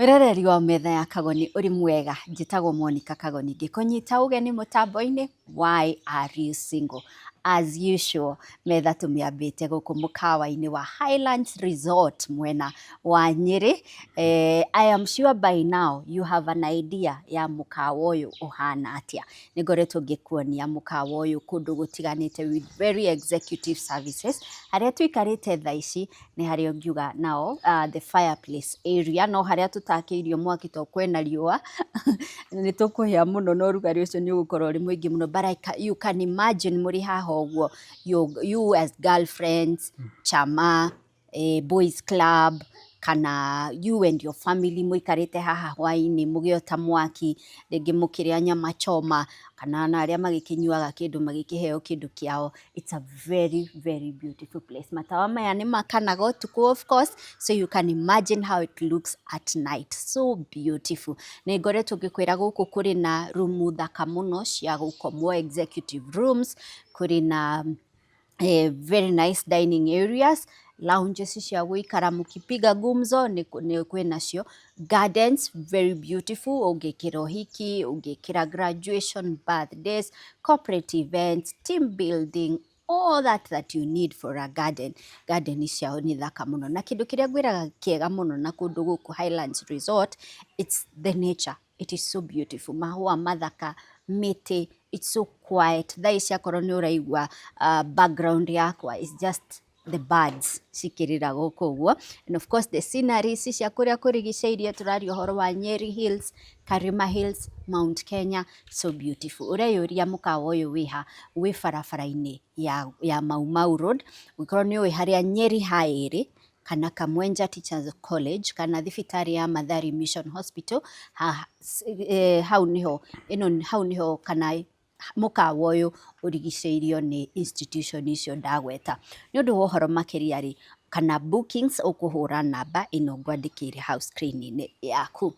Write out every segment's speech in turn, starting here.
Mwĩroreri wa metha ya Kagoni ũrĩ mwega, njĩtagwo Monica Kagoni ngĩkũnyita ũgeni mũtambo-inĩ Why are you single? As usual, metha tũmĩambĩte gũkũ mũkawa-inĩ wa Highlands Resort mwena wa Nyĩrĩ. I am sure by now you have an idea ya mũkawa ũyũ ũhana atĩa. Nĩ ngoretwo ngĩkuonia mũkawa ũyũ kũndũ gũtiganĩte with very executive services. Harĩa tũikarĩte thaa ici nĩ harĩa ũngiuga nao the fireplace area, no harĩa tũtakĩirio mwaki tondũ kwĩna riũa nĩ tũkũhĩa mũno na ũrugarĩ ũcio nĩ ũgũkorwo ũrĩ mũingĩ mũno, but you can imagine mũrĩ haha ũguo, you as girlfriends, chama, boys club, kana you and your family mũikarĩte haha hwaĩ-inĩ mũgĩota mwaki, rĩngĩ mũkĩrĩa nyama choma, kana ona arĩa magĩkĩnyuaga kĩndũ magĩkĩheo kĩndũ kĩao. It's a very very beautiful place. Matawa maya nĩ makanaga ũtukũ, of course, so you can imagine how it looks at night. So beautiful. Nĩ ngoretwo ngĩkwĩra gũkũ kũrĩ na rumu thaka mũno cia gũkomwo, executive rooms, kũrĩ na very nice dining areas, lounges cia gũikara mũkipiga gumzo nĩ kwĩ nacio, gardens very beautiful, ũngĩkĩra ũhiki, ũngĩkĩra graduation, birthdays, corporate events, team building, all that that you need for a garden. Garden ciao nĩ thaka mũno, na kĩndũ kĩrĩa ngwĩraga kĩega mũno na kũndũ gũkũ Highlands Resort, it's the nature. It is so beautiful. Mahũa mathaka, mĩtĩ, it's so quiet. Thaa ici akorwo nĩ ũraigua background yakwa, it's just the birds cikĩrĩra gũkũ ũguo. And of course the sceneries cia kũrĩa kũrigicĩirie, tũraria ũhoro wa Nyeri Hills, Karima Hills, Mount Kenya, so beautiful. Ũreyũria mũkawa ũyũ wĩha? Wĩ barabara-inĩ ya Mau Mau Road. Ũngĩkorwo nĩ ũĩ harĩa Nyeri High ĩrĩ, kana Kamwenja Teachers College, kana thibitarĩ ya Mathari Mission Hospital, hau nĩho ĩno, hau nĩho kana mũkawa ũyũ ũrigicĩirio nĩ institution icio ndagweta. Nĩ ũndũ wa ũhoro makĩria rĩ, kana bookings, ũkũhũra namba ĩno ngwandĩkĩire hau screen-inĩ yaku.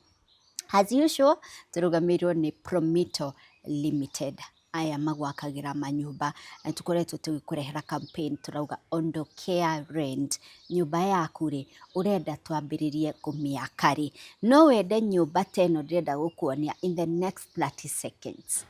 As usual, tũrũgamĩrĩirwo nĩ Promito Limited. Aya magwakagĩra manyũmba, na tũkoretwo tũgĩkũrehera campaign tũrauga Ondokea Rent. Nyũmba yaku rĩ, ũrenda twambĩrĩrie kũmĩaka rĩ? No wende nyũmba ta ĩno ndĩrenda gũkuonia in the next 30 seconds.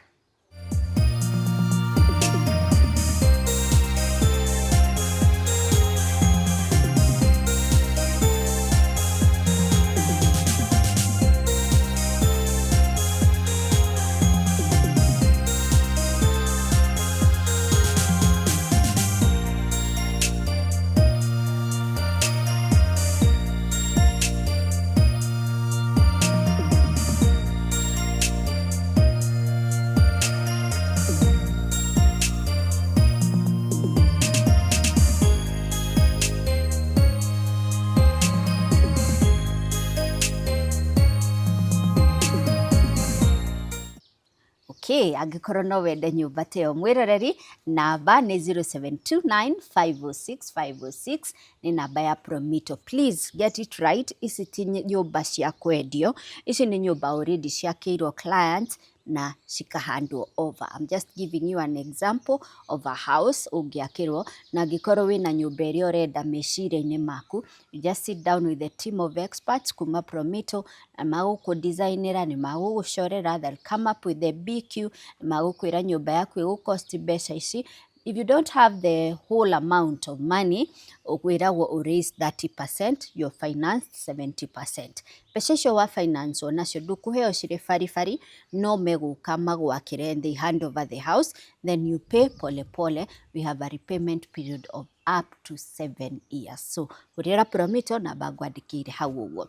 Okay, angĩkorwo no wende nyũmba ta ĩyo mwĩroreri, namba nĩ 0729506506, nĩ namba ya Promito. Please get it right, ici ti nyũmba cia kwendio, ici nĩ nyũmba already ciakĩirwo clients na cikahandwo over. I'm just giving you an example of a house ũngĩakĩrwo, na angĩkorwo wĩna nyũmba ĩrĩa ũrenda meciria-inĩ maku, you just sit down with the team of experts kuma Promito na magũkũ designĩra, nĩ magũgũcorera, they'll come up with the BQ, nĩ magũkwĩra nyũmba yaku ĩgũ cost mbeca ici. If you don't have the whole amount of money, ũkwĩragwo ũ raise 30%, you're financed 70%. Mbeca icio wa finance nacio ndũkũheo cirĩ baribari, no megũka magwakĩre and they hand over the house, then you pay pole pole. We have a repayment period of up to 7 years. So hũrĩra Promito namba ngwandĩkĩire hau ũguo.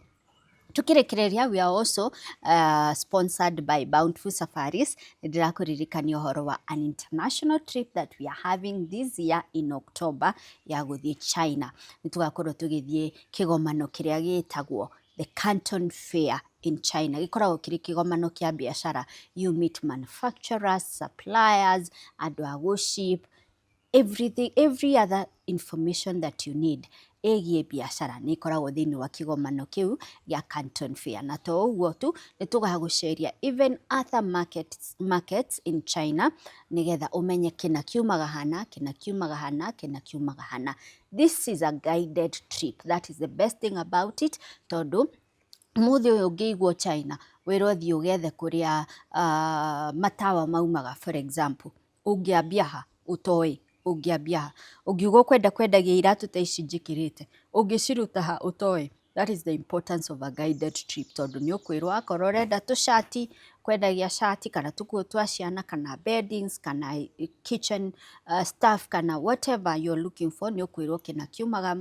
Tukĩrĩkĩrĩria, we are also sponsored by Bountiful Safaris. Nĩ ndĩrakũririkania ũhoro wa an international trip that we are having this year in October ya gũthiĩ China. Nĩ tũgakorwo tũgĩthiĩ kĩgomano kĩrĩa gĩtagwo the Canton Fair in China. Gĩkoragwo kĩrĩ kĩgomano kĩa biacara. You meet manufacturers, suppliers, andũ a gũ-ship, everything, every other information that you need ĩgiĩ biacara nĩ ĩkoragwo thĩinĩ wa kĩgomano kĩu gĩa Canton Fair. Na to ũguo tu, nĩ tũgagũceria even other markets in China nĩgetha ũmenye kĩna kiumaga hana, kĩna kiumaga hana, kĩna kiumaga hana. This is a guided trip. That is the best thing about it, tondũ Mũthĩ ũyũ ũngĩigwo China wĩrwo thiĩ ũgethe kũrĩa matawa maumaga, for example, ũngĩambia ha ũtoĩ? Ũngĩambia ha ũngiuga ũkwenda kwendagia iratũ ta ici njĩkĩrĩte? Ũngĩciruta ha ũtoĩ? That is the importance of a guided trip, tondũ nĩ ũkwĩrwo akorwo ũrenda tũcati, kwendagia cati kana tũkuo twa ciana kana beddings kana kitchen stuff kana whatever you're looking for, nĩ ũkwĩrwo kĩna kiumaga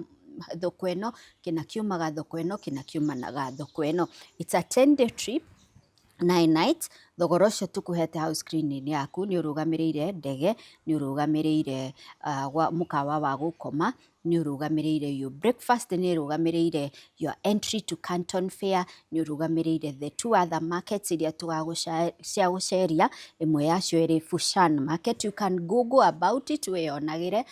thoko ĩno, kĩna kiumaga thoko ĩno, kĩna kiumanaga thoko ĩno. It's a 10-day trip, 9 nights. Thogora ũcio tũkũhete hau screen-inĩ yaku nĩ ũrũgamĩrĩire ndege, nĩ ũrũgamĩrĩire mũkawa wa gũkoma, nĩ ũrũgamĩrĩire your breakfast, nĩ ũrũgamĩrĩire your entry to Canton Fair, nĩ ũrũgamĩrĩire the two other markets iria cia gũceria, ĩmwe yacio ĩrĩ Fushan Market. You can google about it, wĩyonagĩre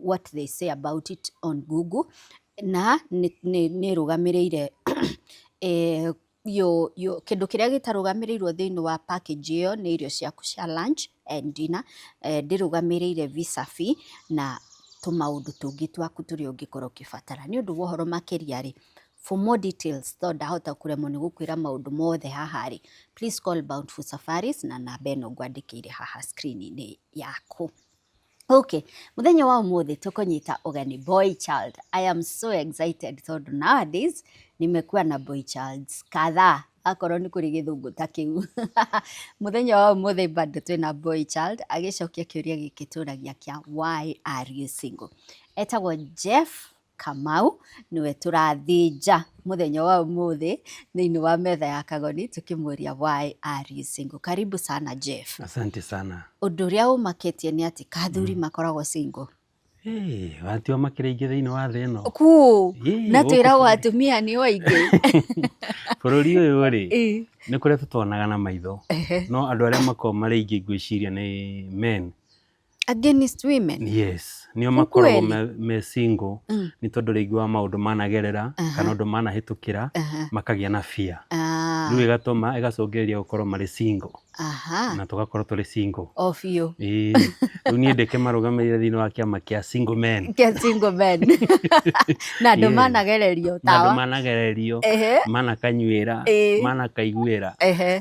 what they say about it on Google. Na nĩ ĩrũgamĩrĩire yo kĩndũ kĩrĩa gĩtarũgamĩrĩirwo thĩinĩ wa package ĩyo nĩ irio ciaku cia lunch and dinner, ndĩrũgamĩrĩire visa fee na tũmaũndũ tũngĩ twaku tũrĩa ũngĩkorwo ũkĩbatara. Nĩ ũndũ wa ũhoro makĩria rĩ, for more details, tondũ ndahota kũremwo nĩ gũkwĩra maũndũ mothe haha rĩ, please call Bountiful Safaris na namba ĩno ngwandĩkĩire haha screen-inĩ yaku. Okay, muthenya wa ũmũthĩ tũkũnyita ũgeni boy child. I am so excited tondũ nowadays nimekuwa na boy childs kadhaa, akorwo nĩ kũrĩ gĩthũngũ ta kĩu. Mũthenya wa ũmũthĩ bado twĩna boy child agĩcokia kĩũria gĩkĩ tũragia kĩa "Why are you single?" Etagwo Jeff Kamau, nĩwe tũrathĩnja mũthenya wa ũmũthĩ thĩinĩ wa metha ya Kagoni tũkĩmũria, "Why are you single?" Karibu sana, Jeff. Asante sana. Ũndũ ũrĩa ũmakĩtie nĩ atĩ kathuri makoragwo single. Hey, watio makĩrĩ aingĩ thĩinĩ wa thĩ ĩno. Kuu Ĩĩ, na gũkũ twĩragwo bũrũri. Atumia nĩo aingĩ. Bũrũri ũyũ rĩ, nĩ kũrĩa tũtonaga na maitho, no andũ arĩa makoragwo marĩ aingĩ ngwĩciria nĩ men. Against women. Yes, nĩo makoragwo Ukweli? me single, nĩ tondũ rĩngĩ wa maũndũ managerera kana ũndũ manahĩtũkĩra, makagĩa na fear. Rĩu ĩgatũma ĩgacũngĩrĩria gũkorwo marĩ single na tũgakorwo tũrĩ single. O biũ. Ĩĩ, rĩu niĩ ndĩkĩmarũgamĩrĩre thĩinĩ wa kĩama kĩa single men. Kĩa single men na andũ managererio Na andũ tawa. managererio, manakanyuĩra, manakaiguĩra.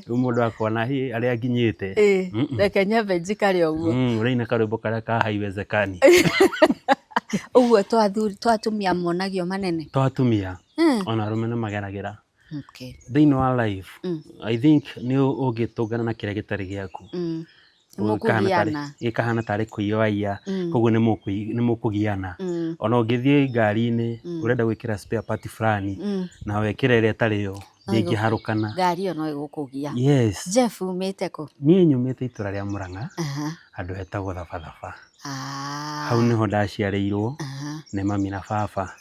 Rĩu mũndũ akona hĩ arĩa nginyĩte. Reke nyambe njikare ũguo. Ũraina karwĩmbo karĩa ka "Haiwezekani". Ũguo to athuri, to atumia monagio manene? To atumia, ona arũme nĩ mageragĩra thĩinĩ wa life. I think nĩ ũngĩtũngana na kĩrĩa gĩtarĩ gĩaku, Nĩmũkũgiana. Gĩkahana tarĩ kũiya waiya, koguo nĩ mũkũgiana. Ona ũngĩthiĩ ngari-inĩ ũrenda gwĩkĩra spare part fulani na wekĩre ĩrĩa ĩtarĩ yo, ndĩngĩharũkana. Ngari ĩyo no ĩgũkũgia. Yes. Jeff, umĩte kũ? Niĩ nyumĩte itũra rĩa Mũrang'a, handũ hetagwo Thabathaba. Hau nĩho ndaciarĩirwo nĩ mami na baba.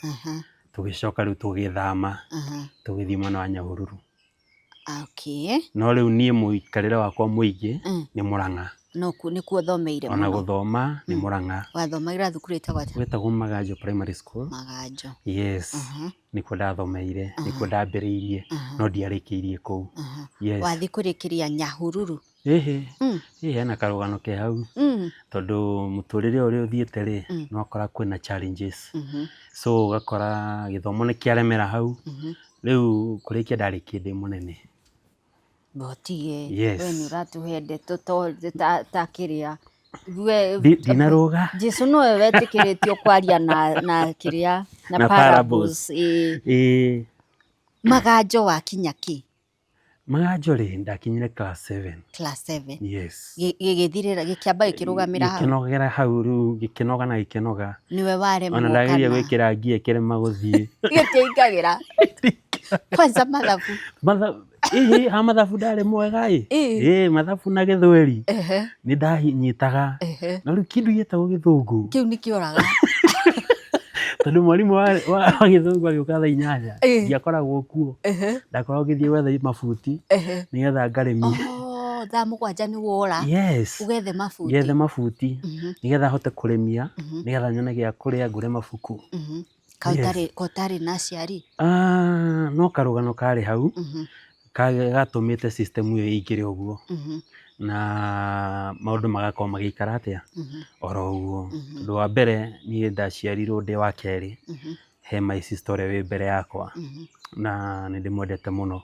Tũgĩcoka rĩu tũgĩthama, tũgĩthiĩ mwena wa Nyahururu. No rĩu niĩ mũikarĩre wakwa mũingĩ nĩ Mũrang'a. No nĩkuo ũthomeire Ona mũno? Gũthoma nĩ Mũrang'a. Wathomagĩra thukuru ĩtagwo atĩa? Gwĩtagwo Maganjo Primary School. Maganjo. Yes, nĩkuo ndathomeire, nĩkuo ndambĩrĩirie, no ndiarĩkĩirie kũu. Yes. Wathiĩ kũrĩkĩria Nyahururu? Ĩhĩ, ĩ hena karũgano ke hau, tondũ mũtũrĩre ũrĩa ũthiĩte rĩ, nĩ wakora kwĩna challenges, so ũgakora gĩthomo nĩ kĩaremera hau. Rĩu kũrĩkia ndarĩkia ndĩ mũnene. Botige. Yes. We nĩ ũratũhe ndeto to ta kĩrĩa we Ndinarũga. Jesu nowe wetĩkĩrĩtio kwaria na kĩrĩa na Na parables. parables. Ĩĩ. Ĩĩ. Maganjo wakinya kĩ? Maganjo rĩ, ndakinyire class 7. Class 7? Yes. Gĩgĩthirĩra, gĩkĩamba gĩkĩrũgamĩra hau? Gĩkĩnogera hau rĩu, gĩkĩnoga na gĩkĩnoga. Nĩwe waremwo? Ona ndageria Kana gwĩkĩra ngia ĩkĩrema gũthiĩ. Gĩtiaingagĩra kwanza mathabu? Ĩhĩ, ha mathabu ndarĩ mwega ĩ. Ĩ mathabu na gĩthweri nĩ ndanyitaga, no rĩu kĩndũ gĩtagwo gĩthũngũ Kĩu nĩ kĩoraga. Tondũ mwarimũ wa gĩthũngũ agĩũka thaa 8, ndiakoragwo kuo. Ndakoragwo ngĩthiĩ gwetha mabuti nĩgetha ngarĩmie. Oh, thaa 7 nĩ wora? Yes. Ũgethe mabuti? Ngethe mabuti nĩgetha hote kũrĩmia, nĩgetha nyone gĩa kũrĩa, ngũre mabuku. Ka ũtarĩ na aciari? Ah, no karũgano karĩ hau gatũmĩte system ĩyo ĩingĩre ũguo, na maũndũ magakorwo magĩikara atĩa oro ũguo. Tondũ wa mbere niĩ ndaciarirwo ndĩ wa kerĩ. He my sister ũrĩa wĩ mbere yakwa, na nĩ ndĩmwendete mũno.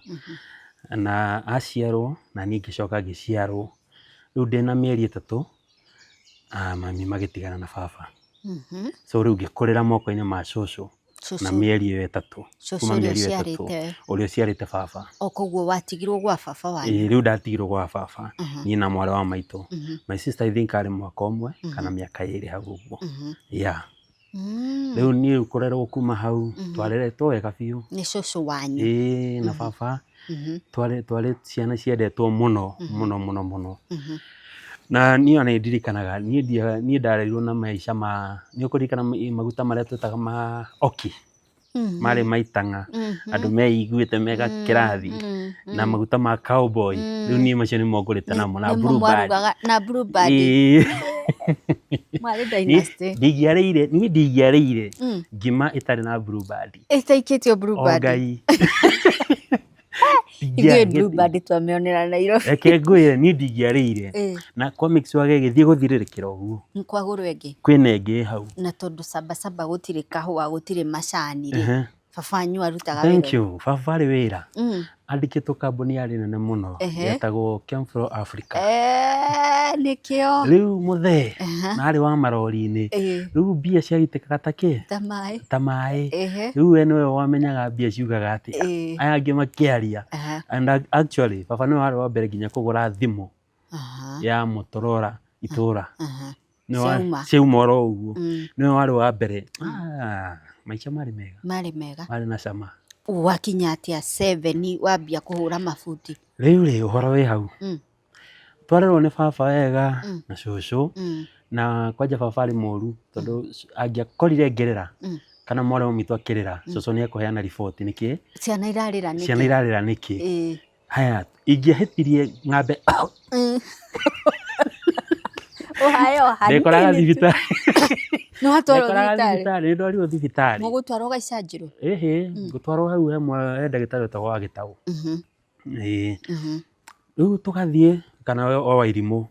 Na aciarwo na niĩ ngĩcoka ngĩciarwo, rĩu ndĩna mĩeri 3, mami magĩtigana na baba. So rĩu ngĩkũrĩra moko-inĩ ma cũcũ na mĩeri ĩyo 3. Cũcũ Kuma ũrĩa mĩeri ĩyo 3, ũciarĩte? Ũrĩa ũciarĩte baba. O koguo watigirwo gwa baba wanyu? Ĩĩ, rĩu ndatigirwo gwa baba, niĩ na mwarĩ wa maitũ. My sister I think arĩ mwaka 1 kana mĩaka 2 hau ũguo. Yeah. Rĩu niĩ kũrerwo kuma hau, twareretwo wega biũ. Nĩ cũcũ wanyu? Ĩĩ, na baba. Twarĩ ciana ciendetwo mũno, mũno, mũno, mũno. Na niĩ ona nĩ ndirikanaga, niĩ ndarerirwo na maica ma, nĩ ũkũririkana maguta marĩa twĩtaga ma Oki? Marĩ maitang'a, andũ meiguĩte mega kĩrathi, na maguta ma cowboy. Rĩu niĩ macio nĩmo ngũrĩte namo, na Nĩmo Blue Band. mwarugaga na Blue Band. Ĩĩ. Mwarĩ dynasty. Niĩ ndingĩarĩire ngima ĩtarĩ na Blue Band. Ĩtaikĩtio Blue O Band. Ngai. Ithuĩ Blue Band twamĩonera Nairobi. Reke ngwĩre, niĩ ndingĩarĩire. Na kwa mix wage ĩgĩthiĩ gũthirĩrĩkĩra ũguo. Kwagũrwo ĩngĩ. Kwĩna ĩngĩ hau. Na tondũ Sabasaba gũtirĩ kahũa, gũtirĩ macani rĩ, baba wanyu arutaga Thank wĩra? you. Baba arĩ wĩra. Andĩkĩtwo kambuni yarĩ nene mũno, yetagwo Kemfro Africa. Nĩkĩo. Rĩu mũthee, na arĩ wa marori-inĩ. Rĩu mbia ciaitĩkaga ta kĩ? Ta maĩ. Ta maĩ. Rĩu we nĩwe wamenyaga mbia ciugaga atĩa. Aya angĩ makĩaria. And actually, baba nĩwe warĩ wa mbere nginya kũgũra thimũ ya Motorola itũra. Ciauma. Ciauma oro ũguo. Nĩwe warĩ wa mbere. Maica marĩ mega. Marĩ mega. Marĩ na cama. Wakinya atĩa 7 wambia kũhũra mabuti? Rĩu rĩ, ũhoro wĩ hau. Twarerwo nĩ baba wega na cũcũ, na kwanja baba arĩ mũru tondũ angĩakorire ngĩrĩra kana mwarĩ wa maitũ akĩrĩra, cũcũ nĩ ekũheana riboti nĩkĩ? Ciana irarĩra nĩkĩ? Ciana irarĩra nĩkĩ? Haya, ingĩahĩtirie ng'ambe Ũhae o hanini. Ndekoraga thibitarĩ. Nĩ watwarwo Ndekoraga thibitarĩ? thibitarĩ, nĩ ndwarirwo thibitarĩ. Mũgũtwarwo gaicanjirwo? Ĩhĩ, ngũtwarwo hau he ndagĩtarĩ wetagwo wa Gĩtaũ. Ĩĩ. Rĩu tũgathiĩ kana o Wairimũ.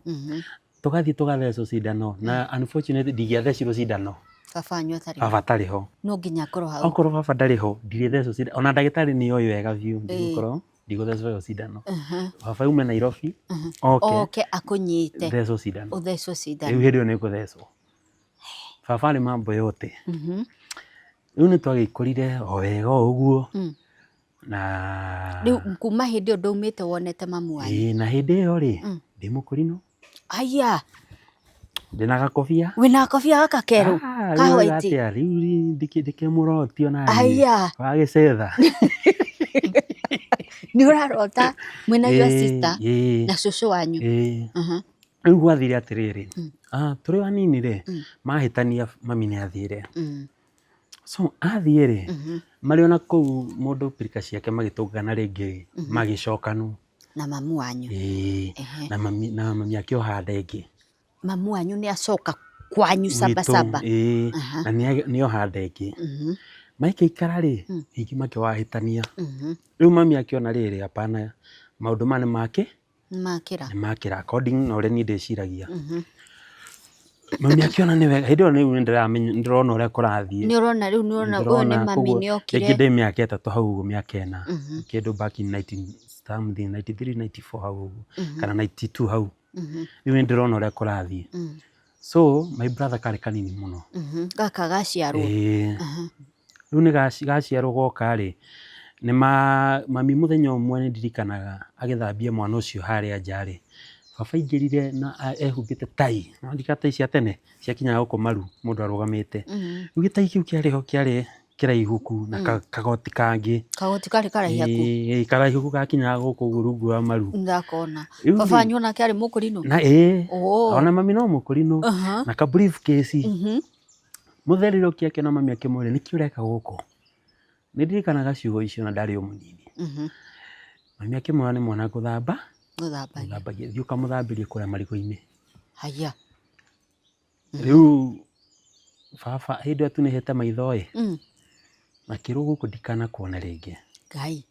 Tũgathiĩ tũgathecwo cindano na unfortunately ndingĩathecirwo cindano. Baba wanyu atarĩ ho. Baba atarĩ ho. No nginya akorwo hau. Okorwo baba ndarĩ ho, ndirĩthecwo cindano. Ona ndagĩtarĩ nĩ oĩ wega biũ ndigũkorwo ndigũthecwo ĩyo cindano. Baba aume Nairobi, oke. Oke akũnyite. Thecwo cindano. Ũthecwo cindano. Rĩu hĩndĩ ĩyo nĩ ngũthecwo. Baba arĩ mambo yote. Rĩu nĩ twagĩikarire o wega o ũguo. Na rĩu kuma hĩndĩ ĩyo ndaumĩte wonete mamu wanyu? Ĩĩ, na hĩndĩ ĩyo rĩ, ndĩ mũkũrinũ. Aya. Ndĩna gakobia. Wĩna gakobia gaka kerũ? Ka Rĩu white? atĩa, rĩu ndĩkĩmũroti ona niĩ. Aya. Wagĩcetha. Nĩ ũrarota mwĩna your sister Ĩĩ. na cũcũ wanyu? Ĩĩ. Rĩu gwathire atĩrĩrĩ, tũrĩ anini rĩ, mahĩtania mami nĩ athire. So athiĩ rĩ, marĩ ona kũu mũndũ pirika ciake magĩtũngana rĩngĩ rĩ, magĩcokanwo. Na mamu wanyu? Ĩĩ. Na mami akĩoha nda ĩngĩ. Mamu wanyu nĩ acoka kwanyu Gwitũ, Sabasaba? Ĩĩ. Na nĩ oha nda ĩngĩ. Maikaikara rĩ, ningĩ makĩwahĩtania. Rĩu mami akĩona rĩrĩ, hapana, maũndũ maya nĩ make? Nĩ makĩra. Nĩ makĩra according na ũrĩa niĩ ndĩciragia. Mami akĩona nĩ wega, hĩndĩ ĩyo rĩu nĩ ndĩrona ũrĩa kũrathiĩ. Nĩ ũrona rĩu, nĩ ũrona ũyũ nĩ mami nĩ okire. Rĩngĩ ndĩ mĩaka 3 hau ũguo, mĩaka 4. Kĩndũ back in nineteen something, 93, 94 hau ũguo, kana 92 hau. Rĩu nĩ ndĩrona ũrĩa kũrathiĩ. So my brother karĩ kanini mũno. Gaka gaciarwo? Ĩĩ. Rĩu nĩ gaciarwo goka rĩ, nĩ mami mũthenya ũmwe nĩ ndirikanaga agĩthambia mwana ũcio harĩa nja rĩ, baba aingĩrire na ehumbĩte tai, nĩ waririkana tai cia tene ciakinyaga gũkũ maru mũndũ arũgamĩte. Rĩu gĩtai kĩu kĩarĩ ho kĩarĩ kĩraihuku na kagoti kangĩ. Kagoti karĩ karaihaku? Ĩĩ, karaihuku gakinyaga gũkũ ũguo rungu wa maru. Ndakona. Rĩu Baba rĩ, wanyu onake arĩ mũkũrinũ? Na ĩĩ, ona mami no mũkũrinũ na ka briefcase. Mũtherire ũkĩ akĩona mami akĩmũria nĩkĩ ũreka gũkũ? Nĩ ndirikanaga ciugo icio na ndarĩ o mũnini. Mami akĩmwĩra nĩ mwana ngũthamba. Ngũthambagia. Ngũthambagia. Thiĩ ũkamũthambĩrie kũrĩa marigũ-inĩ. Haya. Rĩu baba hĩndĩ ĩyo atunĩhĩte maitho ĩ, akĩrwo gũkũ ndikanakuone rĩngĩ. Ngai.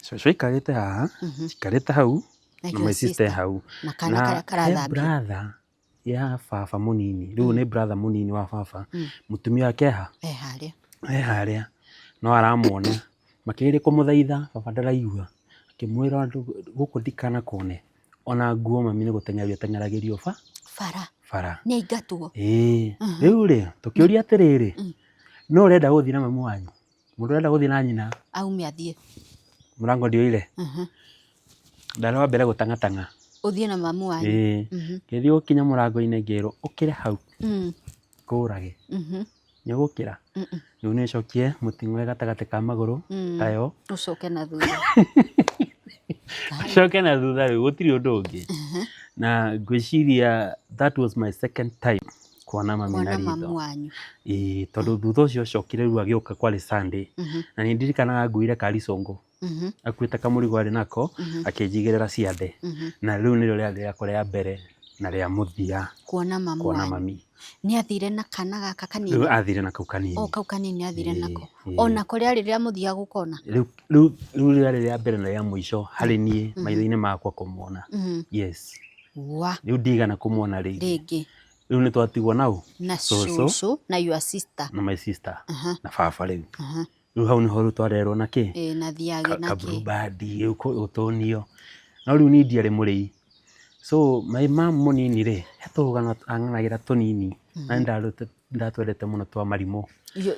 Cũcũ aikarĩte haha, njikarĩte hau, Na na your my sister sister. hau. Na kana Na karĩa he karathambio. brother ya baba mũnini, rĩu nĩ brother mũnini wa baba, mũtumia wake ha? E harĩa. E harĩa. No aramwona. Makĩgeria kũmũthaitha, baba ndaraigua. Akĩmwĩra gũkũ ndikanakuone. Ona nguo mami nĩ gũteng'erio ateng'eragĩrio ba Bara. Bara. Nĩ aingatwo. Ĩĩ. Rĩu rĩ, tũkĩũria atĩrĩrĩ, nũ ũrenda gũthiĩ na mami wanyu? Mũndũ ũrenda gũthiĩ na nyina? Aume athiĩ. Mũrango ndioire. Ndarĩ wa mbere gũtang'atang'a. Ũthiĩ na mamu wanyu. Ĩĩ. Ngĩthiĩ gũkinya mũrango-inĩ ngĩrwo ũkĩre hau. Ngũrage. Nĩ ũgũkĩra? Rĩu nĩ ũcokie mũting'oe gatagatĩ ka magũrũ tayo. Ũcoke na thutha. Ũcoke na thutha rĩu gũtirĩ ũndũ ũngĩ. Na ngwĩciria that was my second time kuona mami na Kuona ritho. mamu wanyu. Ĩĩ tondũ thutha ũcio acokire rĩu agĩũka kwarĩ Sunday. Na nĩ ndirikanaga nguire karicũngũ. Akuĩte kamũrigo arĩ nako akĩnjigĩrĩra ciande. Na rĩu nĩrĩo rĩarĩ rĩakwa rĩa mbere na rĩa mũthia Kuona mamu kuona wanyu. mami. Nĩ athire na kana gaka kanini? Rĩu athire na kau kanini. O kau kanini athire nako. Ĩĩ. Onako rĩarĩ rĩa mũthia gũkona? Rĩu rĩu rĩu rĩarĩ rĩa mbere na rĩa mũico harĩ niĩ maitho-inĩ makwa kũmuona. Yes. Wa. Rĩu ndigana kũmuona rĩngĩ. Rĩngĩ. Rĩu nĩ twatigwo nau? Na Cũcũ. cũcũ na your sister. Na my sister. Na baba rĩu. Rĩu hau nĩho rĩu twarerwo na kĩ? Ĩĩ na thiagĩ na Ka kĩ. Blue Band rĩu gũtũnio. No rĩu niĩ ndiarĩ mũrĩi. So my mom mũnini rĩ, he tũrũgano ang'anagĩra tũnini na nĩ ndatwendete mũno twa marimũ.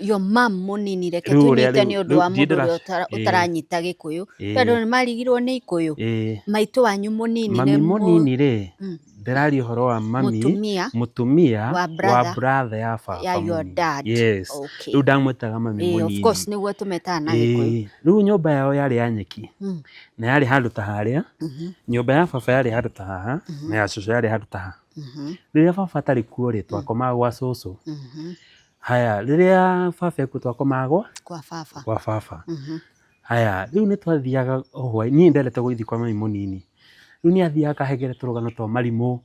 Your mom mũnini reke Rĩu ũrĩa tũnyite rĩu nĩ ũndũ rĩu wa ndiĩ mũndũ ndĩra ũrĩa ĩĩ ũtaranyita gĩkũyũ. Ĩĩ. Tondũ nĩ marigirwo nĩ ikũyũ. Ĩĩ. Maitũ wanyu mũnini Mami nĩ mũnini rĩ, ndĩraria ũhoro wa mami Mũtumia mũtumia wa wa brother brother ya baba ya your mũnini. dad. Yes. Okay. Rĩu ndamwĩtaga mami Ĩĩ, of mũnini. course nĩguo tũmetaga na gĩkũyũ. Ĩĩ. Rĩu nyũmba yao yarĩ ya nyeki na yarĩ handũ ta harĩa. Nyũmba ya baba yarĩ handũ ta haha na ya cũcũ yarĩ handũ ta haha. Rĩrĩa baba atarĩ kuo rĩ, twakomaga gwa cũcũ. Haya, rĩrĩa baba ekuo twakomaga gwa Kwa baba. Gwa baba. Haya, rĩu nĩ twathiaga o hwaĩ, niĩ ndendete gũthiĩ kwa mami mũnini. Rĩu nĩ athiaga akahengere tũrũgano twa marimũ,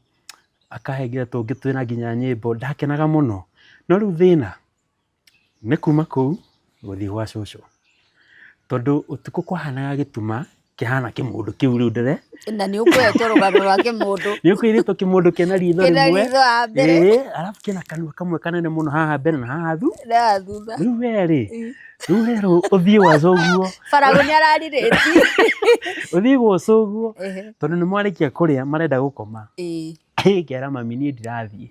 akahengere tũngĩ twĩna nginya nyĩmbo, ndakenaga mũno. No rĩu thĩna nĩ kuma kũu gũthiĩ gwa cũcũ. Tondũ ũtukũ kwahanaga gĩtuma kĩhana kĩmũndũ kĩu rĩu ndĩre. Na nĩ ũkũhetwo rũgano rwa kĩmũndũ. Nĩ ũkwĩrĩtwo kĩmũndũ kĩna ritho Kĩna rĩmwe. ritho haha mbere. Ĩĩ, arabu kĩna kanua kamwe kanene mũno haha mbere na haha thu. Na haha thutha. Rĩu we rĩ, rĩu werwo ũthiĩ gwa cũguo. Baragu nĩ ararirĩti. Ũthiĩ gwa cũguo tondũ nĩ mwarĩkia kũrĩa marenda gũkoma. Ngera mami niĩ ndirathiĩ.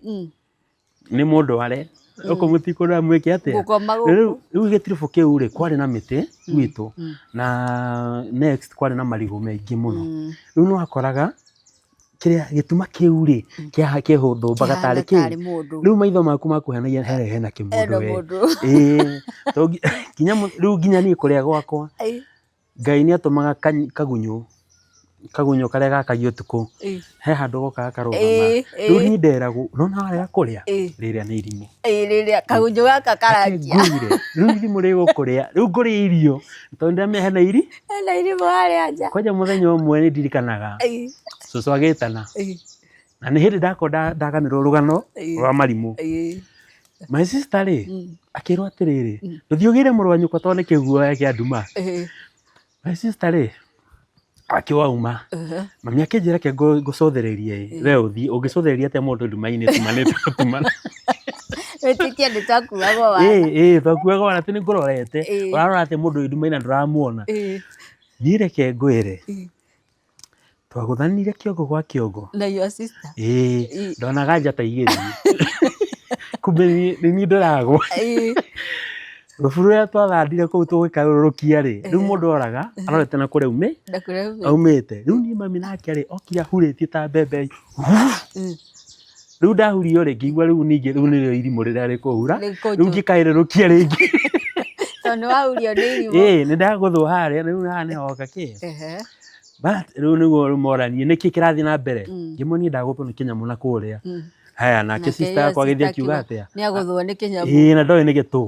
Nĩ mũndũ ware gũkũ mũtikũrora mwĩke atĩa. Gũkoma gũkũ. Rĩu gĩtiribũ kĩu rĩ kwarĩ na mĩtĩ gwitũ na next kwarĩ na marigũ maingĩ mũno. Rĩu nĩ wakoraga kĩrĩa gĩtuma kĩu rĩ kĩhũthũmbaga tarĩ Kĩhana kĩu. tarĩ mũndũ. Rĩu maitho maku makuhanagia harĩa hena kĩmũndũ Hena we. mũndũ. Ĩĩ, nginya rĩu nginya niĩ kũrĩa gwakwa Ngai nĩ atũmaga kagunyũ, kagunyũ karĩa gakagio ũtukũ, he handũ gokaga karũgama. Rĩu niĩ nderagwo, nĩwona warega kũrĩa, rĩrĩa nĩ irimũ. Rĩrĩa kagunyũ gaka karakia. Reke ngũire, rĩu irimũ rĩgũkũrĩa, rĩu ngũrĩa irio, tondũ nĩndĩramenya hena iri. Hena irimũ harĩa nja. Kwanja mũthenya ũmwe nĩ ndirikanaga, cũcũ agĩtana, na nĩ hĩndĩ ndakorwo ndaganĩrwo rũgano rwa marimũ. My sister rĩ, akĩrwo atĩrĩrĩ, ndũthiĩ ũgĩre mũrũ wa nyũkwa tondũ nĩ kĩguoya kĩa nduma. My sister rĩ, akĩwauma. Mami akĩnjĩra reke ngũcũthĩrĩrie ĩ, we ũthiĩ, ũngĩcũthĩrĩria atĩa mũndũ nduma-inĩ tumanĩte gũtumana. Wĩtĩkie nĩ twakuagwo wana. Ĩ, ĩ, twakuagwo wana atĩ nĩ ngũrorete, ũrarora atĩ mũndũ wĩ nduma-inĩ na ndũramuona. Niĩ reke ngwĩre, twagũthanire kĩongo gwa kĩongo. Na your sister. Ĩĩ, ndonaga njata igĩthiĩ. Kumbe nĩ niĩ ndĩragwa. Rũbu rũrĩa twathandire kũu tũgĩkarũrũkia rĩ, rĩu mũndũ oraga arorete na kũrĩa aumĩte. Rĩu niĩ mami nake rĩ, okire ahurĩtie ta mbembe. Rĩu ndahurio rĩ, ngĩigua rĩu ningĩ rĩu nĩrĩo irimũ rĩrĩa rĩkũhura, rĩu ngĩkaĩrũrũkia rĩngĩ. Tondũ nĩ wahurio nĩ irimũ. Ĩĩ, nĩ ndagũthwo harĩa, rĩu haha nĩho hoka kĩ. But rĩu nĩguo rĩu moranie nĩkĩ kĩrathiĩ na mbere. Ngĩmonia ndagũthwo nĩ kĩnyamũ na kũrĩa. Haya, nake sister yakwa agĩthiĩ akiuga atĩa? Nĩ agũthwo nĩ kĩnyamũ. Ĩĩ, na ndoĩ nĩ gĩtũ.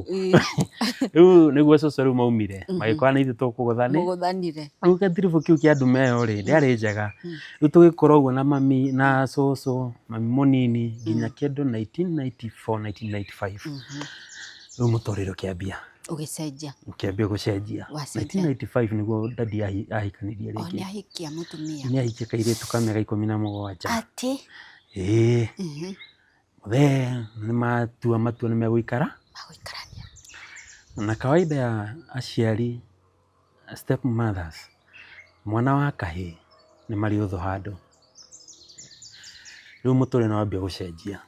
Rĩu nĩguo cũcũ rĩu maumire, magĩkora nĩ ithuĩ tũkũgũthani. Mũgũthanire. Rĩu gatiribũ kĩu kĩa ndume ĩyo rĩ, ndĩarĩ njega. Rĩu tũgĩkũra ũguo na mami na cũcũ, mami mũnini nginya kĩndũ 1994, 1995. Rĩu mũtũrĩre ũkĩambia. Ũgĩcenjia. Ũkĩambia gũcenjia. Wacenjia. 1995 nĩguo daddy ahikanirie O rĩngĩ. nĩ ahikia mũtumia. Nĩ ahikia kairĩtu ka mĩaka 17. Atĩ? Ĩĩ. Mũthee nĩ matua matua nĩ megũikara. Magũikarania. Na kawaida ya aciari, step mothers, mwana wa kahĩĩ nĩ marĩ ũthũ handũ. Rĩu mũtũrĩre nĩ wambia gũcenjia,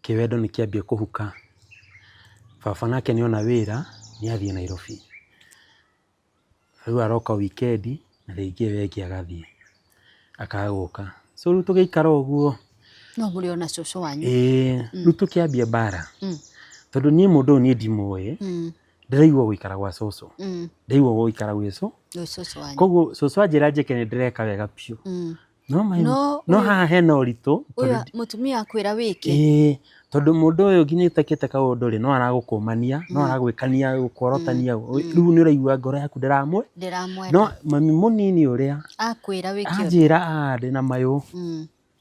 kĩwendo nĩ kĩambia kũhuka. Baba nake nĩ ona wĩra nĩ athiĩ Nairobi. Rĩu aroka weekend na rĩngĩ ĩyo ĩngĩ agathiĩ akaga gũka. So rĩu tũgĩikara ũguo. No mũrĩ o na cũcũ wanyu? Ĩĩ, rĩu tũkĩambia mbara. Tondũ niĩ mũndũ ũyũ niĩ ndimũĩ, ndĩraigua gũikara gwa cũcũ. Ndĩraigua gũikara gwĩ cũ. Gwĩ cũcũ wanyu. Koguo cũcũ anjĩra njĩke nĩ ndĩreka wega biũ. No no haha hena ũritũ. Ũyũ mũtumia akwĩra wĩke. Ĩĩ, tondũ mũndũ ũyũ nginya ũtekĩte kaũndũ rĩ, no aragũkũmania, no aragwĩkania, gũkworotania, rĩu nĩ ũraigua ngoro yaku ndĩramwe. Ndĩramwenda. No mami mũnini ũrĩa akwĩra wĩke ũndũ. Anjĩra ndĩna mayũ.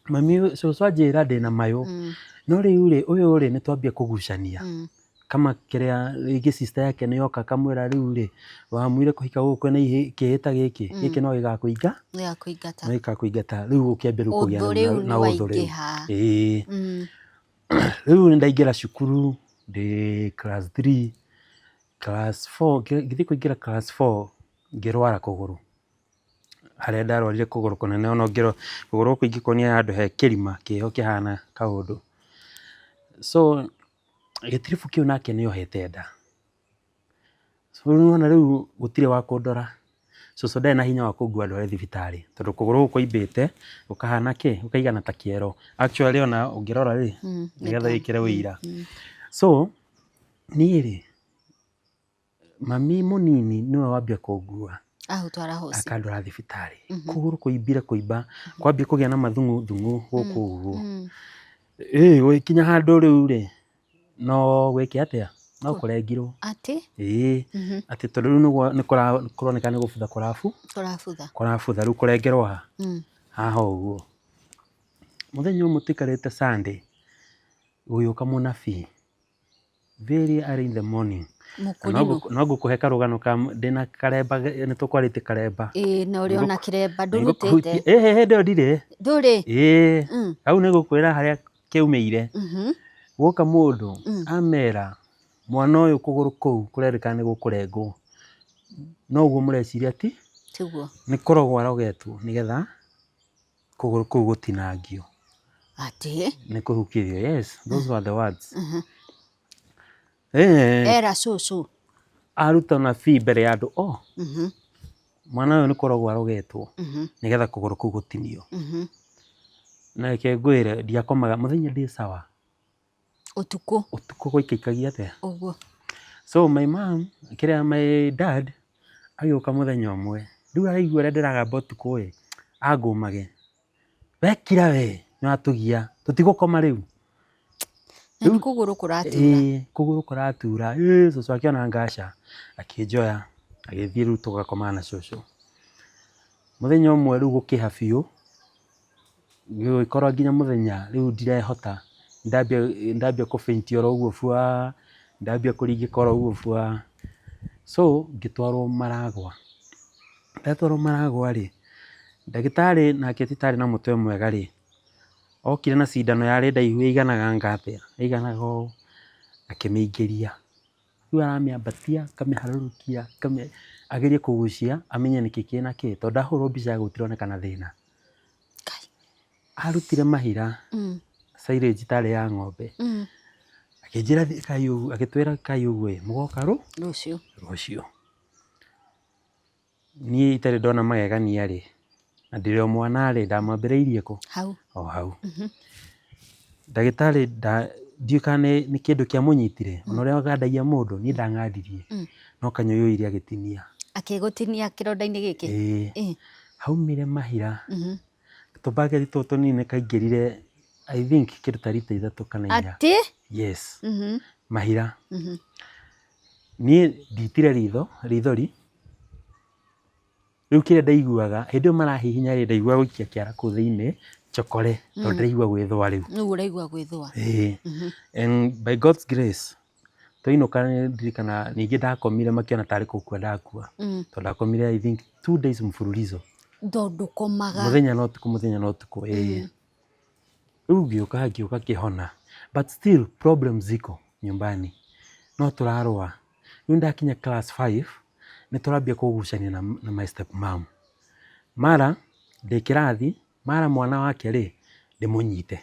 Mami cũcũ anjĩra ndĩna mayũ. No rĩu rĩ, ũyũ rĩ, nĩ twambia kũgucania. Kama kĩrĩa rĩngĩ sister yake nĩ yoka akamwĩra rĩu rĩ, wamuire kũhika gũkũ kwĩna kĩhĩ ta gĩkĩ, gĩkĩ no gĩgakũinga, Gĩgakũingata. no gĩgakũingata, rĩu ũkĩambia rĩu kũgĩa Ũthũ rĩu na nĩ ũthũ rĩu. waingĩha. Ĩĩ. Rĩu nĩ ndaingĩra cukuru ndĩ class 3, class 4, ngĩthiĩ kũingĩra class 4 ngĩrwara kũgũrũ. Harĩa ndarwarire kũgũrũ kũnene ona ũngĩrora kũgũrũ gũkũ ingĩkuonia handũ he kĩrima kĩho kĩhana kaũndũ. So gĩtiribũ kĩu nake nĩ ohete nda. So rĩu nĩwona rĩu gũtirĩ wa kũndora, cũcũ ndarĩ na hinya wa kũngua ndware thibitarĩ tondũ kũgũrũ gũkũ kwaimbĩte gũkahana kĩ, gũkaigana ta kĩero. Actually ona ũngĩrora rĩ, nĩgetha wĩkĩre ũira. So niĩ rĩ, Mami mũnini nĩwe wambia kũngua. Agũtwara hosi. Akandwara thibitarĩ. Kũgũrũ kũimbire kũimba, kwambia kũgĩa na mathung'u thung'u gũkũ ũguo. Ĩĩ gũgĩkinya handũ rĩu rĩ, no gwĩke atĩa? No kũrengirwo. Atĩ? Ĩĩ, atĩ tondũ rĩu nĩ kũroneka nĩ gũbutha Kũrabutha. Kũrabutha, rĩu kũrengerwo ha? Haha ũguo. Mũthenya ũmwe tũikarĩte Sunday, gũgĩũka mũnabii. Very early in the morning. Mũkũrinũ. No ngũkũhe karũgano ka ndĩna karemba, nĩ tũkwarĩtie karemba. Ĩĩ na ũrĩ ona kĩremba ndũrutĩte. Ĩĩ hĩndĩ ĩyo ndirĩ. Ndũrĩ? Ĩĩ. Hau nĩ ngũkwĩra harĩa kĩaumĩire. Gwoka mũndũ amera mwana ũyũ kũgũrũ kũu kũrerĩkana nĩ gũkũrengwo. No ũguo mũreciria ti? Tiguo. Nĩ kũrogwo arogetwo nĩgetha kũgũrũ kũu gũtinangio. Atĩ? Nĩ kũhukithio, yes, those were the words. Eh. Era cũcũ. Aruta ũnabii mbere ya andũ o. Mwana ũyũ nĩ kũrogwo arogetwo nĩgetha kũgũrũ kũu gũtinio. Na reke ngwĩre ndiakomaga mũthenya ndĩ sawa. Ũtukũ. Ũtukũ gwaikaikagia atĩa? Ũguo. So my mom, kĩrĩa my dad agĩũka mũthenya ũmwe, rĩu araigua ũrĩa ndĩragamba ũtukũ ĩ, angũmage, we kira we, nĩ watũgia, tũtigũkoma rĩu. Na nĩ kũgũrũ kũratura. Ĩĩ, kũgũrũ kũratura, ĩ cũcũ akĩona ngaca, akĩnjoya, agĩthiĩ rĩu tũgakomaga na cũcũ. Mũthenya ũmwe rĩu gũkĩha biũ, Gũgĩkorwo nginya mũthenya rĩu ndirehota, ndambia kũ faint oro ũguo buaa, ndambia kũringĩka oro ũguo buaa. So ngĩtwarwo Maragwa, ndatwarwo Maragwa rĩ, ndagĩtarĩ nake ti ta arĩ na mũtwe mwega rĩ, okire na cindano yarĩ ndaihu yaiganaga anga atĩa, yaiganaga ũũ, akĩmĩingĩria. Rĩu aramĩambatia akamĩharũrũkia agerie kũgucia amenye nĩkĩ kĩna kĩ, tondũ ndahũrwo mbica gũtironekana thĩna. Arutire mahira silage tarĩ ya ng'ombe, akĩnjĩra ĩkai ũguo, agĩtwĩra ĩkai ũguo ĩ, mũgoka rũciũ. Rũciũ. Niĩ itarĩ ndona magegania rĩ, na ndĩrĩ o mwana rĩ, ndamwambĩrĩirie kũ? Hau. O hau. Ndagĩtarĩ ndiũĩ kana nĩ kĩndũ kĩamũnyitire, ona ũrĩa agandagia mũndũ, niĩ ndang'andirie, no kanyũi oire agĩtinia. Akĩgũtinia kĩronda-inĩ gĩkĩ? Ĩĩ. Haumire mahira, tũmbaketi tũtũ tũnini nĩ kaingĩrire I think kĩndũ ta rita ithatũ kana inya. Atĩ? Yes. Mahira. Niĩ nditire ritho, rithori, rĩu kĩrĩa ndaiguaga, hĩndĩ ĩyo marahihinya rĩ, ndaiguaga gũikia kĩara kũu thĩiniĩ njokore, tondũ ndĩraigua gwĩthũa rĩu. Rĩu ũraigua gwĩthũa. Ĩĩ. And by God's grace, twainũka nĩ ndirikanaga ningĩ ndakomire makĩona tarĩ gũkua ndakua, tondũ ndakomire I think 2 days mfululizo. Tondũ ndũkomaga. Mũthenya na ũtukũ, mũthenya na ũtukũ, ĩĩ. Rĩu ngĩũka ngĩũka ngĩhona, but still problems ziko nyumbani, no tũrarũa. Rĩu ndakinya class 5 nĩ tũrambia kũgucania na my step mom. Mara ndĩ kĩrathi, mara mwana wake rĩ, ndĩmũnyite.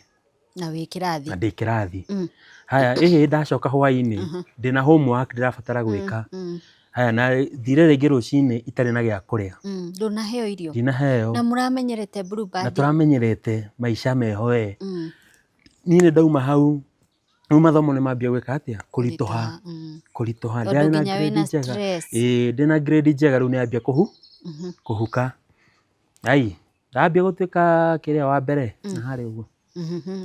Na wĩ kĩrathi. Na ndĩ kĩrathi. Haya, ĩhĩ ndacoka hwainĩ, ndĩna homework ndĩrabatara gwĩka. Haya, na thire rĩngĩ rũcinĩ itarĩ na gĩa kũrĩa. Ndũnaheo irio. Ndinaheo. Na mũramenyerete Blue Band. Na tũramenyerete maica meho we. Niĩ nĩ ndauma hau, rĩu mathomo nĩ mambia gwĩka atĩa? Kũritũha. Kũritũha. Tondũ Ndĩrarĩ na nginya grade wĩna njega. stress. Ĩĩ, ndĩna grade njega rĩu nĩ yambia kũhuka. Ai, ndambia gũtuĩka kĩrĩa wa mbere, na harĩa ũguo.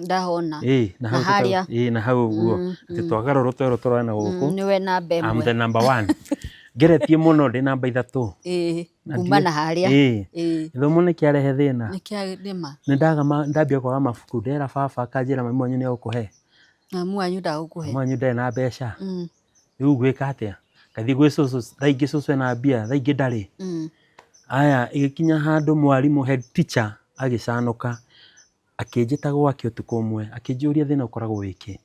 Ndahona. Ĩĩ, na hau Na harĩa. Ĩĩ, na hau ũguo. Atĩ twagarũrwo twerwo tũrore na gũkũ. Nĩwe namba I'm ĩmwe. the number one. Ngeretie mũno ndĩ namba 3. Ĩĩ, Na kuma ndiĩ- na harĩa. Ĩĩ. Ĩĩ. Gĩthomo nĩ kĩarehe thĩna. Nĩ kĩa nĩma. Nĩ ndaga ndambia kwaga mabuku, ndera baba akanjĩra mami wanyu nĩ egũkũhe. Mami wanyu ndagũkũhe. Mami wanyu ndarĩ na mbeca. Rĩu ngwĩka atĩa? Ngathiĩ gwĩ cũcũ, thaa ingĩ cũcũ ena mbia, thaa ingĩ ndarĩ. Aya, ĩgĩkinya handũ mwarimũ head teacher agĩcanũka, akĩnjĩta gwake ũtukũ ũmwe, akĩnjũria thĩna ũkoragwo wĩkĩ.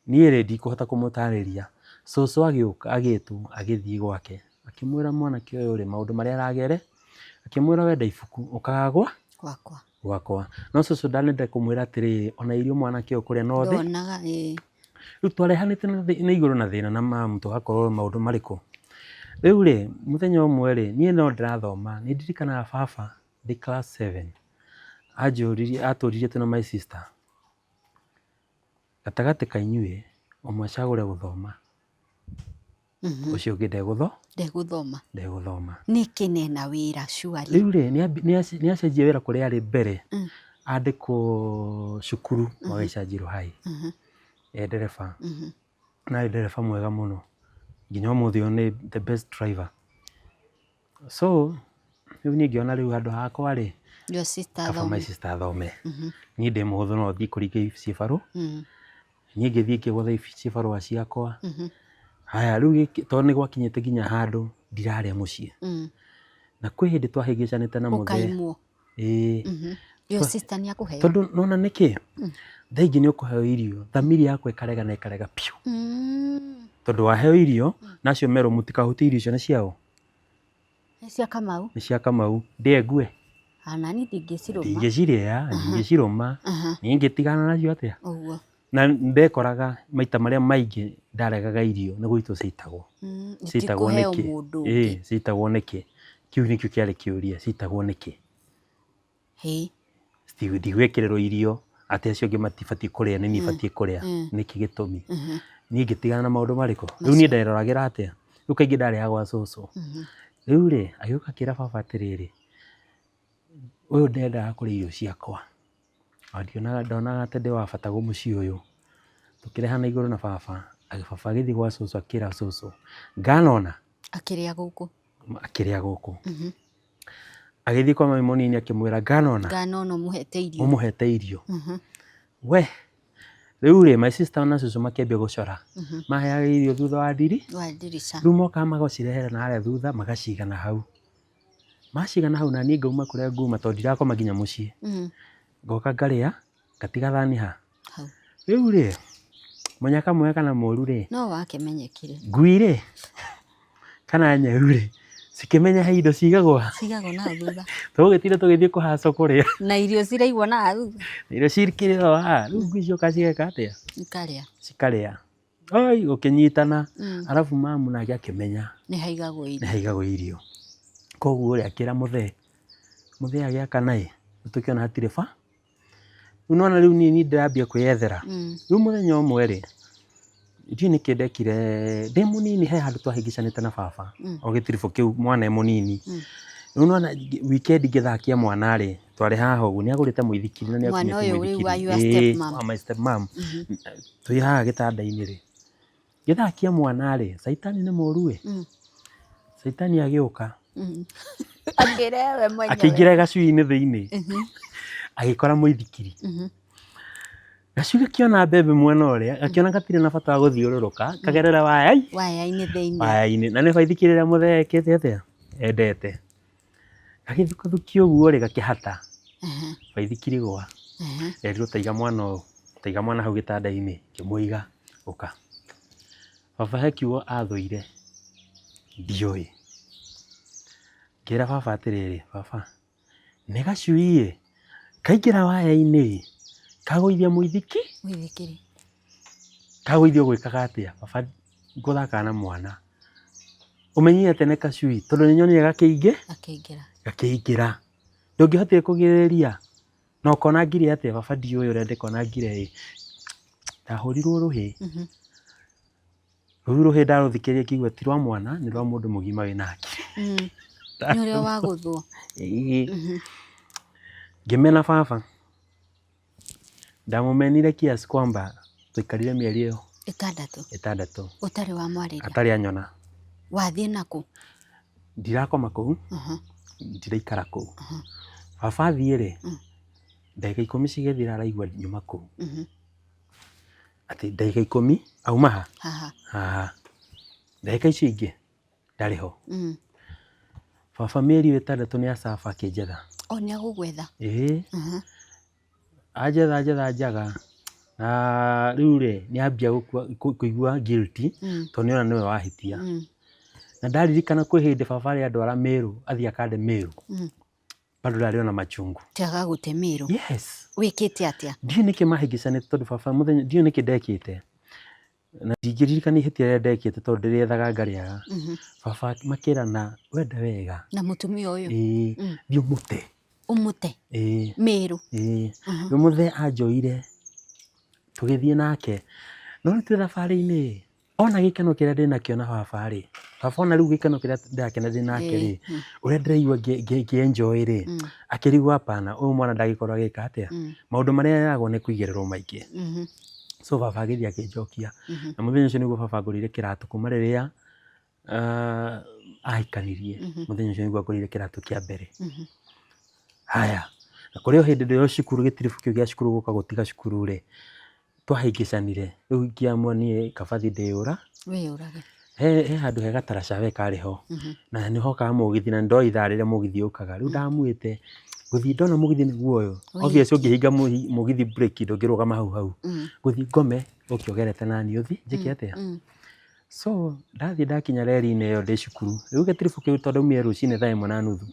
Niĩ rĩ ndikũhota kũmũtarĩria. Cũcũ agĩũka, agĩtwo, agĩthiĩ gwake, akĩmwĩra mwanake ũyũ rĩ, maũndũ marĩa aragere, akĩmwĩra wenda ibuku, ũkaga gwa? Gwakwa. Gwakwa. No cũcũ ndanende kũmwĩra atĩrĩrĩ, ona irio mwanake ũyũ kũrĩa no thĩ. Ndonaga, ĩĩ. Rĩu twarehanĩte na igũrũ na thĩna na mamu tũgakorwo maũndũ marĩkũ. Rĩu rĩ, mũthenya ũmwe rĩ, niĩ no ndĩrathoma, nĩ ndirikanaga baba ndĩ class 7, anjũririe, atũririe twĩna my sister, gatagatĩ ka inyuĩ, ũmwe acagũre gũthoma, ũcio ũngĩ Ndegũthoma. Ndegũthoma. Nĩkĩ nena wĩra surely? Rĩu rĩ, nĩ acenjia wĩra kũrĩa arĩ mbere, andĩkwo cukuru wa Gĩcanjirũ High, e ndereba. Na arĩ ndereba mwega mũno, nginya ũmũthĩ ũyũ nĩ the best driver. So, rĩu niĩ ngĩona rĩu handũ hakwa rĩ, Your sister kaba my athome. sister athome. Niĩ ndĩ mũhũthũ no thiĩ kũringa cibarũ. Niĩ ngĩthiĩ ngĩgũtha cibarũa ciakwa. Haya, rĩu tondũ nĩ gwakinyĩte nginya handũ ndirarĩa mũciĩ. Na kwĩ hĩndĩ twahĩngĩcanĩte na mũthee. Ũkaimwo. Ĩĩ. Your sister nĩ akũheo. Tondũ nona nĩkĩ? Thaa ingĩ nĩ ũkũheo irio, thamiri yakwa ĩkarega na ĩkarega biũ. Tondũ waheo irio, na acio merwo mũtikahutie irio icio nĩ ciao. Nĩ cia Kamau. Nĩ cia Kamau. Ndĩe ngue. Ana niĩ ndingĩcirũma. Ndingĩcirĩa, ndingĩcirũma. Niĩ ngĩtigana nacio atĩa? Ũguo. Na ndekoraga maita marĩa maingĩ ndaregaga irio nĩ gũitwo ciitagwo. Ciitagwo Itikũheo nĩkĩ? mũndũ Ĩĩ, ũngĩ. ciitagwo nĩkĩ? Kĩu nĩkĩo kĩarĩ kĩũria, ciitagwo nĩkĩ? Hĩ. Ndigwĩkĩrĩrwo irio, atĩ acio angĩ matibatiĩ kũrĩa, nĩ niĩ batiĩ kũrĩa. Nĩkĩ gĩtũmi? Niĩ ngĩtigana na maũndũ marĩkũ? Rĩu niĩ nderoragĩra atĩa? Rĩu kaingĩ ndarĩaga gwa cũcũ. Rĩu rĩ, agĩũka akĩra baba atĩrĩrĩ, ũyũ ndendaga kũrĩa irio ciakwa. Ndionaga, ndonaga atĩ ndĩ wa bata mũciĩ ũyũ. Tũkĩrehana igũrũ na baba, baba agĩthiĩ gwa cũcũ akĩra cũcũ, nganona. Akĩrĩa gũkũ. Akĩrĩa gũkũ. Agĩthiĩ kwa mami mũnini akĩmwĩra nganona. Nganona ũmũhete irio. Ũmũhete irio. We, rĩu rĩ, my sister na cũcũ makĩambia gũcora. Maheaga irio thutha wa ndiri. Wa ndirica. Rĩu mokaga magacirehera na harĩa thutha, magaciga na hau. Maciga na hau na niĩ ngauma kũrĩa nguma tondũ ndirakoma nginya mũciĩ. Ngoka ngarĩa, ngatiga thani ha. Hau. Rĩu rĩ, mũnyaka mwega kana mũru rĩ, No wakĩmenyekire. Ngui rĩ, kana nyau rĩ, cikĩmenya he indo cigagwo. Cigagwo na hau thutha. Tũgũgĩtinda tũgĩthiĩ kũhaco kũrĩa. Na irio ciraigwo na hau thutha. Irio cikĩrĩ o haha, rĩu ngui cioka cigeka atĩa? Ikarĩa. Cikarĩa. Oi, gũkĩnyitana. Arabu mamu nake akĩmenya. Nĩ haigagwo irio. Nĩ haigagwo irio. Koguo rĩ, akĩra mũthee. Mũthee agĩaka naĩ, tũkĩona hatirĩ ba. Rĩu nĩwona rĩu niĩ ndĩrambia kwĩyethera. Rĩu mũthenya ũmwe rĩ, ndiũĩ nĩkĩ ndekire, ndĩ mũnini he handũ twahĩngĩcanĩte na baba, o gĩtiribũ kĩu mwana e mũnini. Rĩu nĩwona weekend ngĩthakia mwana rĩ, twarĩ haha ũguo, nĩ agũrĩte mũithikiri na nĩ Mwana akuĩte ũyũ rĩu wa mũithikiri. your step mom. Ĩĩ, wa my step mom. Twĩ haha gĩtanda-inĩ rĩ, ngĩthakia mwana rĩ, caitani nĩ mũru ĩ, caitani agĩũka. Akĩrehe we mwenyewe. Akĩingĩra gacui-inĩ thĩinĩ, agĩkora mũithikiri. Gacui gakĩona mbembe mwena ũrĩa, gakĩona gatirĩ na bata wa gũthiũrũrũka, kagerera waya-inĩ. Waya-inĩ thĩinĩ. Waya-inĩ. Na nĩ baithikiri ĩrĩa mũthee ekĩte atĩa? Endete. Gagĩthukathukia ũguo rĩ, gakĩhata. Baithikiri gwa. Erirwo taiga mwana ũyũ, taiga mwana hau gĩtanda-inĩ, ngĩmũiga, ũka. Baba he kiugo athũire ndiũĩ. Ngĩra baba atĩrĩrĩ, baba nĩ gacui ĩ, kaingĩra waya-inĩ ĩ, kagũithia mũithiki? Mũithikiri. Kagũithia ũgwĩkaga atĩa? Baba ngũthakaga na mwana. Ũmenyire atĩa nĩ kacui? Tondũ nĩ nyonire gakĩingĩ? Gakĩingĩra. Gakĩingĩra. Ndũngĩhotire kũgirĩrĩria? Na ũkona ngiri atĩa? Baba ndiũĩ ũrĩa ndĩkona ngire ĩ. Ndahũrirwo rũhĩ. Rũu rũhĩ ndarũthikĩrĩria ngĩigua ti rwa mwana, nĩ rwa mũndũ mũgima wĩna hakiri. Nĩ ũrĩa wagũthwo. Ĩĩ. Ngĩmena baba. Ndamũmenire kiasi kwamba twaikarire mĩeri ĩyo Ĩtandatũ. ĩtandatũ Ũtarĩ wamwarĩria. atarĩ anyona. Wathiĩ nakũ? Ndirakoma kũu, ndiraikara kũu. Baba athiĩ rĩ, ndagĩka 10 cigĩthira araigua nyuma kũu. Atĩ ndagĩka 10 auma ha? Haha. Haha. Ndagĩka icio ingĩ ndarĩ ho. Baba mĩeri ĩyo ĩtandatũ nĩ acaba akĩnjetha. O nĩ agũgwetha? Ĩĩ. Anjetha njetha njaga na rĩu rĩ nĩ ambia kũigua guilty tondũ nĩ ona nĩwe wahĩtia. Na ndaririkana kwĩ hĩndĩ baba arĩ andwara Meru athiĩ akande Meru. Bado ndarĩ ona machungu. Tiaga gũte Meru. Yes. Wĩkĩte atĩa? Ndiũĩ nĩkĩ mahĩngĩcanĩte tondũ baba mũthenya ndiũĩ nĩkĩ ndekĩte. Na ndingĩririkana ihĩtia rĩrĩa ndekĩte tondũ ndĩrĩethaga ngarĩaga. Baba makĩrana wenda wega. Na mũtumia ũyũ? Ĩĩ. Thiĩ ũmũte. Ũmũte? Ĩĩ. Meru? Ĩĩ. Rĩu mũthee anjoire tũgĩthiĩ nake. No rĩu twĩ thabarĩ-inĩ ĩ, ona gĩkeno kĩrĩa ndĩnakĩo na baba rĩ, baba ona rĩu gĩkeno kĩrĩa ndĩrakena ndĩ nake rĩ, ũrĩa ndĩraigua ngĩ enjoy rĩ, akĩrigwo hapana, ũyũ mwana ndangĩkorwo agĩka atĩa? Maũndũ marĩa eragwo nĩ kũigĩrĩrwo maingĩ. So baba agĩthiĩ akĩnjokia. Na mũthenya ũcio nĩguo baba angũrĩire kĩratũ kuma rĩrĩa ahikanirie. Mũthenya ũcio nĩguo angũrĩire kĩratũ kĩa mbere. Haya, na kũrĩ o hĩndĩ ndĩ o cukuru gĩtiribũ kĩu gĩa cukuru gũka gũtiga cukuru rĩ, twahĩngĩcanire rĩu ingĩamua niĩ kaba thiĩ ndĩyũra. Wĩyũrage. He handũ he gataraca we karĩ ho. Na nĩ hokaga mũgithi na nĩ ndoĩ ithaa rĩrĩa mũgithi ũkaga. Rĩu ndamuĩte gũthiĩ ndona mũgithi nĩguo ũyũ. Obvious ũngĩhinga mũgithi brake ndũngĩrũgama hau hau. Gũthiĩ ngome ũke ũgerete naniĩ ũthiĩ njĩke atĩa? So ndathiĩ ndakinya reri-inĩ ĩyo ndĩ cukuru. Rĩu gĩtiribũ kĩu tondũ ndaumire rũcinĩ thaa ĩmwe na nuthu.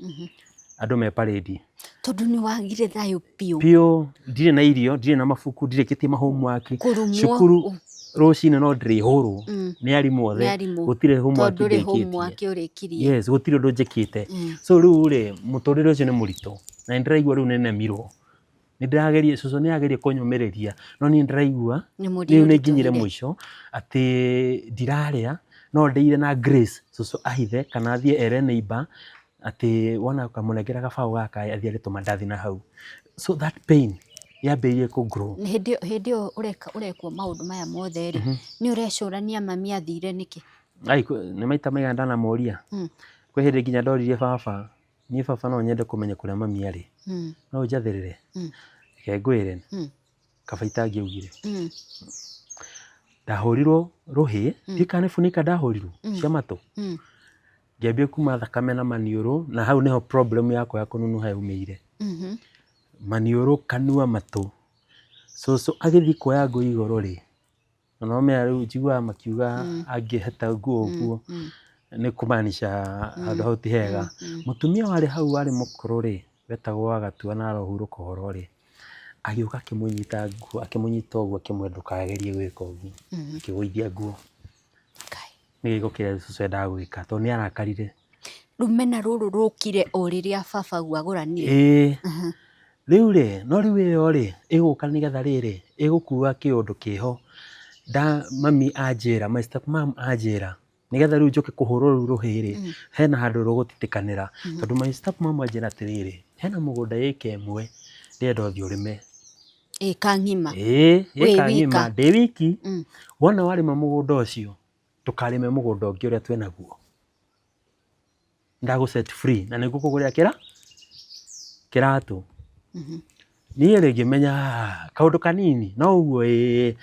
Andũ me parade. Tondũ nĩ wagire thayũ biũ. Biũ, ndirĩ na irio, ndirĩ na mabuku, ndirĩkĩtie ma homework. Kũrumwo. Cukuru rũcinĩ no ndĩrĩhũrwo nĩ arimũ othe. Nĩ arimũ. Gũtirĩ homework Tondũ ndũrĩ ndĩkĩtie. homework ũrĩkirie. Yes, gũtirĩ ũndũ njĩkĩte. So rĩu rĩ, mũtũrĩre ũcio nĩ mũritũ. Na nĩ ndĩraigua rĩu nĩ nemirwo. Nĩ ndĩrageria, cũcũ nĩ ageria kũnyũmĩrĩria, no niĩ ndĩraigua Nĩ mũrigo rĩu nĩ nginyire ũritũhire. mũico atĩ ndirarĩa, no ndĩire na grace cũcũ ahithe kana athiĩ ere neighbor atĩ wona ũkamũnengera gabaũ gaka athiĩ arĩe tũmandathi na hau. So that pain yambĩrĩirie kũ grow. Hĩndĩ hĩndĩ ĩyo ũreka ũrekwo maũndũ maya mothe rĩ, nĩ ũrecũrania mami athire nĩkĩ? Ai, nĩ maita maigana ndanamũria. Kwĩ hĩndĩ nginya ndoririe baba, niĩ baba no nyende kũmenya kũrĩa mami arĩ. No ũnjathĩrĩre? Reke ngwĩre, kaba itangĩaugire. Ndahũrirwo rũhĩ, ndiũĩ kana nĩ funika ndahũrirwo cia matũ. Ngĩambia kuma thakame na maniũrũ, na hau nĩho problem yakwa ya kũnunuha yaumĩire. Maniũrũ, kanua, matũ. Cũcũ agĩthiĩ kuoya ngũ igũrũ rĩ, na no menya rĩu njiguaga makiuga angĩheta nguo ũguo nĩ kũmaanisha handũ hau ti hega. Mũtumia warĩ hau warĩ mũkũrũ rĩ, wetagwo Wagatua na arohurũka ũhoro rĩ, agĩũka akĩmũnyita nguo, akĩmũnyita ũguo akĩmwĩra ndũkagerie gwĩka ũguo, akĩgũithia nguo. Nĩ gĩko kĩrĩa cũcũ endaga gwĩka tondũ nĩ arakarire. Rũmena rũrũ rũkire o rĩrĩa baba agũranire. Ĩĩ. Rĩu rĩ, no rĩu ĩyo rĩ, ĩgũka nĩgetha rĩrĩ, ĩgũkua kĩũndũ kĩho. Nda mami anjĩra, my step mom anjĩra, nĩgetha rĩu njũke kũhũrwo rũu rũhĩ rĩ, hena handũ rũgũtitĩkanĩra. Tondũ my step mom anjĩra atĩrĩrĩ, hena mũgũnda ĩka ĩmwe ndĩrenda ũthiĩ ũrĩme. Ĩka ng'ima. Ĩĩ, Wĩ ĩka ng'ima, wika. ndĩ wiki. Wona warĩma mũgũnda ũcio, ndũkarĩme mũgũnda ũngĩ ũrĩa twĩnaguo. Ndagũ set free na nĩngũkũgũrĩra kĩra kĩratũ. Niĩ rĩ ngĩmenya kaũndũ kanini no ũguo ĩĩ,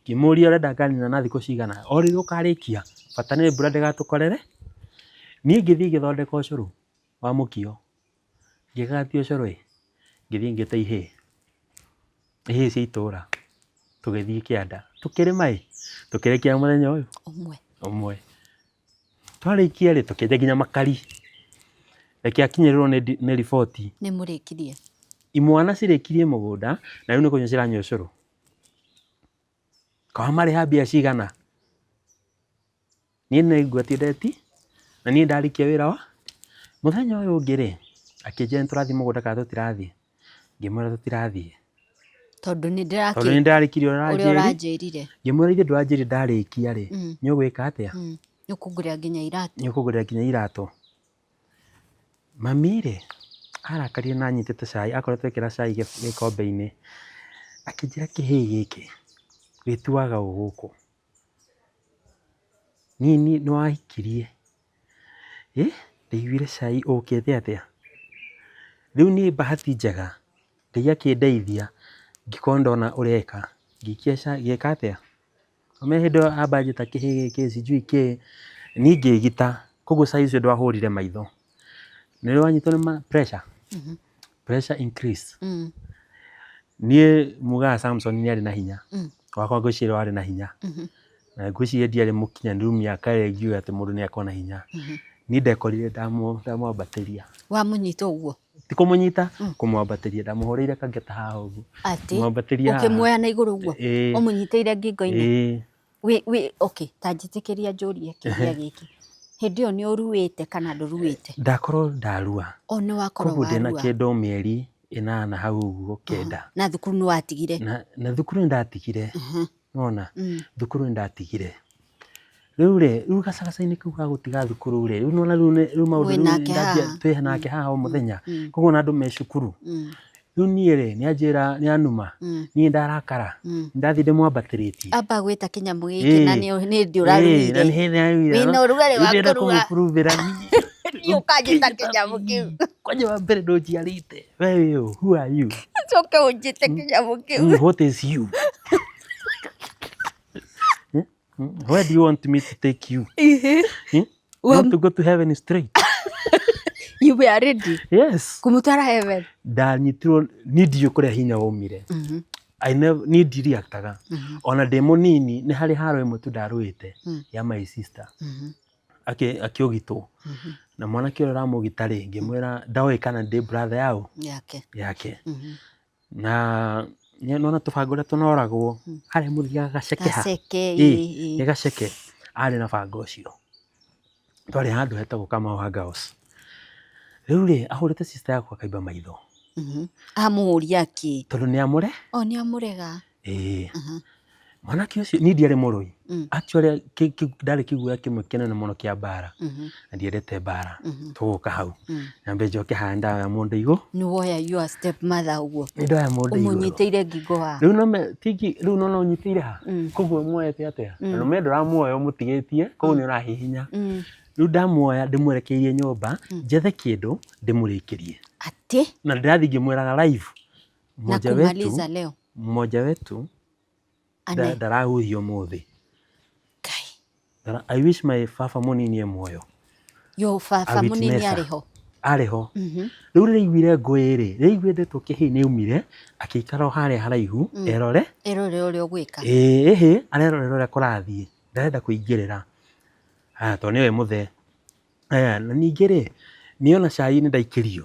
ngĩmũria ũrenda nganina na thikũ cigana, o rĩrĩa ũkarĩkia bata nĩ mbura ndĩgatũkorere. Niĩ ngĩthiĩ ngĩthondeka ũcũrũ wa mũkio, ngĩgagatia ũcũrũ ĩ, ngĩthiĩ ngĩta ihĩĩ, ihĩĩ cia itũra, tũgĩthiĩ kĩanda, tũkĩrĩma ĩ, Tũkĩrĩkia mũthenya ũyũ Ũmwe. Ũmwe. Twarĩkia rĩ, tũkĩenja nginya makari. Reke akinyĩrĩrwo nĩ riboti. Nĩ mũrĩkirie. Imwana cirĩkirie mũgũnda na rĩu nĩ kũnyua ciranyua ũcũrũ. Kawa marĩha mbia cigana? Niĩ nĩ ngwatie ndeti na niĩ ndarĩkia wĩra wa mũthenya ũyũ ũngĩ rĩ, akĩnjĩra nĩ tũrathiĩ mũgũnda kana tũtirathiĩ? Ngĩmwĩra tũtirathiĩ. Tondũ nĩ ndĩrakĩ Tondũ nĩ ndarĩkirie ũrĩa ũrĩa ũranjĩrire. Ngĩmwĩra ithe ndũranjĩrire ndarĩkia rĩ, nĩ ũgwĩka atĩa? Nĩ ũkũngũrĩra nginya iratũ. Nĩ ũkũngũrĩra nginya iratũ. Mami rĩ, arakarire na anyitĩte cai, akoretwo ekĩra cai gĩkombe-inĩ, akĩnjĩra kĩhĩĩ gĩkĩ wĩtuaga ũ gũkũ? Niĩ nĩ wahikirie, ĩ ndaiguire cai ũkĩte atĩa? Rĩu niĩ bahati njega, Ngai akĩndeithia ngĩkorwo ndona ũreka, ngĩikia cai, ngĩka atĩa? Ũmenye hĩndĩ ĩyo amba anjĩta kĩhĩĩ gĩkĩ sijui kĩ, niĩ ngĩgita, koguo cai ũcio ndwahũrire maitho. Nĩ ũrĩ wanyitwo nĩ ma pressure? Pressure increase. Niĩ mugaga Samson nĩ arĩ na hinya, wakwa ngwĩciria warĩ na hinya. Na ngwĩciria ndiarĩ mũkinyanĩru mĩaka ĩrĩa ingiuga atĩ mũndũ nĩ akorwo na hinya. Niĩ ndekorire ndamwambatĩria. Wamũnyita ũguo? Ti kũmũnyita, kũmwambatĩria. Ndamũhũrĩire kangeta haha ũguo. Atĩ? Kũmwambatĩria haha. Ũkĩmuoya na igũrũ ũguo? Ĩĩ. Ũmũnyitĩire ngingo-inĩ? Ĩĩ. Wĩ, wĩ, okay, ta njĩtĩkĩria njũrie kĩũria gĩkĩ. Hĩndĩ ĩyo nĩ ũruĩte kana ndũruĩte? Ndakorwo ndarua. O nĩ wakorwo Koguo ndĩna warua. kĩndũ mĩeri 8 hau ũguo 9. Na thukuru nĩ watigire? Na thukuru nĩ ndatigire. Nĩwona? Thukuru nĩ ndatigire. Rĩu rĩ, rĩu gacagaca-inĩ kau ga gũtiga thukuru rĩ, rĩu nĩwona rĩu rĩu maũndũ Wĩ rĩu nake ndambia haha. twĩ nake haha o mũthenya. Koguo ona andũ me cukuru. Rĩu niĩ rĩ, nĩ anjĩra nĩ anuma, niĩ ndarakara, ndathiĩ ndĩmwambatĩrĩtie. Amba gwĩta kĩnyamũ gĩkĩ na nĩ hĩndĩ Ĩĩ, na ũraruire. nĩ hĩndĩ araruire. Wĩna ũrugarĩ Rĩu wa ndĩrenda kũrua. kũmũburubĩra. Niĩ ũkanjĩta kĩnyamũ kĩu. Kwanja wa mbere ndũnjiarĩte. We wĩ ũ? Who are you? Ũcoke ũnjĩte kĩnyamũ kĩu. What is you? Where do you want me to take you? Hmm? You want to go to heaven straight? You were ready? Yes. Kũmũtwara heaven? Ndanyitirwo niĩ ndiũĩ kũrĩa hinya waumire. I never, niĩ ndiriaktaga. Ona ndĩ mũnini nĩ harĩ haro ĩmwe tu ndarũĩte ya my sister. Akĩũgitwo. Na mwanake ũrĩa ũramũgita rĩ, ngĩmwĩra ndoĩ kana ndĩ brother yao Yake. Yake. Na nĩwona tũbanga ũrĩa tũnoragwo harĩa mũthiaga gaceke ha Gaceke, Ĩĩ, ĩĩ. nĩ gaceke arĩ na banga ũcio twarĩ handũ hetagwo Kamau Girls. Rĩu rĩ, ahũrĩte sister yakwa akaimba maitho. Amũhũria kĩ? Tondũ nĩ amũre O nĩ amũrega. Ĩĩ. Mwanake ũcio niĩ ndiarĩ mũrũi. Actually ndarĩ kĩguoya kĩmwe kĩnene mũno kĩa mbara. Na ndiendete mbara. Tũgũka hau. Nyambe njoke haha ndoya mũndũ igũ. Nĩ woya your step mother ũguo. Nĩ ndoya mũndũ igũrũ. Ũmũnyitĩire ngingo haha. Rĩu no me ti rĩu nĩ wona ũnyitĩire ha? Koguo muoete atĩa? Na nĩ ndũramuoya ũmũtigĩtie, koguo nĩ ũrahihinya. Rĩu ndamuoya ndĩmwerekeirie nyũmba, njethe kĩndũ ndĩmũrĩkĩrie. Atĩ? Na ndĩrathiĩ ngĩmwĩraga live. Na Mmoja wetu, kumaliza leo. Mmoja wetu Ane. Ndarahuhia ũmũthĩ. Ngai. I wish my baba mũnini e muoyo. Yo baba A mũnini witnesser. arĩ ho. Arĩ ho. Rĩu rĩrĩa aiguire ngũĩ rĩ, rĩrĩa aiguire ndetwo kĩhĩĩ nĩ aumire, akĩikara o harĩa haraihu, erore. Erore ũrĩa ũgwĩka. Ĩĩ ĩhĩ, arerorera ũrĩa kũrathiĩ. Ndarenda kũingĩrĩra. Haya tondũ nĩoĩ mũthee. Aya, na ningĩ rĩ, nĩona cai nĩ ndaikĩrio.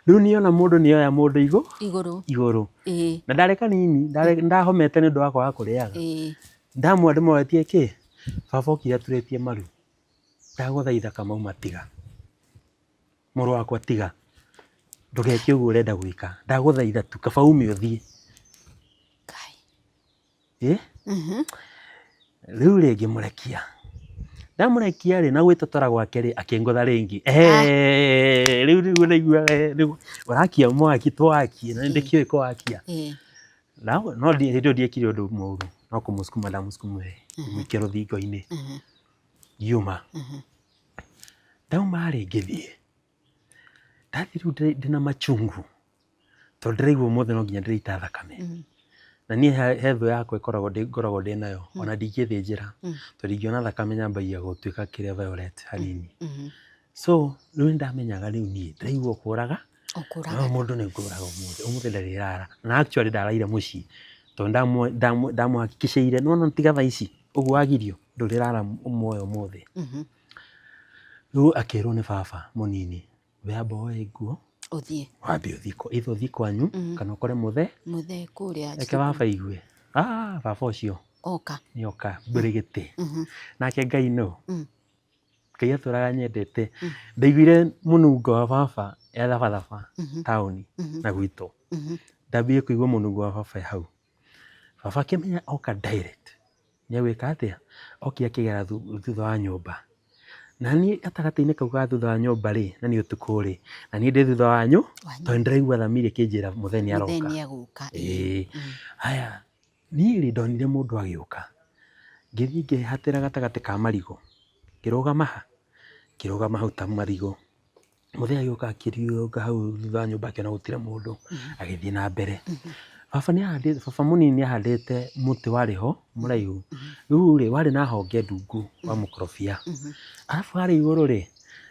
Rĩu nĩona mũndũ nĩoya mũndũ Igũrũ. Igũrũ. Ĩĩ. Na ndarĩ kanini, ndahomete nĩ ũndũ wa kwaga kũrĩaga. Ĩĩ. Ndamwa ndĩmoetie kĩ? Baba okire aturĩtie maru. Ndagũthaitha Kamau matiga. Mũrũ wakwa tiga. Ndũgeke ũguo ũrenda gwĩka. Ndagũthaitha tu kaba ume ũthiĩ. Ngai. Ĩ? Rĩu rĩ ngĩmũrekia. Ndamũrekia rĩ, na gwĩtotora gwake rĩ, akĩngũtha rĩngĩ. Eeh, rĩu nĩguo ndaiguaga rĩu ũrakia mwaki twakie, na nĩndĩkĩũĩ kũwakia. Na no hĩndĩ ĩyo ndiekire ũndũ mũru, no kũmũcukuma ndamũcukumire, ngĩmũikia rũthingo-inĩ. Ngiuma. Ndauma rĩ, ngĩthiĩ. Ndathiĩ rĩu ndĩna machungu, tondũ ndĩraigua ũmũthĩ no nginya ndĩraita thakame. Na niĩ he thũ yakwa ĩkoragwo ngoragwo ndĩ nayo, ona ndingĩthĩnjĩra, tondũ ingĩona thakame nyambagia gũtuĩka kĩrĩa violet hanini. So rĩu nĩ ndamenyaga rĩu niĩ ndĩraigua kũraga, no mũndũ nĩ ngũraga ũmũthĩ, ũmũthĩ ndarĩrara. Na actually ndaraire mũciĩ, tondũ ndamũhakikicĩire, nĩ wona tiga thaa ici. Ũguo wagirio ndũrĩrara muoyo ũmũthĩ. Rĩu akĩrwo nĩ baba mũnini, we amba woe nguo Ũthiĩ. Wambe ũthiĩ either ũthiĩ kwanyu kana ũkore mũthee. Mũthee kũrĩa. Reke baba aigue. Ah, baba ũcio Oka. Nĩoka mbũrĩgĩtĩ. Nake Ngai nũ? Ngai atũraga nyendete. Ndaiguire mũnungo wa baba e Thabathaba taũni na gwitũ. Ndambire kũigua mũnungo wa baba e hau. Baba akĩmenya oka direct nĩ egwĩka atĩa? Okire akĩgera thutha wa nyũmba. Na niĩ gatagatĩ-inĩ kau ga thutha wa nyũmba rĩ, na nĩ ũtukũ rĩ, na niĩ ndĩ thutha wa tondũ nĩ ndĩraigua thamiri ĩkĩnjĩra mũthee nĩ aroka. Mũthee nĩ egũka. Ĩĩ. Haya, niĩ rĩ ndonire mũndũ agĩũka, ngĩthiĩ ngĩhatĩra gatagatĩ ka marigũ, ngĩrũgama ha? Ngĩrũgama hau ta marigũ. Mũthee agĩũka akĩriũnga hau thutha wa nyũmba akĩona gũtirĩ mũndũ, agĩthiĩ na mbere. Baba nĩ ahandĩte, baba mũnini nĩ ahandĩte mũtĩ warĩ ho mũraihu, rĩu rĩ warĩ na honge ndungu wa mũkorobia. Arabu harĩa igũrũ rĩ,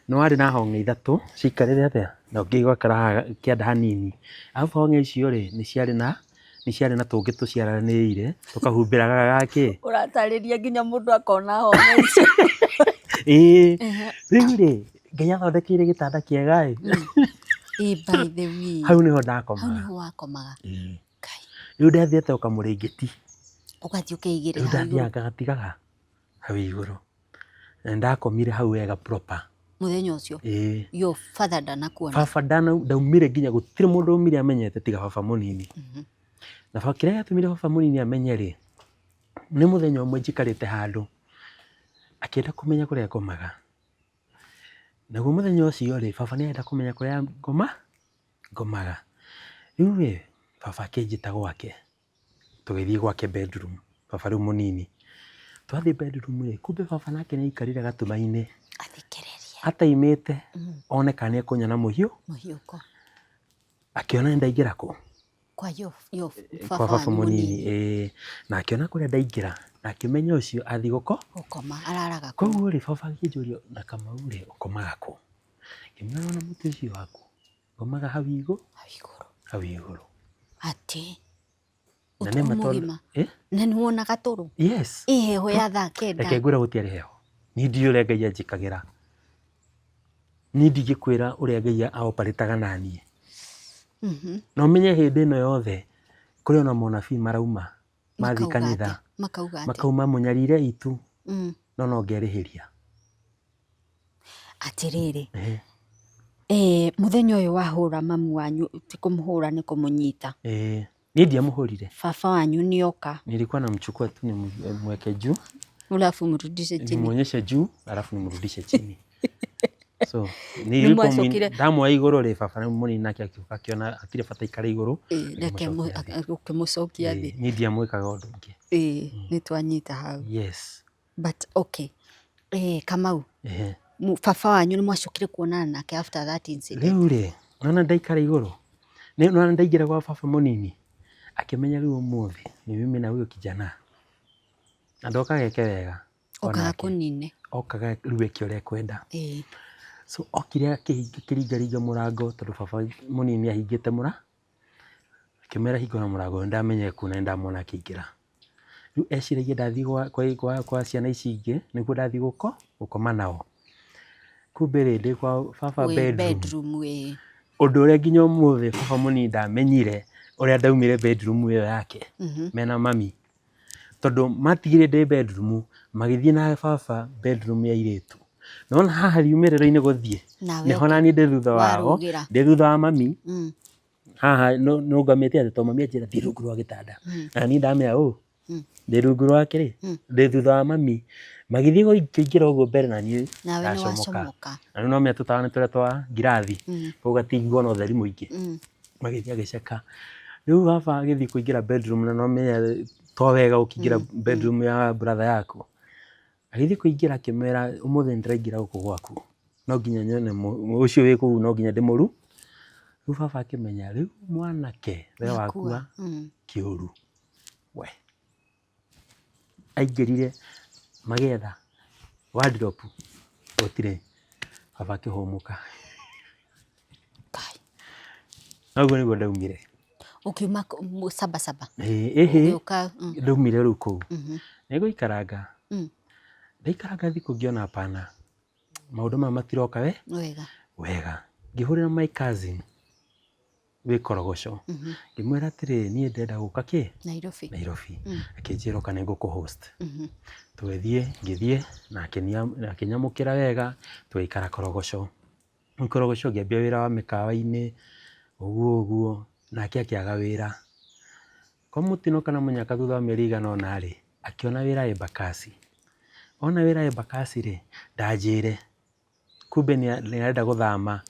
nĩ warĩ na honge ithatũ cikarĩte atĩa, na ũngĩ ũgaikara haha kĩanda hanini. Arabu honge icio rĩ, nĩ ciarĩ na nĩ ciarĩ na tũngĩ tũciaranĩire tũkahumbĩra gaka ga kĩ. Ũratarĩria nginya mũndũ akona honge icio. Ĩĩ, rĩu rĩ, Ngai athondekeire gĩtanda kĩega ĩ. Ĩ by the way. Hau nĩho ndakomaga. Hau nĩho wakomaga. Ĩĩ. Ngai. Rĩu ndathiĩte o kamũrĩngĩti. Ũgathiĩ ũkeigĩrĩra hau igũrũ. Rĩu ndathiaga ngagatigaga hau igũrũ. Na nĩndakomire hau wega proper. Mũthenya ũcio? Ĩĩ. Your father ndanakuona? Baba ndaumire nginya gũtirĩ mũndũ waumire amenyete tiga baba mũnini. Na kĩrĩa gĩatũmire baba mũnini amenye rĩ, nĩ mũthenya ũmwe njikarĩte handũ, akĩenda kũmenya kũrĩa ngomaga. Naguo mũthenya ũcio rĩ, baba nĩ arenda kũmenya kũrĩa ngomaga. Rĩu rĩ, baba akĩnjĩta gwake. Tũgĩthiĩ gwake bedroom, baba rĩu mũnini. Twathiĩ bedroom rĩ, kumbe baba nake nĩ aikarire gatuma-inĩ. Athikĩrĩrie. Ataimĩte one kana nĩ ekũnyona mũhiũ. Mũhiũko. Akĩona nĩ ndaingĩra kũ? Kwa your Kwa baba baba wanyu mũnini, mũnini. ĩĩ. Na akĩona kũrĩa ndaingĩra, na akĩmenya ũcio athiĩ gũko. Gũkoma, araraga kũ? Koguo rĩ, baba akĩnjũria na Kamau rĩ, ũkomaga kũ? Ngĩmwĩra nĩwona mũtĩ ũcio waku? Ngomaga hau igũ Hau igũrũ. Hau igũrũ. Atĩ. Na nĩ Ũtukũ ma tondũ mũgima. Eh? Na nĩ wonaga toro? Yes. Ĩ heho ya thaa kenda. Reke ngwĩre gũtiarĩ heho. Niĩ ndiũĩ ũrĩa Ngai anjĩkagĩra. Niĩ ndingĩkwĩra ũrĩa Ngai aoparĩtaga naniĩ. Na ũmenye hĩndĩ ĩno yothe kũrĩ ona monabii marauma mathiĩ Makauga kanitha. atĩa? Makauga atĩa? Makauma mũnyarire itu no no ngerĩhĩria. Atĩrĩrĩ, eh, mũthenya ũyũ wahũra mamu wanyu, ti kũmũhũra nĩ kũmũnyita. Eh, niĩ ndiamũhũrire. Baba wanyu nĩoka. Nilikuwa namchukua tu nimweke juu. Alafu mrudishe chini. Nimuonyeshe juu, alafu nimrudishe chini. So, Nĩmwacokire. Ndamuoya igũrũ rĩ, baba mũnini nake agĩũka akĩona hatirĩ bata aikare igũrũ. Reke ũkĩmũcokia thĩ. Niĩ ndiamwĩkaga ũndũ ũngĩ. Ĩĩ, nĩ twanyita hau. Yes. But okay. Eh, Kamau. Baba wanyu nĩ mwacokire kuonana nake after that incident? Rĩu rĩ, nona ndaikara igũrũ. Nona ndaingĩra gwa baba mũnini. Akĩmenya rĩu ũmũthĩ ni mimi na huyo kijana. Na ndokaga eke wega. Okaga kũnine. Okaga rĩu eke ũrĩa ekwenda. Ĩĩ. So okire akĩringaringa mũrango tondũ baba mũnini ahingĩte mũrango. Akĩmwĩra hingũra mũrango, nĩndamenya ekuo na nĩndamwona akĩingĩra. Rĩu eciragia ndathiĩ kwa ciana ici ingĩ nĩkuo ndathiĩ gũkoma nao. Kumbe rĩ ndĩ kwa baba bedroom. Ũndũ ũrĩa nginya ũmũthĩ baba mũnini ndamenyire ũrĩa ndaumire bedroom ĩyo yake mena mami. Tondũ matigire ndĩ bedroom magĩthiĩ na baba bedroom ya airĩtu. Nĩwona haha riumĩrĩro-inĩ gũthiĩ nĩho naniĩ ndĩ thutha wao, ndĩ thutha wa mami. Haha nũgamĩte atĩ tondũ mami anjĩra thiĩ rungu rwa gĩtanda. Na niĩ ndamera ũũ, ndĩ rungu rwa kĩrĩ, ndĩ thutha wa mami. Magĩthiĩ kũingĩra ũguo mbere na niĩ ndacomoka. Na rĩu no ũmenye tũtawa nĩ tũrĩa twa ngirathi, koguo gatingĩkorwo na ũtheri mũingĩ. Magĩthiĩ agĩceka. Rĩu baba agĩthiĩ kũingĩra bedroom na no ũmenye to wega ũkĩingĩra bedroom ya brother yaku. Agĩthiĩ kũingĩra akĩmera ũmũthĩ nĩ ndĩraingĩra gũkũ gwaku. No nginya nyone ũcio wĩ kũu no nginya ndĩmũru. Rĩu baba akĩmenya rĩu mwanake we wakua kĩũru. We. Aingĩrire magĩetha wardrobe gũtirĩ. Baba akĩhũmũka. Na ũguo nĩguo ndaumire. Ũkiuma Sabasaba? Ĩhĩ, Ũgĩũka ndaumire rĩu kũu. Nĩngũikaranga. Ndaikaranga thikũ ngĩona hapana, maũndũ maya matiroka we Wega. Wega. Ngĩhũrĩra my cousin wĩ Korogoco, ngĩmwĩra atĩrĩrĩ, niĩ ndĩrenda gũka kĩ? Nairobi. Nairobi. Akĩnjĩra ũka nĩ ngũkũ host. Tũgĩthiĩ, ngĩthiĩ na akĩnyamũkĩra wega, tũgĩikara Korogoco. Rĩu Korogoco ngĩambia wĩra wa mĩkawa-inĩ, ũguo ũguo, nake akĩaga wĩra. Kwa mũtino kana mũnyaka thutha wa mĩeri ĩigana ũna rĩ, akĩona wĩra Embakasi. Ona wĩra Embakasi rĩ, ndanjĩre, kumbe nĩ arenda gũthama,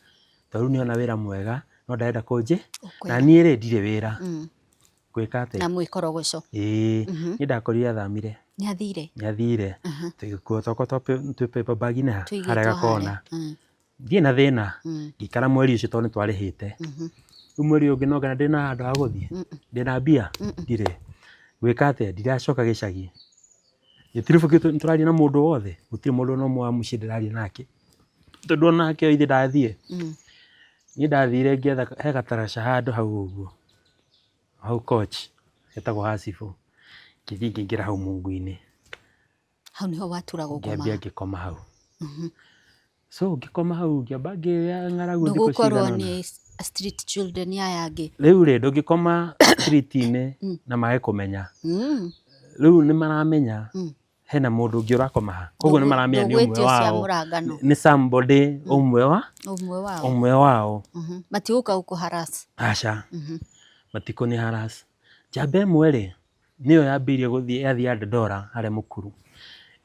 tondũ rĩu nĩ ona wĩra mwega, no ndarenda kũnjĩ, na niĩ rĩ, ndirĩ wĩra. Ngwĩka atĩa? Na mwĩ Korogoco? Ĩĩ, niĩ ndakorire athamire. Nĩ athire? Nĩ athire. Tũgĩkua twakwa twĩ paper bag -inĩ harĩa gakona. Ndirĩ na thĩna, ngĩikara mweri ũcio tondũ nĩ twarĩhĩte. Rĩu mweri ũyũ ũngĩ no nginya ndĩna handũ ha gũthiĩ? Ndĩna mbia? Ndirĩ. Ngwĩka atĩa? Ndiracoka gĩcagi. Gũtirĩ tũraria na mũndũ wothe, gũtirĩ mũndũ ona ũmwe wa mũciĩ ndĩraria nake. Tondũ onake oigire ndathiĩ. Niĩ ndathire ngĩetha he gataraca handũ hau ũguo, hau Koch, hetagwo ha cibũ. Ngĩthiĩ ngĩingĩra hau mungu-inĩ. Hau nĩho waturagwo ngĩambia ngĩambia ngĩkoma hau. So ngĩkoma hau ngĩamba ngĩrĩa ng'aragu thikũ Ndũgũkorwo cigana ũna. nĩ street children aya angĩ. Rĩu rĩ, ndũngĩkoma street-inĩ na mage kũmenya. Rĩu nĩ maramenya hena mũndũ ũngĩ ũrakoma ha. Koguo nĩ maramenya nĩ ũmwe Ndũgwĩtio cia wao. mũrangano. Nĩ somebody ũmwe wa Ũmwe wao. Ũmwe wao. Matigũka gũkũ harass. Aca. Matikũnĩ harass. Njamba ĩmwe rĩ, nĩyo yambĩrĩirie gũthiĩ yathiaga Dandora harĩa Mũkuru,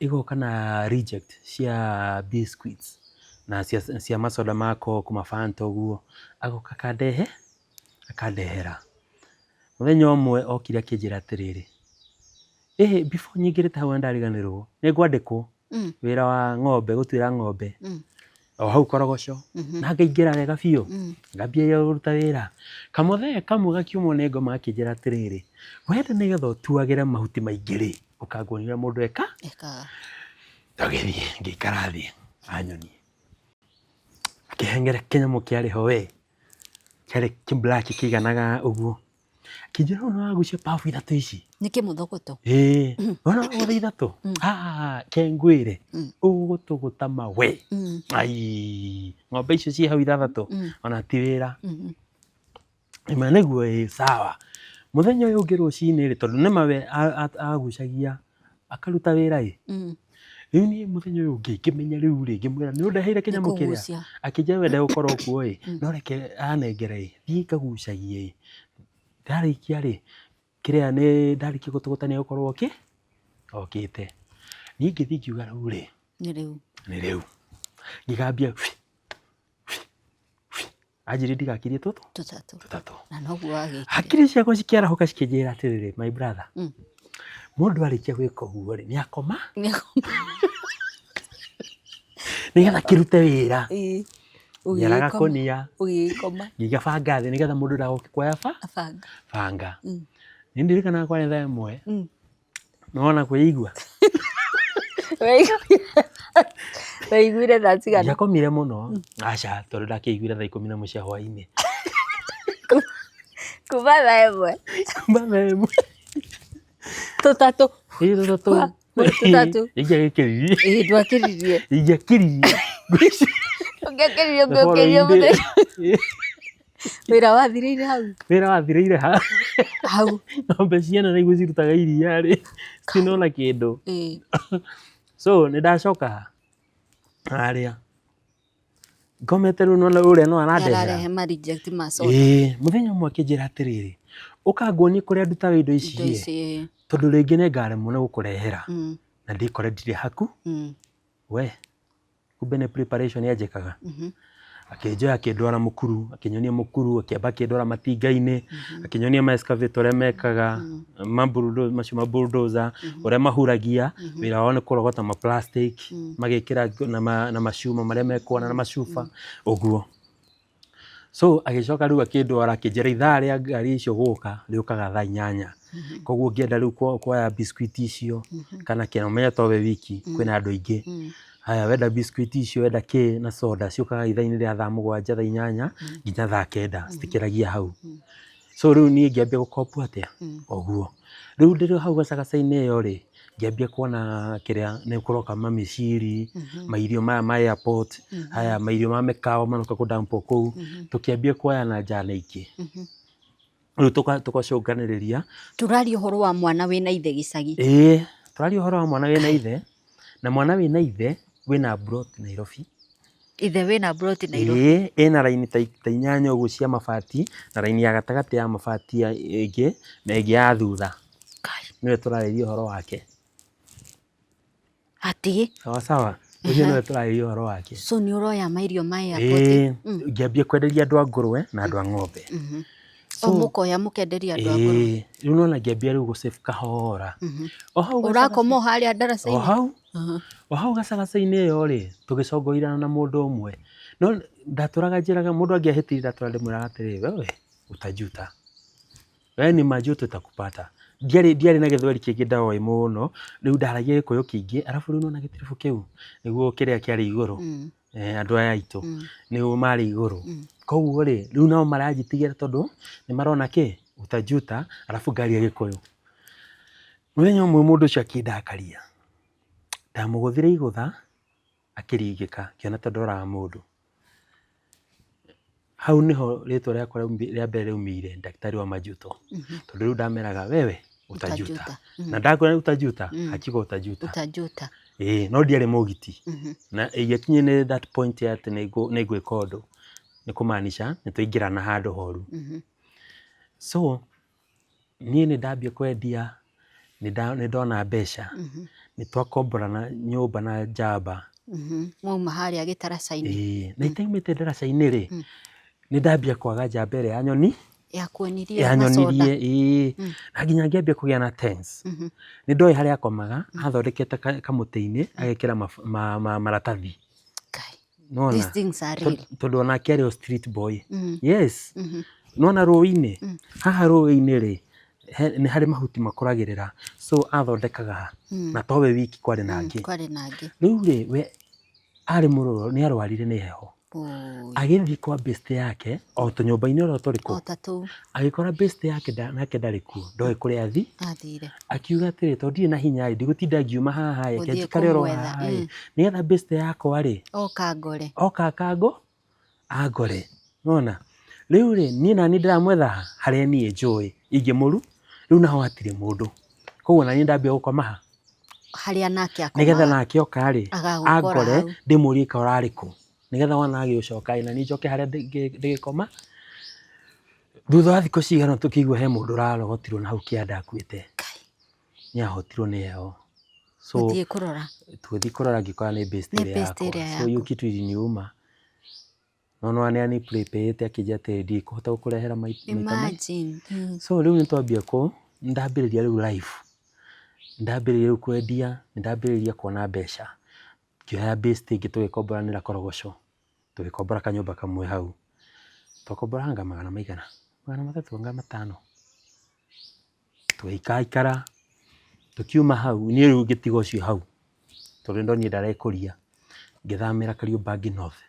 ĩgoka na reject cia biscuits na cia masoda ma Coke, ma Fanta ũguo, agoka akandehe, akandehera. Mũthenya ũmwe okire akĩnjĩra atĩrĩrĩ, ĩhĩ before nyingĩrĩte hau nĩndariganĩrwo, nĩngwandĩkwo wĩra wa ng'ombe, gũtuĩra ng'ombe, o hau Korogoco, na ngaingĩra wega biũ, ngambia kũruta wĩra. Kamũthee kamwe gakiumwo nĩ ngoma gakĩnjĩra atĩrĩrĩ, wenda nĩgetha ũtuagĩre mahuti maingĩ rĩ, ũka nguonie ũrĩa mũndũ eka. Ekaga. Tũgĩthiĩ, ngĩikara thĩ, anyonie. Akĩhengere kĩnyamũ kĩarĩ ho we, kĩarĩ kĩ black kĩiganaga ũguo. Akĩnjĩra ũyũ nĩwagucia babu ithatũ ici. Nĩ kĩmũthogoto. Ĩĩ, wona ũgũtha ithatũ? Ah, ke ngwĩre, ũgũtũgũta mawe. Ai, ng'ombe icio ciĩ hau ithathatũ, ona ti wĩra. Ĩma nĩguo ĩĩ sawa. Mũthenya ũyũ ũngĩ rũcinĩ rĩ, tondũ nĩma we agucagia akaruta wĩra ĩ, rĩu niĩ mũthenya ũyũ ũngĩ ngĩmenya rĩu rĩ, ngĩmwĩra nĩ ũndeheire kĩnyamũ kĩrĩa? Nĩkũgucia. Akĩnjĩra we ndegũkorwo kuo ĩ, no reke anengere ĩ, thiĩ ngagucagie ĩ, ndarĩkia rĩ, kĩrĩa nĩ ndarĩkia gũtũgũta nĩ egũkorwo okĩte. Niĩ ngĩthiĩ ngiuga rĩu rĩ, Nĩ rĩu. Nĩ rĩu. Ngĩgambia anjĩrire ndigakirie tũtũ Tũtatũ. Tũtatũ. Na noguo wagĩkire. Hakiri ciakwa cikĩarahũka cikĩnjĩra atĩrĩrĩ, my brother, mũndũ arĩkia gwĩka ũguo rĩ, nĩ akoma nĩgetha kĩrute wĩra. Ngĩara gakũnia. Ũgĩgĩkoma. Ngĩiga banga thĩ nĩgetha mũndũ ndagoke kuoya banga. Banga. Nĩ ndirikanaga kwarĩ thaa ĩmwe. Nĩwona kwĩigua? Waiguire thaa cigana? Ndiakomire mũno. Aca, tondũ ndakĩiguire thaa 11 cia hwainĩ. Kuma thaa ĩmwe? Kuma thaa ĩmwe. Tũtatũ. Ĩĩ tũtatũ. Tũtatũ. Ingĩagĩkĩririe. Ĩĩ ndwakĩririe. Ingĩakĩririe. Ũngĩakĩririe ũngĩokĩria mũthenya. Wĩra wathirĩire hau? Wĩra wathirĩire ha? Hau. Ng'ombe ciana nĩguo cirutaga iria rĩ, cinona kĩndũ. So nĩ ndacoka harĩa ngomete rĩu nĩwona ũrĩa no arandehera. Nĩararehe ma reject ma soda. Ĩĩ, mũthenya ũmwe akĩnjĩra atĩrĩrĩ, ũka nguonie kũrĩa ndutaga indo ici ĩ, tondũ rĩngĩ nĩngaremwo nĩ gũkũrehera na ndĩkore ndirĩ haku we. Kumbe nĩ preparation anjĩkaga. Akĩnjoya akĩndwara mũkuru, akĩnyonia mũkuru, akĩamba akĩndwara matinga-inĩ, akĩnyonia ma excavator ũrĩa mekaga, ma macio ma bulldozer, ũrĩa mahuragia, wĩra wao nĩ kũrogota ma plastic, magekĩra na macuma marĩa mekuona na macuba, ũguo. So agĩcoka rĩu akĩndwara akĩnjĩra ithaa rĩa ngari icio gũka rĩũkaga thaa 8. Koguo ũngĩenda rĩu kuoya biscuit icio kana kĩ, na ũmenye towe wiki kwĩna andũ aingĩ. Haya wenda biscuit icio wenda kĩ na soda ciũkaga ithaa-inĩ rĩa thaa 7 thaa 8 nginya thaa 9 citikĩragia hau. So rĩu niĩ ngĩambia gũkopu atĩa? Ũguo. Rĩu ndĩrĩ hau gacagaca-inĩ ĩyo rĩ, Ngĩambia kuona kĩrĩa nĩ kũroka mamĩciri, mairio maya ma airport, haya mairio ma mĩkawa maroka kũ dump kũu, tũkĩambia kuoya na njana ingĩ. Rĩu tũgacũnganĩrĩria. Tũraria ũhoro wa mwana wĩna ithe gĩcagi. Ĩĩ, tũraria ũhoro wa mwana wĩna ithe, na mwana wĩna ithe wĩna plot Nairobi. Ithe wĩna plot Nairobi. Ĩĩ, ĩna raini ta inyanya ũguo cia mabati, na raini ya gatagatĩ ya mabati ĩngĩ, na ĩngĩ ya thutha. Nĩwe tũrarĩria ũhoro wake. Atĩ? Sawa sawa, ũcio nĩwe tũrarĩria ũhoro wake. So nĩ ũroya mairio ma airport? Ĩĩ, ngĩambia kwenderia andũ a ngũrwe na andũ a ng'ombe. O mũkoya mũkenderia andũ a ngũrwe? Ĩĩ, rĩu nĩwona ngĩambia rĩu gũ save kahora. O hau Ũrakoma o harĩa o ndaraca-inĩ? hau, o hau gacagaca-inĩ ĩyo rĩ, tũgĩcongoirana na mũndũ ũmwe. No ndatũraga njĩraga mũndũ angĩahĩtirie ndatũra ndĩmwĩraga atĩrĩrĩ, wewe utajuta. We ni majuto itakupata. Ndiarĩ na gĩthweri kĩngĩ ndoĩ mũno, rĩu ndaragia gĩkũyũ kĩingĩ, arabu rĩu nĩwona gĩtiribũ kĩu, nĩguo kĩrĩa kĩarĩ igũrũ, andũ aya aitũ, nĩo marĩ igũrũ. Koguo rĩ, rĩu nao maranjĩtigĩra tondũ nĩ marona kĩ, utajuta, arabu ngaria gĩkũyũ. Mũthenya ũmwe mũndũ ũcio akĩndakaria, ndamũgũthire igũtha, akĩringĩka, akĩona ta ndoraga mũndũ. Hau nĩho rĩtwa rĩakwa rĩa mbere rĩaumĩire, daktari wa majuto. Tondũ rĩu ndameraga wewe utajuta. Na ndakwĩra utajuta, hakika utajuta. Utajuta. Ĩĩ, no ndiarĩ mũgiti. Na ĩngĩakinyire nĩ that point ya atĩ nĩ ngwĩka ũndũ, nĩ kũmaanisha nĩ twaingĩrana handũ horu. So, niĩ nĩ ndambia kwendia, nĩ ndona mbeca, nĩ twakomborana nyũmba na njamba. Mwauma harĩa gĩtaraca-inĩ. Ĩĩ, na itaumĩte ndaraca-inĩ rĩ, nĩ ndambia kwaga njamba ĩrĩa yanyoni Yakuonirie macoda. Yanyonirie, ĩĩ, na nginya ngĩambia kũgĩa na tense. Nĩ ndoĩ harĩa akomaga, athondekete kamũtĩ-inĩ, agekĩra maratathi. Kai. Nĩwona? These things are real. Tondũ onake arĩ o street boy. Yes. Nĩwona rũĩ-inĩ, haha rũĩ-inĩ rĩ, nĩ harĩ mahuti makũragĩrĩra, so athondekaga ha, na towe wiki kwarĩ na angĩ. Kwarĩ na angĩ. Rĩu rĩ, we arĩ mũrũrũ, nĩ arwarire nĩ heho. Oi. Agĩthiĩ kwa best yake, o tũnyũmba-inĩ ũrĩa tũrĩ O kũu. ta tũu. Agĩkora best yake nake ndarĩ kuo, ndoĩ kũrĩa athire. Akiuga atĩrĩ, tondũ ndirĩ na hinya rĩ, ndigũtinda ngiuma haha rĩ, reke Gũthiĩ njikare oro kũmwetha. haha rĩ, nĩgetha best yakwa rĩ, Oka ngore. Oka akango, angore. Nĩwona? Rĩu rĩ, niĩ naniĩ ndĩramwetha ha? Harĩa niĩ njũĩ ingĩmũru, rĩu naho hatirĩ mũndũ. Koguo naniĩ ndambia gũkoma ha? Harĩa nake Nĩgetha akomaga. Nake oka rĩ, Agagũkora angore, hau. Ndĩmũrie ka ũrarĩ kũ? Nĩgetha wona agĩcoka ĩ, naniĩ njoke harĩa ndĩgĩkoma. Thutha wa thikũ cigana tũkĩigua he mũndũ ũrarogotirwo na hau kĩanda akuĩte. Kai. Nĩ ahotirwo nĩ heho. So, Gũthiĩ kũrora. Tũgĩthiĩ kũrora ngĩkora nĩ best Nĩ ĩrĩa best yakwa. ĩrĩa So hiyo yaku. kitu iliniuma. No nĩ ani prepay akĩnjĩra atĩ ndikũhota gũkũrehera maita maingĩ. Imagine. So rĩu nĩ twambia kũ, nĩ ndambĩrĩria rĩu life. Nĩ ndambĩrĩria rĩu kwendia, nĩ ndambĩrĩria kuona mbeca. Ngĩoya best ĩngĩ tũgĩkomboranĩra Korogocho. Tũgĩkombora kanyũmba kamwe hau. Twakomboraga magana maigana? 300 anga 500. Tũgĩikaikara, tũkiuma hau, niĩ rĩu ngĩtiga ũcio hau, tondũ nĩ ndonire ndarekũria, ngĩthamĩra Kariobangi North.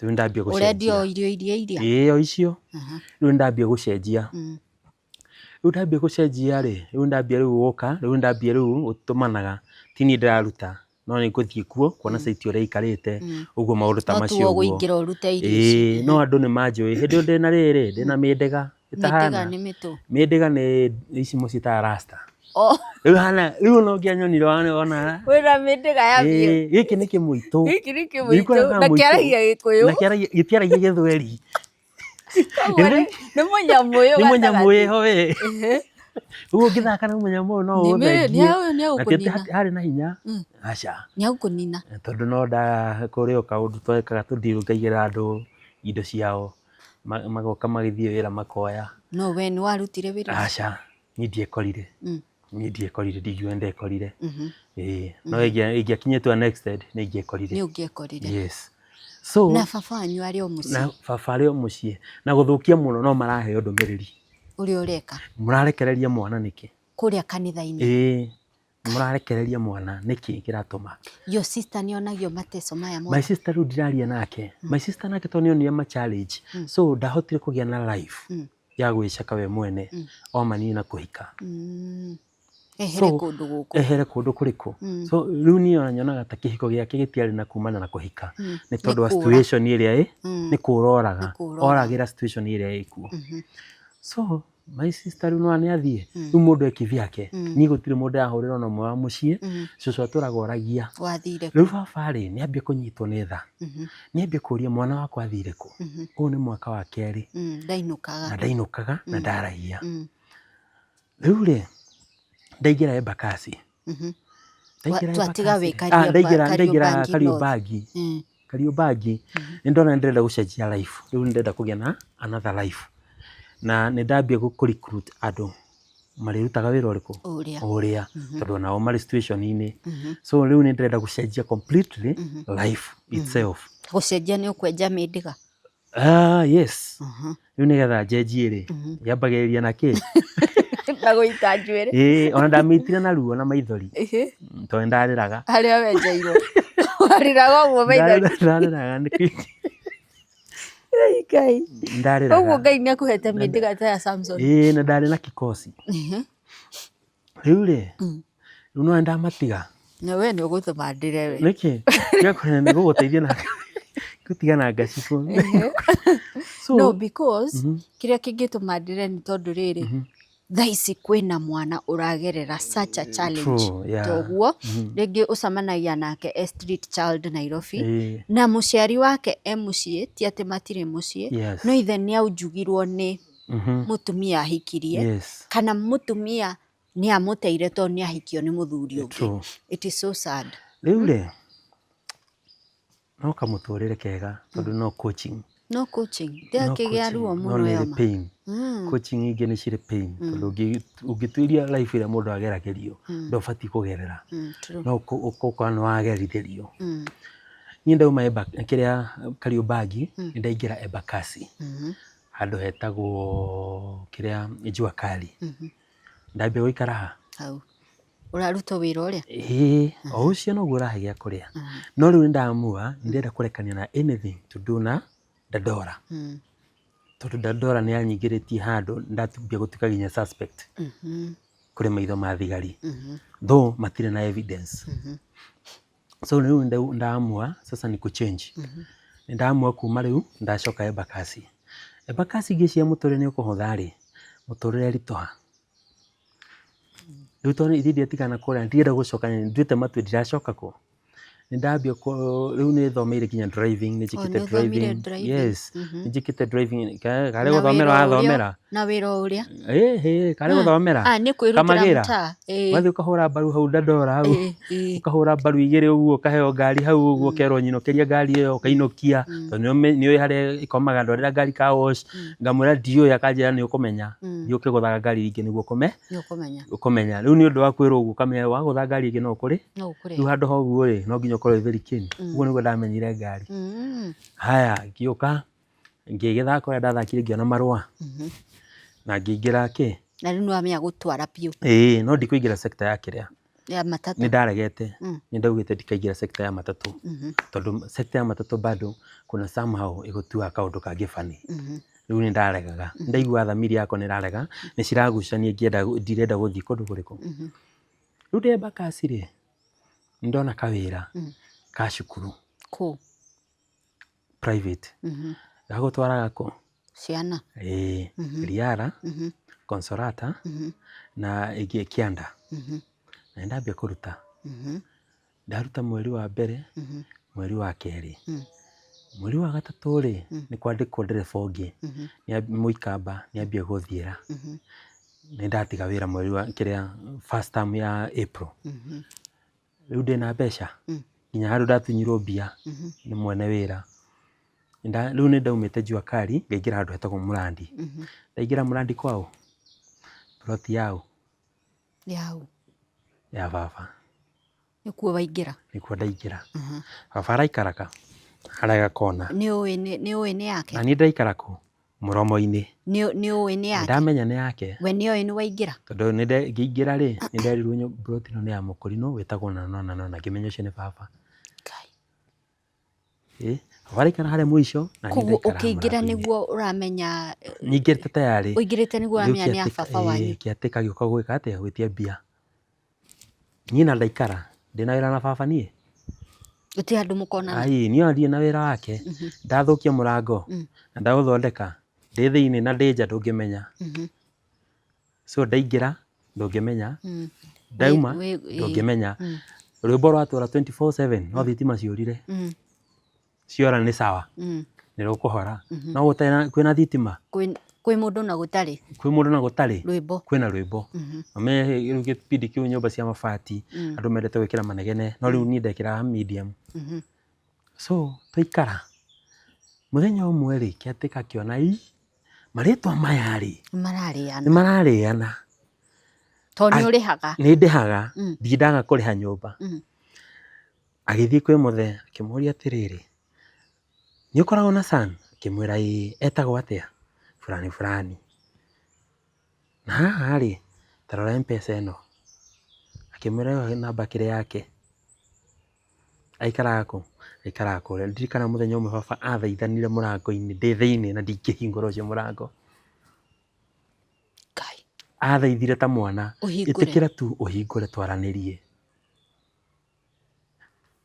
Rĩu nĩ ndambia Ũrendia gũcenjia. O irio iria iria? Ĩĩ o icio. Rĩu nĩ ndambia gũcenjia. Rĩu ndambia gũcenjia rĩ, rĩu ndambia rĩu gũka, rĩu ndambia rĩu gũtũmanaga, ti niĩ ndĩraruta, no nĩ ngũthiĩ kuo kuona site ũrĩa ĩikarĩte, ũguo maũndũ ta No macio tuo ũguo. Ũgũingĩra ũrute irio ici. Ĩĩ, no andũ nĩ manjũĩ. Hĩndĩ ĩyo ndĩna rĩrĩ, ndĩna mĩndega Mĩndĩga ĩtahana. nĩ mĩtũ. Mĩndĩga nĩ ici mũciĩtaga rasta. Oh. Rĩu hana, rĩu ona ũngĩanyonire wona. Wĩna mĩndĩga ya biũ. Ĩĩ, gĩkĩ nĩ kĩmũitũ. Gĩkĩ nĩ kĩmũitũ na kĩaragia Gĩkũyũ. Na kĩaragia, gĩtiaragia Gĩthweri. Koguo nĩ mũnyamũ ũyũ Nĩ mũnyamũ gatagatĩ. wĩho we. Ũguo ũngĩthaka na mũnyamũ ũyũ no ũũthengie. Nĩ Na ti atĩ agũkũnina. harĩ na hinya. Aca. Nĩ agũkũnina. Tondũ no nda kũrĩ o kaũndũ twekaga tũndirũ ngaigĩra andũ indo ciao. Magoka magĩthiĩ wĩra makoya. No we nĩ warutire wĩra ũcio? Aca, niĩ ndiekorire. Niĩ ndiekorire, ndingiuga ndekorire. Ĩĩ, no ingĩakinyĩte an extent nĩ ingĩekorire. Nĩ ũngĩekorire. Yes. So, Na baba wanyu arĩ o mũciĩ? Na baba arĩ o mũciĩ. Na gũthũkia mũno no maraheo ndũmĩrĩri. Ũrĩa ũreka. Mũrarekereria mwana nĩkĩ? Kũrĩa kanitha-inĩ. Ĩĩ, mũrarekereria mwana nĩkĩ kĩratũma? Your sister nĩ onagio mateso maya mothe? My sister rĩu ndiraria nake. My sister nake tondũ nĩ onire ma challenge. So ndahotire kũgĩa na life ya gwĩcaka we mwene. Omanire na kũhika. Ehere kũndũ gũkũ. Ehere kũndũ kũrĩkũ? So rĩu niĩ ona nyonaga ta kĩhiko gĩake gĩtiarĩ na kumana na kũhika, nĩ tondũ wa situation ĩrĩa ĩ, nĩ kũra oraga, oragĩra situation ĩrĩa ĩkuo. So my sister rĩu nĩwona nĩ athiĩ, rĩu mũndũ e kivyake, niĩ gũtirĩ mũndũ ndĩrahũrĩra ona ũmwe wa mũciĩ, cũcũ atũraga oragia. Wathire kũ? Rĩu baba rĩ, nĩ ambia kũnyitwo nĩ tha, nĩ ambia kũria mwana wakwa athire kũ? Ũyũ nĩ mwaka wa kerĩ. Ndainũkaga. Na ndainũkaga na ndaragia. Rĩu rĩ, ndaingĩra Embakasi. Ndaingĩra Twatiga wĩ Embakasi rĩ, ah, ndaingĩra ndaingĩra Kariobangi North. Kariobangi. Kariobangi, nĩ ndona nĩ ndĩrenda gũcenjia life. Rĩu nĩ ndĩrenda kũgĩa na another life. Na nĩ ndambia kũ recruit andũ marĩrutaga wĩra ũrĩkũ? Ũrĩa. Ũrĩa. Tondũ onao marĩ situation -inĩ. So rĩu nĩ ndĩrenda gũcenjia completely life itself. Gũcenjia nĩ ũkwenja mĩndĩga? Ah, yes. Rĩu nĩgetha njenjie rĩ, nyambagĩrĩria na kĩ? Na gũita njuĩrĩ. Ĩĩ, ona ndamĩitire na ruo na maithori. Tondũ nĩndarĩraga. Harĩa wenjeirwo. Warĩraga ũguo maithori. Ndarĩraga nĩkĩ? Ngai. Ndarĩraga. Ũguo Ngai nĩakũhete mĩndĩga ta ya Samson. Ĩĩ, na ndarĩ na kikosi. Rĩu rĩ, rĩu nĩwona nĩndamatiga. Na we nĩ ũgũtũma ndĩre we. Nĩkĩ? Nĩ gũgũteithia na gũtiga na ngacibũ. So, no because kĩrĩa kĩngĩtũma ndĩre nĩ tondũ rĩrĩ, thaa ici kwĩna mwana ũragerera such a challenge. True, yeah. Toguo rĩngĩ ũcemanagia nake e street child Nairobi. Ĩĩ. Na mũciari wake e mũciĩ, ti atĩ matirĩ mũciĩ, no ithe nĩ aunjugirwo nĩ mũtumia ahikirie, kana mũtumia nĩ amũteire tondũ nĩ ahikio nĩ mũthuri ũngĩ. True. It is so sad. Rĩu rĩ, no kamũtũrĩre kega tondũ no coaching. No coaching. No Ndĩrakĩgĩa coaching, ruo no mũno nĩ ĩrĩ yoma. pain. Coaching ingĩ nĩ cirĩ pain tondũ ũngĩtuĩria life ĩrĩa mũndũ ageragĩrio ndũbatiĩ kũgerera. True. No ũkora nĩ wagerithĩrio. Niĩ ndauma kĩrĩa Kariobangi, nĩ ndaingĩra Embakasi. Handũ hetagwo kĩrĩa Jua Kali. Ndambia gũikara ha? Hau. Ũraruta wĩra ũrĩa? Ĩĩ, o ũcio noguo ũrahe gĩa kũrĩa. No rĩu nĩ ndamua nĩ ndĩrenda kũrekania na anything to do na Dandora. Tondũ Dandora nĩ yanyingĩrĩtie handũ ndambia gũtuĩka nginya suspect kũrĩ maitho ma thigari. Though matirĩ na evidence. So rĩu nĩ ndamua sasa ni kũ-change. Nĩ ndamua kuma rĩu ndacoka Embakasi. Embakasi ngĩciria mũtũrĩre nĩ ũkũhũtha rĩ, mũtũrĩre ritũha. Rĩu tondũ ithuĩ ndiatigana kũrĩa ndirenda gũcoka nduĩte matua ndiracoka kũ. Nĩ ndambia rĩu nĩ thomeire nginya driving, nĩ njĩkĩte nĩ ũthomire driving. driving. Yes, nĩ njĩkĩte driving karĩ Na gũthomera wĩra ũrĩa- wathomera. Na wĩra ũrĩa? Ĩhĩ, karĩ gũthomera. Ah, nĩ kwĩrutĩra Kamagĩra. mũtaa. Ĩĩ. Wathiĩ ũkahũra mbaru hau Dandora hau. Ĩĩ, ĩĩ. Ũkahũra mbaru igĩrĩ ũguo ũkaheo ngari hau ũguo ũkerwo nyinũkĩria ngari ĩyo ũkainũkia tondũ nĩũĩ harĩa ĩkomaga ndwarĩra ngari car wash ngamwĩra ndiũĩ akanjĩra nĩ ũkũmenya thiĩ ũkĩgũthaga ngari ingĩ nĩguo ũkũme Nĩ ũkũmenya. ũkũmenya rĩu nĩ ũndũ wa kwĩrwo ũguo ũkamenya wagũtha ngari ĩngĩ no ũkũrĩ No ũkũrĩha. rĩu handũ ha ũguo rĩ no nginya ũkorwo wĩ very keen ũguo nĩguo ndamenyire ngari. Haya ngĩũka ngĩgĩthaka ũrĩa ndathakire ngĩona marũa na ngĩingĩra kĩ. Na rĩu nĩ wamenya gũtwara biũ. Ĩĩ no ndikũingĩra sector ya kĩrĩa. Ya matatũ. Nĩ ndaregete. Nĩ ndaugĩte ndikaingĩra sector ya matatũ. Tondũ sector ya matatũ bado kuna somehow ĩgũtuaga kaũndũ kangĩ funny. Rĩu nĩ ndaregaga. Nĩ ndaiguaga thamiri yakwa nĩ ĩrarega, nĩ ciragucania ngĩenda ndirenda gũthiĩ kũndũ kũrĩkũ. Rĩu ndĩ Embakasi rĩ, nĩ ndona kawĩra ka cukuru. Kũ? Private. Gagũtwaraga kũ? Ciana. Ĩĩ, Riara, Consolata na ĩngĩ Kĩanda. Na nĩ ndambia kũruta. Ndaruta mweri wa mbere, mweri wa kerĩ. Mweri wa gatatũ rĩ, nĩ kwandĩkwo ndereba ũngĩ, mũikamba nĩ ambia gũthiĩra. Nĩ ndatiga wĩra mweri wa kĩrĩa first term ya April. Rĩu ndĩna mbeca, nginya handũ ndatunyirwo mbia nĩ mwene wĩra. Rĩu nĩ ndaumĩte Jua Kali ngaingĩra handũ hetagwo Mũrandi. Ndaingĩra Mũrandi kwaũ? Plot yaũ? Yaũ? Ya baba. Nĩkuo waingĩra? Nĩkuo ndaingĩra. Baba araikara ka? Harĩa gakona. Nĩ ũĩ nĩ yake? Na niĩ ndĩraikara kũ? Mũromo-inĩ. Nĩ ũĩ nĩ yake? Ndamenya nĩ yake. We nĩ oĩ nĩ waingĩra? Tondũ ngĩingĩra rĩ, nĩ nderirwo plot ĩno nĩ ya mũkũrinũ wĩtagwo na na na na ngĩmenya ũcio nĩ baba. Ngai. Ĩ, baba araikara harĩa mũico na niĩ Koguo ndaikara ũkĩingĩra mũrango-inĩ. nĩguo ũramenya Nyingĩrĩte tayarĩ. Ũingĩrĩte nĩguo Rĩu ũramenya nĩ ya baba wanyu. Kĩatĩka gĩũka gwĩka atĩa? Gwĩtia mbia. Niĩ na ndaikara ndĩna wĩra na baba niĩ. Gũtirĩ handũ mũkonana. Ai, niĩ ona ndirĩ na wĩra wake. Ndathũkia mũrango na ndaũthondeka, ndĩ thĩinĩ na ndĩ nja ndũngĩmenya. So ndaingĩra ndũngĩmenya, ndauma ndũngĩmenya. Rwĩmbo rwatũra 24/7 no thitima ciũrire. Ciora nĩ sawa, nĩ rũkũhora. No gũtarĩ na, kwĩna thitima? Kwĩ mũndũ na gũtarĩ. Kwĩ mũndũ na gũtarĩ? Rwĩmbo. Kwĩna rwĩmbo. Na rĩu gĩbindi kĩu nyũmba cia mabati, andũ mendete gwĩkĩra manegene, no rĩu niĩ ndekĩraga medium. So twaikara, mũthenya ũmwe rĩ, caretaker akĩona ii, marĩtwa maya rĩ, Nĩ nĩ mararĩana. Tondũ nĩ ũrĩhaga. Nĩ ndĩhaga, ndirĩ ndaga kũrĩha nyũmba. Agĩthiĩ kwĩ mũthee akĩmũria atĩrĩrĩ, nĩ ũkoragwo na son? Akĩmwĩra ĩĩ, etagwo atĩa? Fulani fulani. Na haha rĩ, ta rora Mpesa ĩno. Akĩmwĩra ĩyo namba ĩkĩrĩ yake. Aikaraga kũ? Aikaraga kũrĩa. Ndirikanaga mũthenya ũmwe baba athaithanire mũrango-inĩ ndĩ thĩiniĩ na ndingĩhingũra ũcio mũrango. Ngai. Athaithire ta mwana, Ũhingũre. ĩtĩkĩra tu ũhingũre twaranĩrie.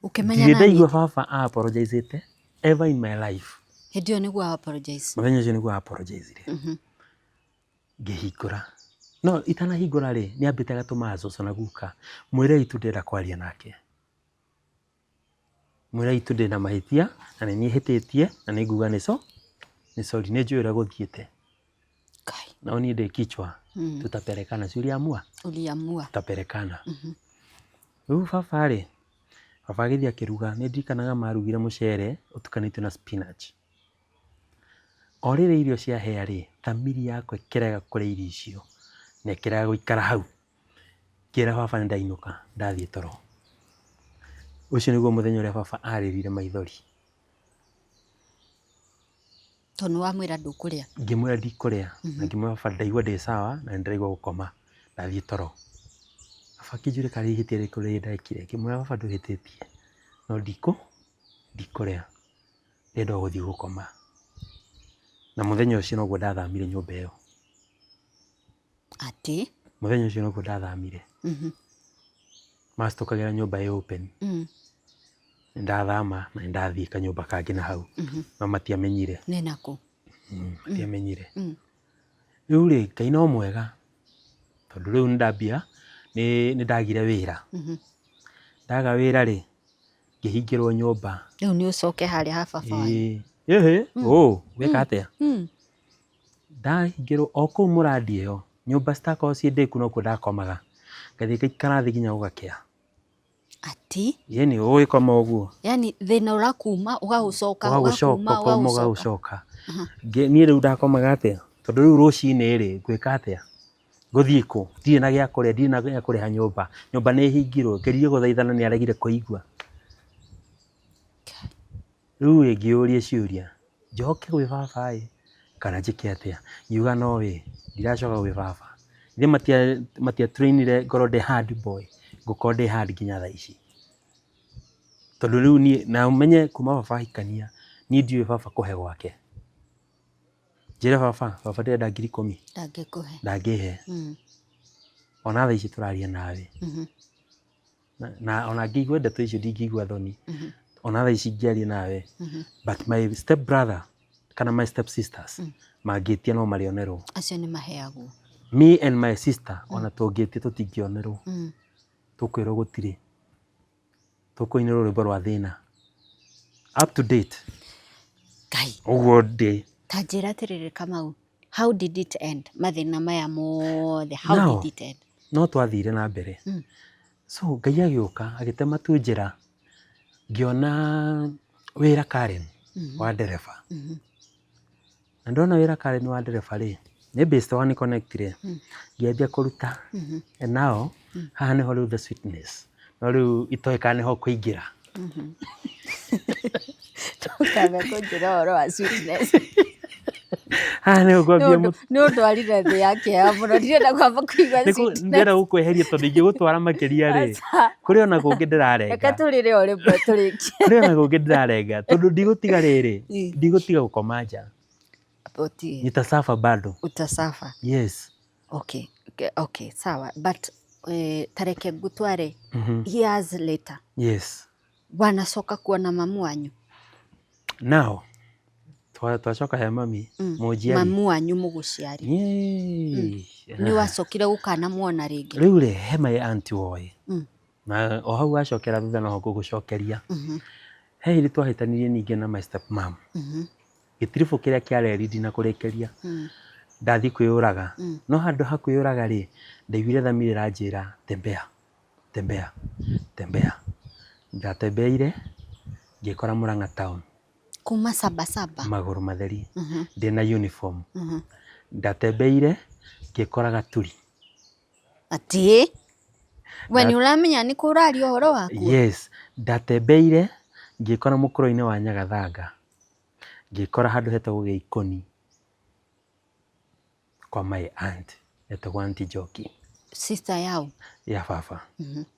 Ũkĩmenya Ndirĩ nani ndaigua baba a apologizĩte ever in my life. Hĩndĩ ĩyo nĩguo a apologize. Mũthenya ũcio nĩguo a apologizire. Ngĩhingũra. No itanahingũra rĩ, nĩ ambĩte agatũma cũcũ na guka, mwĩrei tu ndĩrenda kwaria nake. Mwĩrei tu ndĩna mahĩtia na nĩ niĩ hĩtĩtie na nĩ nguga nĩ nĩ sorry, nĩ njũĩ ũrĩa gũthiĩte. Ngai. No niĩ ndĩ kichwa. Tutapelekana, si uliamua? Uliamua. Tutapelekana. Rĩu baba rĩ, baba agĩthiĩ akĩruga, nĩ ndirikanaga marugire mũcere ũtukanĩtio na spinach. O rĩrĩ irio ciahĩa rĩ, thamiri yakwa ĩkĩrega kũrĩa irio icio na ĩkĩrega gũikara hau. Ngĩra baba nĩ ndainũka ndathiĩ toro. Ũcio nĩguo mũthenya ũrĩa baba arĩrire maithori. Tondũ nĩ wamwĩra ndũkũrĩa. Ngĩmwĩra ndikũrĩa na ngĩmwĩra baba ndaigua ndĩ sawa na nĩ ndĩraigua gũkoma ndathiĩ toro. Baba akĩnjũria karĩ ihĩtia rĩrĩkũ rĩrĩ ndekire, ngĩmwĩra baba ndũhĩtĩtie no ndikũrĩa ndĩrenda o gũthiĩ gũkoma. Na mũthenya ũcio noguo ndathamire nyũmba ĩyo. Atĩ? Mũthenya ũcio noguo ndathamire. Macitũkagĩra nyũmba ĩ open. Nĩndathama na nĩndathiĩ kanyũmba kangĩ na hau. No matiamenyire. Nĩ nakũ? Matiamenyire. Rĩu rĩ, Ngai no mwega, tondũ rĩu nĩndambia, nĩndagire wĩra. Ndaga wĩra rĩ, ngĩhingĩrwo nyũmba. Rĩu nĩ ũcoke harĩa ha baba wanyu. Ĩĩ, ĩhĩ, ũũ, gwĩka atĩa? Ndahingĩrwo o kũu mũrandi ĩyo, nyũmba citakoragwo ciĩ ndĩku nokuo ndakomaga. Ngathiĩ ngaikara thĩ nginya gũgakĩa. Atĩ? Ĩni ũgĩkoma ũguo. Yani thĩna ũrakuma ũgagũcoka ũgagũcoka ũkauma ũgagũcoka. Niĩ rĩu ndakomaga atĩa? Tondũ rĩu rũcinĩ rĩ, ngwĩka atĩa? Ngũthiĩ kũ? Ndirĩ na gĩa kũrĩa, ndirĩ na gĩa kũrĩha nyũmba. Nyũmba nĩ ĩhingirwo. Ngeririe gũthaithana nĩ aregire kũigua. Rĩu ĩ ngĩyũria ciũria, njoke gwĩ baba ĩ, kana njĩke atĩa? Ngiuga no ĩ, ndiracoka gwĩ baba. Githĩ matia train ire ngorwo ndĩ hard boy, ngũkorwo ndĩ hard nginya thaa ici. Tondũ rĩu niĩ, na ũmenye kuma baba ahikania, niĩ ndiũĩ baba kũhe gwake. Njĩre baba, baba ndĩrenda 10,000. Ndangĩkũhe. Ndangĩhe. Ona thaa ici tũraria nawe. Na ona ngĩigua ndeto icio ndingĩigua thoni. Ona thaa ici ingĩaria nawe. But my step brother kana my step sisters mangĩtia no marĩonerwo. Acio nĩ maheagwo. Me and my sister ona tũngĩtia tũtingĩonerwo. Tũkwĩrwo gũtirĩ. Tũkũinĩrwo rwĩmbo rwa thĩna. Up to date. Ngai. Ũguo ndĩ. Ta njĩra atĩrĩrĩ Kamau, how did it end? Mathĩna maya mothe, how did it end? No twathire na mbere. So Ngai agĩũka agĩtema tu njĩra ngĩona wĩra Karen wa ndereba. Na ndona wĩra Karen wa ndereba rĩ, nĩ best wa nĩ connect rĩ, ngĩambia kũruta. And now haha nĩho rĩu the sweetness. No rĩu itoĩ kana nĩho kũingĩra. Ndũkambe kũnjĩra ũhoro wa sweetness. Haha nĩho ngwambia Nĩ ũndwarire thĩ ya kĩeha mũno, ndirenda kwamba kũigua sweetness. Ndĩrenda gũkweheria tondũ ingĩgũtwara makĩria rĩ, kũrĩ ona kũngĩ ndĩrarenga. Reke tũrĩre o rĩmwe tũrĩkie. Kũrĩ ona kũngĩ ndĩrarenga tondũ ndigũtiga rĩrĩ, ndigũtiga gũkoma nja. Ũtige. Nitasafa bado. Utasafa. Yes. Okay. Okay, sawa. But Tareke ngũtware years later. Yes. Wanacoka kuona mamu wanyu? Now twacoka he mami mũnjiari. Mamu wanyu mũgũciari. Nĩ wacokire gũkanamuona rĩngĩ? Rĩu rĩ, he my auntie woĩ. Na o hau wacokera thutha noho ngũgũcokeria. He hĩndĩ twahĩtanirie ningĩ na my step mom. Gĩtiribũ kĩrĩa kĩareri ndinakũrĩkĩria. Ndathiĩ kwĩyũraga. No handũ ha kwĩyũraga rĩ, ndaiguire thamiri ĩranjĩra tembea, tembea, tembea. Ndatembeire ngĩkora Murang'a town. Kuma Sabasaba? Magũrũ matheri. Ndĩna uniform. Ndatembeire ngĩkora Gaturi. Atĩ? We nĩ ũramenya nĩ kũ ũraria ũhoro wakuo? Yes. Ndatembeire ngĩkora mũkũrũ-inĩ wa Nyagathanga. Ngĩkora handũ hetagwo Gĩikoni kwa my aunt etagwo Auntie Njoki. Sister yao? Ya baba.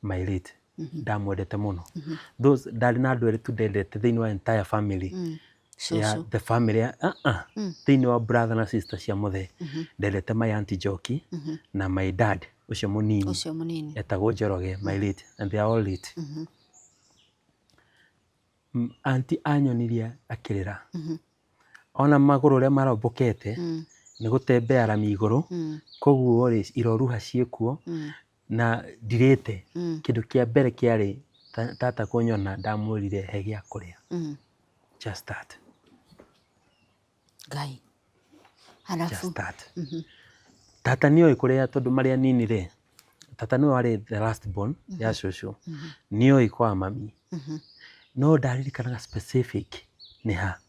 My late. Ndamwendete mũno. Those ndarĩ na andũ erĩ tu ndendete thĩinĩ wa entire family. Ya Cũcũ. the family thĩinĩ wa brother na sister cia mũthee. Ndendete my Auntie Njoki na my dad ũcio mũnini. Ũcio mũnini. Etagwo Njoroge, my late, and they are all late. Auntie anyonirie akĩrĩra. Ona magũrũ ũrĩa marombokete nĩ gũtembea rami igũrũ, koguo rĩ iroruha ciĩkuo na ndirĩte. Kĩndũ kĩa mbere kĩarĩ tata kũnyona ndamwĩrire he gĩa kũrĩa. Just that. Ngai. Halafu? Just that. Tata nĩoĩ kũrĩa tondũ marĩ anini rĩ, tata nĩwe warĩ the last born ya cũcũ. Nĩoĩ kwa mami. No ndaririkanaga specific nĩ ha.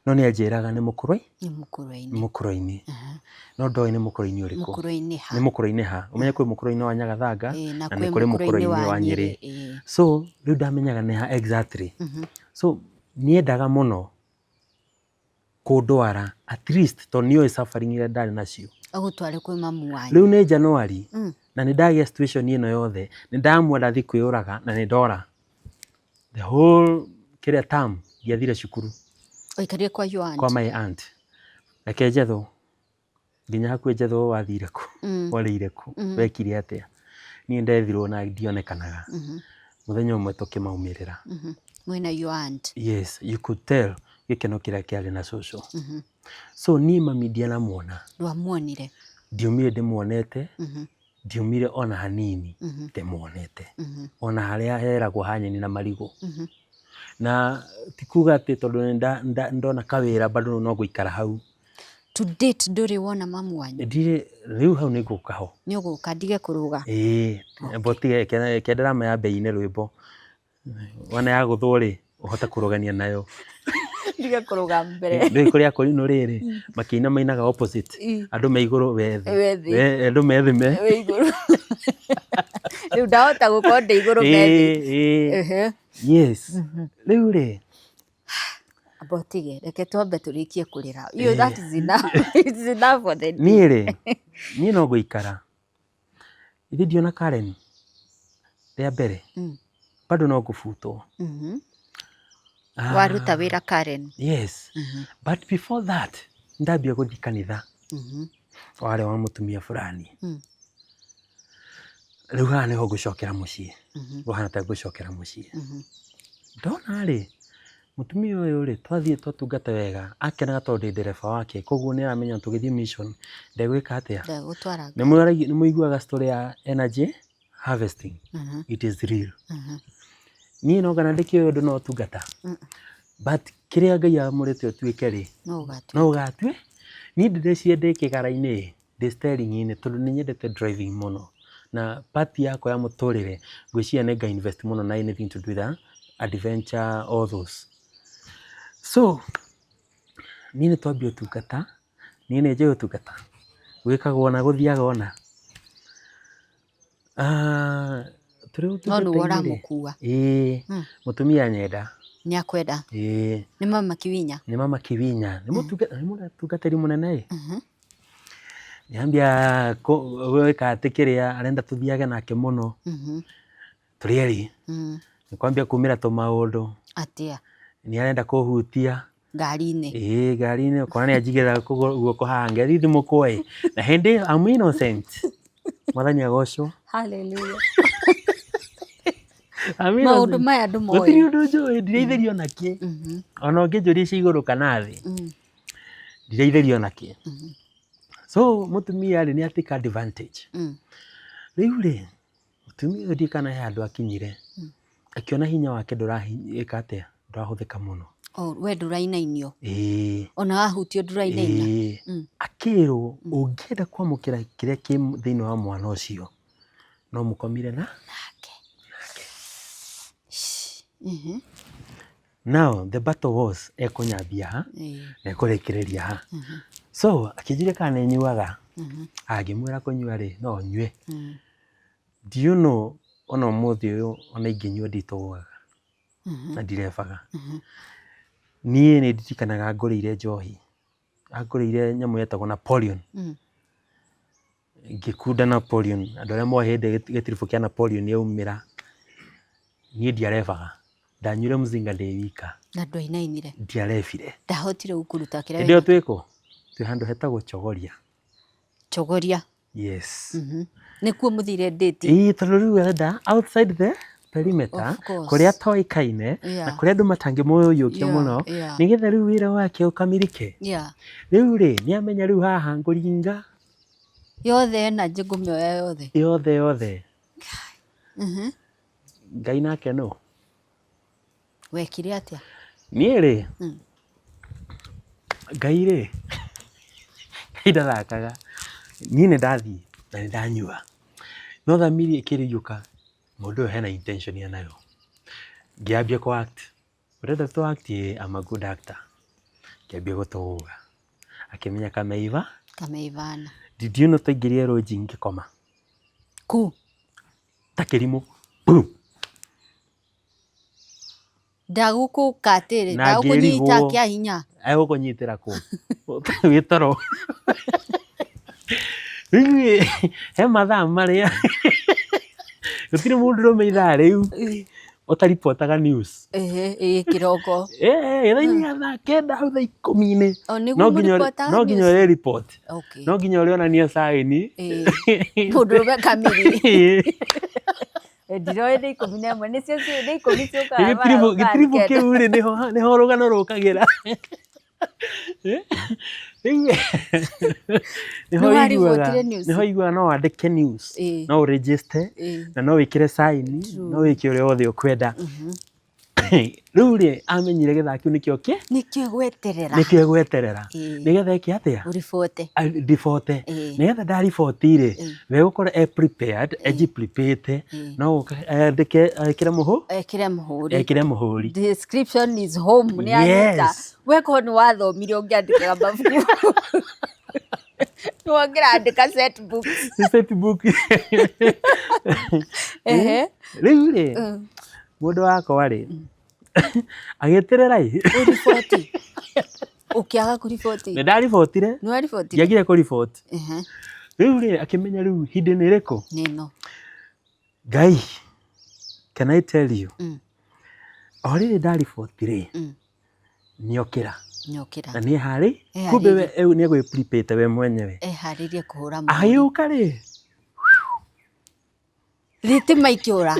No nĩ anjĩraga nĩ mũkũrũ-inĩ. Nĩ mũkũrũ-inĩ. Mũkũrũ-inĩ. No ndoĩ nĩ mũkũrũ-inĩ ũrĩkũ. Mũkũrũ-inĩ ha. Nĩ mũkũrũ-inĩ ha. Ũmenye kwĩ mũkũrũ-inĩ wa Nyagathanga na na nĩ kũrĩ mũkũrũ-inĩ wa Nyĩrĩ. So rĩu ndamenyaga nĩ ha exactly. So niendaga mũno kũndwara at least tondũ nĩoĩ suffering iria ndarĩ nacio. Agũtware kwĩ mamu wanyu. Rĩu nĩ January na nĩ ndagĩa situation ĩno yothe, nĩ ndamua ndathiĩ kwĩyũraga na nĩ ndora. The whole kĩrĩa term ndiathire cukuru. Waikarire kwa your aunt? Kwa my aunt. Reke njethwo nginya hakuhĩ njethwo wathire kũ, warĩire kũ, wekire atĩa. Niĩ ndethirwo na ndionekanaga. Mũthenya ũmwe tũkĩmaumĩrĩra. Mwĩna your aunt? Yes, you could tell gĩkeno kĩrĩa kĩarĩ na cũcũ. So niĩ mami ndianamuona. Ndwamuonire? Ndiumire ndĩmuonete, ndiumire ona hanini ndĩmuonete. Ona harĩa heragwo ha nyeni na marigũ. Na ti kuga atĩ tondũ nĩ ndona kawĩra bado no ngũikara hau. To date ndũrĩ wona mamu wanyu? Ndirĩ, rĩu hau nĩ ngũka ho. Nĩ ũgũka ndige kũrũga? Ĩĩ, mbotige kenderama yambe ine rwĩmbo. Wona yagũthwo rĩ, ũhote kũrũgania nayo. Ndige kũrũga mbere. Ndũĩ kũrĩa kũrinũ rĩrĩ, makĩina mainaga opposite. Andũ me igũrũ we thĩ. We thĩ. Andũ me thĩ me. Wĩ igũrũ. Rĩu ndahota gũkorwo ndĩ igũrũ me thĩ. Yes. Rĩu rĩ. Amba ũtige, reke twambe tũrĩkie kũrĩra. You, that is enough. It's enough for the day. Niĩ rĩ, niĩ no ngũikara. Ithe ndiona Karen rĩa mbere, bado no ngũbutwo. Waruta wĩra Karen? Yes. But before that, ndambia gũthiĩ kanitha. Warĩ wa mũtumia fulani. Rĩu haha nĩho ngũcokera mũciĩ. Ngũhana ta ngũcokera mũciĩ. Ndona rĩ, mũtumia ũyũ rĩ, twathiĩ twatungata wega, akenaga tondũ ndĩ ndereba wake, koguo nĩ aramenya tũgĩthiĩ mission, ndegwĩka atĩa? Ndegũtwara. Nĩ mũiguaga story ya energy harvesting. It is real. Niĩ no kana ndĩkĩũĩ ũndũ no ũtungata. But kĩrĩa Ngai amũrĩte ũtuĩke rĩ, no ũgatuĩka. No ũgatue. Niĩ ndĩreciria ndĩ kĩgara-inĩ, ndĩ steering-inĩ tondũ nĩ nyendete driving mũno. Na part yakwa ya mũtũrĩre, ngwĩciria nĩ nga invest mũno na anything to do with adventure, all those. So, niĩ nĩ twambia ũtungata, niĩ nĩ njũĩ ũtungata, gwĩkagwo na gũthiaga ona. Tũrĩ No nĩwe ũtungata-inĩ rĩ, ũramũkua. Ĩĩ, mũtumia nyenda. Nĩ akwenda. Ĩĩ. Nĩ mama Kiwinya? Nĩ mama Kiwinya. Nĩ mũtungatĩri mũnene ĩ. Nĩambia gwĩka atĩ kĩrĩa arenda tũthiage nake mũno. Tũrĩ erĩ. Nĩ kwambia kumĩra tũmaũndũ. Atĩa? Nĩ arenda kũhutia. Ngari-inĩ. Ĩĩ ngari-inĩ, ũkona nĩ anjigĩrĩra guoko haha ngethithimũkwo ĩ. Na hĩndĩ ĩyo I'm innocent. Mwathani agocwo. Hallelujah. Amina. Maũndũ maya ndũmoĩ. Gũtirĩ ũndũ njũĩ, ndiraithĩrio ona kĩ. Ona ũngĩnjũria cia igũrũ kana thĩ, ndiraithĩrio ona kĩ. So mũtumia rĩ, nĩ atake advantage. Rĩu rĩ, mũtumia ũyũ ndiũĩ kana he handũ akinyire, akĩona hinya wake ndũreka atĩa, ndũrahũthĩka mũno. Oh, we ndũrainainio. Ĩĩ. Ona wahutio ndũrainaina. Ĩĩ. Akĩrwo ũngĩenda kwamũkĩra kĩrĩa kĩ thĩinĩ wa mwana ũcio, no mũkomire na Nake. Nake. Now the battle was ekũnyambia ha na ekũrĩkĩrĩria ha. So akĩnjũria kana nĩ nyuaga, ngĩmwĩra kũnyua rĩ, no nyue. Do you know ona ũmũthĩ ũyũ ona ingĩnyua nditũgũgaga na ndirebaga. Niĩ nĩ ndirikanaga ngũrĩire njohi, angũrĩire nyamũ yetagwo Napoleon. Ngĩkunda Napoleon, andũ arĩa moĩ hĩndĩ gĩtiribũ kĩa Napoleon yaumĩra, niĩ ndiarebaga, ndanyuire mzinga ndĩ wika. Na ndwainainire? Ndiarebire. Ndahotire gũkũruta kĩrĩa Hĩndĩ ĩyo twĩ kũ? Twĩ handũ hetagwo Chogoria. Chogoria? Yes. Nĩkuo mũthire date? Ĩĩ, tondũ rĩu arenda outside the perimeter, Of course. kũrĩa atoĩkaine, na kũrĩa andũ matangĩmũyũkia mũno, nĩgetha rĩu wĩra wake ũkamilike. Rĩu rĩ, nĩ amenya rĩu haha ngũringa. Yothe energy ngũmĩoya yothe. Yothe yothe. Ngai nake nũ? Wekire atĩa? Niĩ rĩ, Ngai rĩ, Ngai ndathakaga. Niĩ nĩ ndathiĩ na nĩ ndanyua. No thamiri ĩkĩriũka, mũndũ ũyũ hena intention enayo. Ngĩambia kũ act. Ũrenda tũ act ĩ, I'm a good actor. Ngĩambia gũtũgũga. Akĩmenya kameiva. Kameivana. Did you know twaingĩrire lodge ngĩkoma? Kũ? Ta kĩrimũ. Boom! Ndagũkũka atĩrĩ, Na ndagũkũnyita ngĩrigwo. kĩa hinya. Egũkũnyitĩra kũ? Wĩ toro. Rĩu ĩ, he mathaa marĩa gũtirĩ mũndũrũme ithaa rĩu ũtaripotaga news. Ĩhĩ, ĩ kĩroko. Ĩ, thaa-inĩ ya thaa kenda hau thaa ikũmi-inĩ. O nĩguo No nginya mũripotaga no nginya news? ũrĩ report. Okay. No nginya ũrĩonania sign. Ĩ, mũndũrũme kamiri. Ĩ. Ndiroĩ nĩ 11 nĩcio nĩ 10 ciũkaga Gĩtiribũ mara gĩtiribũ kenda. kĩu rĩ nĩho nĩho rũgano rũkagĩra. Rĩu nĩho Nĩ ũiguaga waribotire news? nĩho ũiguaga no wandĩke news, Ĩ. no ũregister Ĩ. na no wĩkĩre sign, True. no wĩke ũrĩa wothe ũkwenda. Rĩu rĩ amenyire gĩthaa kĩu nĩkĩo kĩ Nĩkĩo gweterera. nĩkĩo egweterera Ĩ. nĩgetha eke atĩa? Ũribote. Ndibote. Ĩ. Nĩgetha ndariboti rĩ, Ĩ. we gũkorwo e prepared, ejiprepĩte, Ĩ. no gũka andĩke ekĩre mũhũ Ekĩre mũhũri. ekĩre mũhũri. Description is home nĩ anyita. Yes. We korwo nĩ wathomire ũngĩandĩkaga mabuku. Nĩ ũngĩrandĩka set books. Nĩ set book. Ehe. Rĩu rĩ, mũndũ wakwa rĩ, agĩeterera ĩ. Ũriboti. Ũkĩaga kũriboti. Nĩ ndaribotire. Nĩ waribotire? Ndiagire kũriboti. Ehe. Rĩu rĩ, akĩmenya rĩu hĩndĩ nĩ ĩrĩkũ? Nĩ ĩno. Ngai, can I tell you? O rĩrĩ ndariboti rĩ, nĩokĩra. Nĩokĩra. Na nĩeharĩ, kumbe we nĩ egwĩ we mwenyewe. Eharĩirie kũhũra mũhũri. Agĩũka rĩ, Thitima ikĩũra.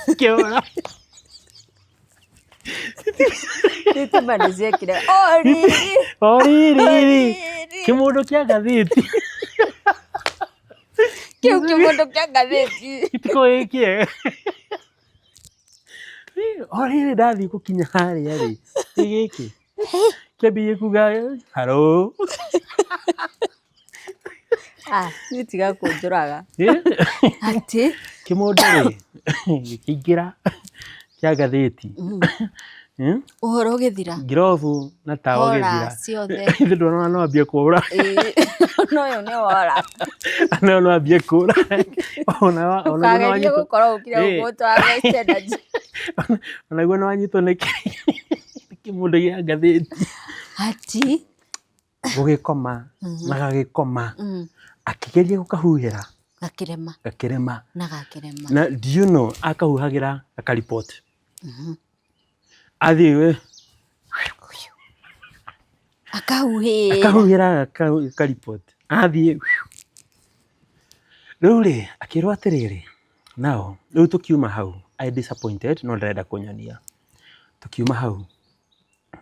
Ikĩũra. Thitima nĩ ciekire o riri. O riri. Kĩmũndũ kĩa ngathĩti. Kĩu kĩmũndũ kĩa ngathĩti. Gĩtikoragwo gĩ kĩega. O rĩrĩ ndathiĩ gũkinya harĩa rĩ, ĩ gĩkĩ kĩambĩrĩirie kuga hello. Ah, niĩ tiga kũnjũraga. Atĩ? Kĩmũndũ rĩ, gĩkĩingĩra kĩa ngathĩti. Ũhoro ũgĩthira. Ngirobu na tawa Hora ũgĩthira. ciothe. Ithe ndona no ambie kũra. Ĩĩ, ona ũyũ nĩ wora. Ona ũyũ no ambie kũra. Ona ona guo no Ndũkagerie wanyitwo. gũkorwo ũkire Ĩĩ. ũguo twa waste energy. Ona guo no wanyitwo nĩ kĩmũndũ kĩa ngathĩti. Ati? Gũgĩkoma na gagĩkoma. Akĩgeria gũkahuhĩra. Gakĩrema. Gakĩrema. Na gakĩrema. Na do you know akahuhagĩra akariboti. Athiĩ we. Akahuhĩra. Akahuhĩra akariboti. Athiĩ. Rĩu rĩ, akĩrwo atĩrĩrĩ, nao rĩu tũkiuma hau, I disappointed no ndarenda kũnyonia. Tũkiuma hau,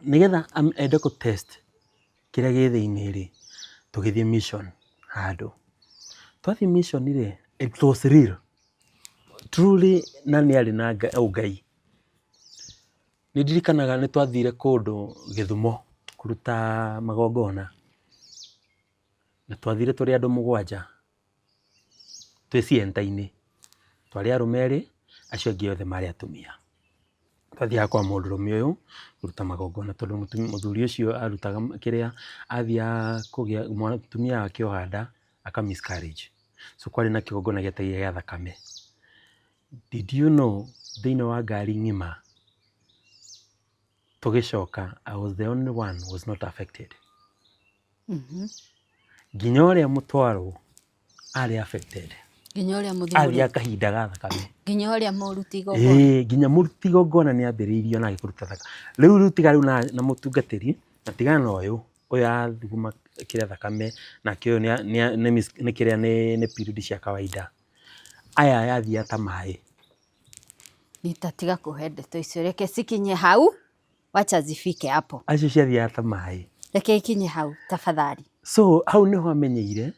nĩgetha ende kũ test kĩrĩa gĩ thĩinĩ rĩ, tũgĩthiĩ mission handũ. Twathiĩ mission rĩ, it was real truly, na nĩ arĩ na ũngai. Nĩ ndirikanaga nĩ twathire kũndũ Gĩthumo kũruta magongona, na twathire tũrĩ andũ mũgwanja twĩ cienta-inĩ. Twarĩ arũme erĩ, acio angĩ othe marĩ atumia. Twathiaga kwa mũndũrũme ũyũ kũruta magongona tondũ mũthuri ũcio arutaga kĩrĩa, athiaga kũgĩa mũtumia wake oha nda aka miscarriage. So kwarĩ na kĩgongona gĩetagwo gĩa thakame. Did you know thĩinĩ wa ngari ng'ima tũgĩcoka, I was the only one was not affected. Nginya ũrĩa mũtwarwo arĩ affected. Nginya ũrĩa mũthuri. Athiaga kahinda ga thakame. Nginya ũrĩa mũruti igongona. Ĩĩ, nginya mũruti igongona nĩ ambĩrĩirie onake kũruta thakame. Rĩu rĩu tiga rĩu na mũtungatĩri, na tigana na ũyũ, ũyũ athuguma kĩrĩa thakame, nake ũyũ nĩ kĩrĩa nĩ period cia kawaida. Aya yathiaga ta maĩ. Rita tiga kũhe ndeto icio, reke cikinye hau. Wacha zifike hapo. Acio ciathiaga ta maĩ. Reke ikinye hau tafadhali. So hau niho amenyeire